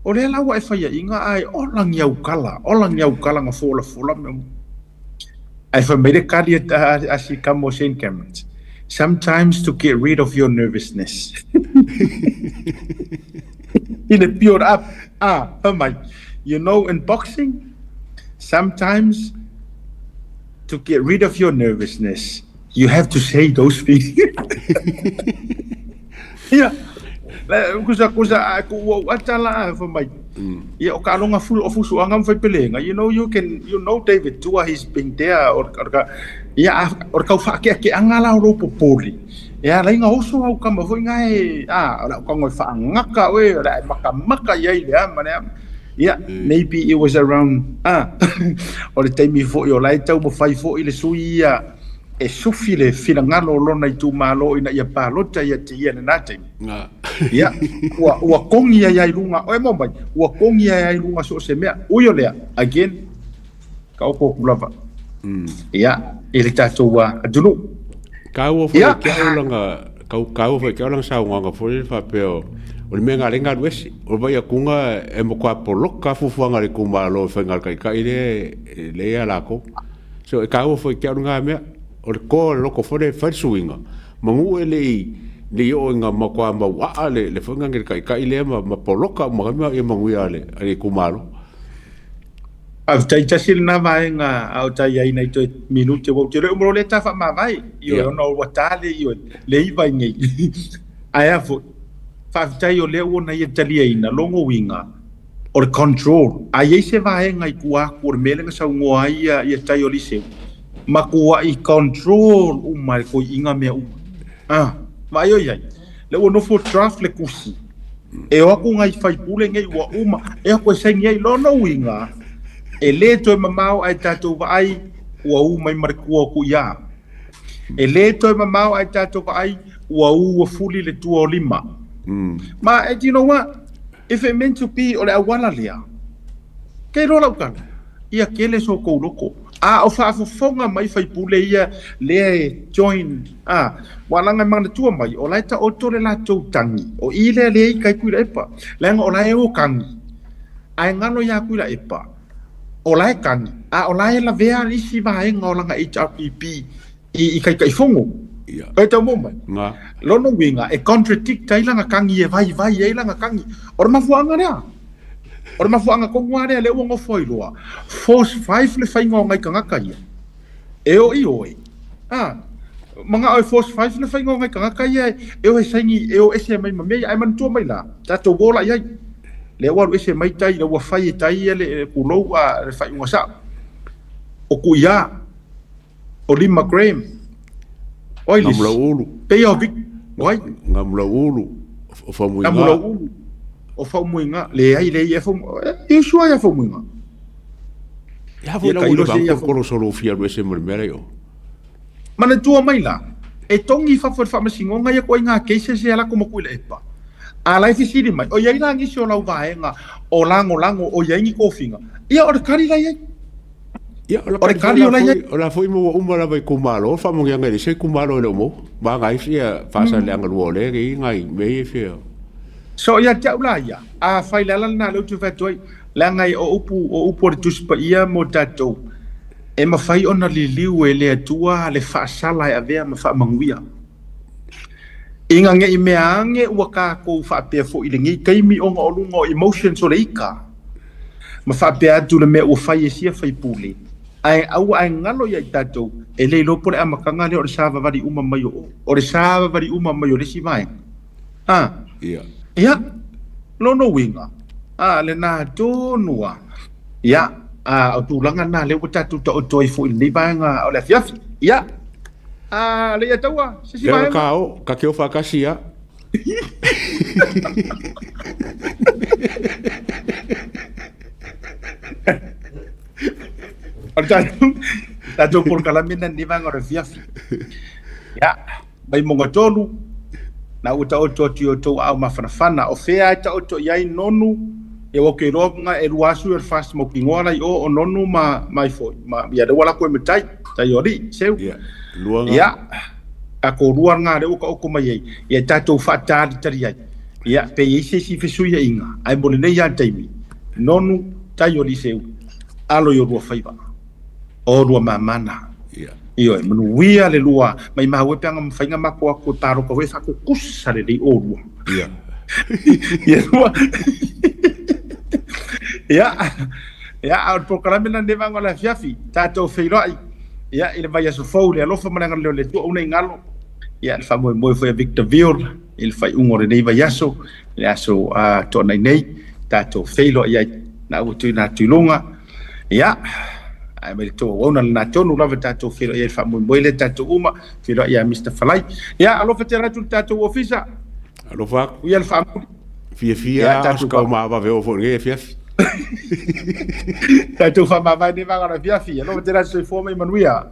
o lea la ua e faiaina ae ola ni au kala, ola ni au kala na folafola mea uma. Ae fai mai le kali a si kama o Shane Camerons, Sometimes to get rid of your nervousness. I le build up, ah, fai mai, you know in boxing, sometimes to get rid of your nervousness, you have to say those things. Ia, kusa kusa ku ua ua tala fai mai. Ia o ka alonga fu o fusuaga ma faipelega, you know you can you know David Tua he's been there o ka ia o le tau faakeakeaga la o lou popoli. E ala ai na oso au kama foi na e a o le au tago e faagata oe o le a e makamaka i ai le a ma le a. Ia, maybe it was around a o le taimi foi o la e taumafai foi le sui ia e sufi le finagalo o lona itumalo ina ia palota ia te ia i lena taimi. Ia, ua, ua kogi ai ai luga, oe mo mai, ua kogi ai ai luga so o se mea. Ui o lea, again, ka oko aku lava. Ia, i le tatou atunuu. Kāua foi yeah. ke au langa, kau kāua foi ke au langa saunoaga foi le faapea o, o le mea ngā le ngalu ese. O le vai akunga e mo kua poloka fufuanga le kumalo e whainga kai kai le, le ia lako. So e kāua foi ke au ngā mea, o le koa o le loko foi le whai suinga. Manu e le i le i oo ina matua mauaa le le foiga le taitai lea ma ma poloka uma ai mea ia manuia a le a le itumalo. Faafetai tasi lena vaega a o tai ai nai toe minute ua ou te le uma loa lea ta faamavae ioe ona ua ta le ioe le iva i nei. Ae a foi, faafetai o lea ua na ia taliaina logo uiga o le control. A i ai se vaega i tua atu o le mea lea na saunoa ai ia, ia tai o Liseu, matuai control uma e le toeaiina mea uma. Ah, vaai o i ai. Lea ua nofo draft le tusi. E o atu nai faipule nei ua uma, e o atu e saini ai. Lona uiga, e le toe mamao ae tatou vaai ua u mai ma le tua o Tuiā. E le toe mamao ae tatou vaai ua u ua fuli le tua o Lima. Ma, and you know what? If it meant to be o le auala lea, kei loa lau tala, ia kele so tou loko. A o faafofoga mai faipule ia lea e join, a, ua laga e manatua mai, o la e taoto le latou tagi, o i lea lea i kai Tuilaepa, leaga o la e o tagi, ae galo ia Tuilaepa, o la e tagi, a o la e lavea isi vaega o lana HRPP i Taitaifono. Ia. E tau mo mai. Nga. Lona uiga, e contradict ai lana tagi e vaivai ai lana tagi. O le mafuaaga lea. O le mafuaaga tonu lava lea, lea ua nofo ai loa. Force 5 le faiga o nai tagata ia. E o i oe. A, manao e force 5 le faiga o nai tagata ia e o e saini, e o ese mai ma mea ia. Ae manatua mai la, tatou o la i ai. Lea ua alu ese mai tai, lea ua fai e tai ia le pulou a le faaiuga sao. O Kuia, O Lima Graham. Oi lis. Ngamulauulu. Pei o Vic. Oi. Ngamulauulu. O Faumuiga. Ngamulauulu. O Faumuiga. Leai, leai e Faumuiga. E sua ia Faumuiga. Ia foi Ia la ka ua ilo leva se ia ko kolo solo fia alu ese ma le mea lea i o. Manatua mai la, e togi i fafo e le Faamasinoga ia ituaiga cases ia lako ma Tuilaepa. A la e fesili mai, o i ai la nisi o lau vaega o lagolago o i ai ni tofiga? Ia, o le tali la i ai. Ia, o la O le kali foi tali la o la i ai. foi, o la foi ma ua uma lava i itumalo, faamanuiaga i le isi itumalo e le o maua. Vaega ai ia Faasaleleaga 2 o lea e i ai nai mea ia e fia. So ia te au la ia, afai le ala lena lea ou te fai atu ai, leaga o upu, o upu a le Tusi Paia mo tatou, e mafai ona liliu e le Atua le faasala e avea ma faamanuia. Ina ne i mea ane ua tatou faapea foi i lenei taimi ona o luga o emotions o le ita, ma faapea atu le mea ua fai e sia faipule, ae aua ae galo ia i tatou, e le iloa po o le amataga lea o le savavali uma mai o o, o le savavali uma mai o le isi vaega. A. Ia. Ia, lona uiga, a, lena tonu a. Ia, a, o tulaga na lea ua tatou taoto ai foi i lenei vaega o le afiafi. Ia, a, le ia taua, se isi Lea o le vaega. ka o, ka te o faatasi ia. O le tatou, tatou polokalame lena i lenei vaega o le afiafi. Ia, Vaimauga 3, na ua taoto atu i outou aao mafanafana. O fea e taoto i ai Nonu? Ia ua ou te iloa na e lua asu ia o le fast mautinoa la i o o Nonu ma mai foi. Ma ia lea ua lako e matai, tai o alii, seu. Ia, lua nga. Ia, tatou lua nga lea ua taoto mai ai. Ia tatou faatalitali ai. Ia, pe i ai se isi fesuiaiga, ae mo lenei lava taimi, Nonu, tai o alii seu, alo i o lua faiva. O lua mamana. Ia. Ioe, manuia le lua, maimau e pe ana mafai na matou atu e palota foi e faatutusa lelei olua. Ia. Ia lua. Ia. Ia, a o le polokalame lena lenei vaega o le afiafi, tatou feiloai, ia, i le vaiaso fou i le alofa ma le agalelei o le Atua, una i galo, ia, le faamoemoe foi a Victor Viol i le faaiuga o lenei vaiaso, le aso Toonai nei, tatou feiloai ai, na ua tuuina atu i luga. Ia, ae mai le tou auauna lena tonu lava tatou feiloai ai le faamoemoe lea tatou uma, feiloai ia Mister Falai. Ia, alofa tele atu le tatou ofisa. Alofa atu. Uia le faamuli. Fiafia Ia, tatou aso kau maavave oo foi i lenei afiafi. Tatou faamavae nei vaega o le afiafi. Alofa tele atu soifua ma ia manuia.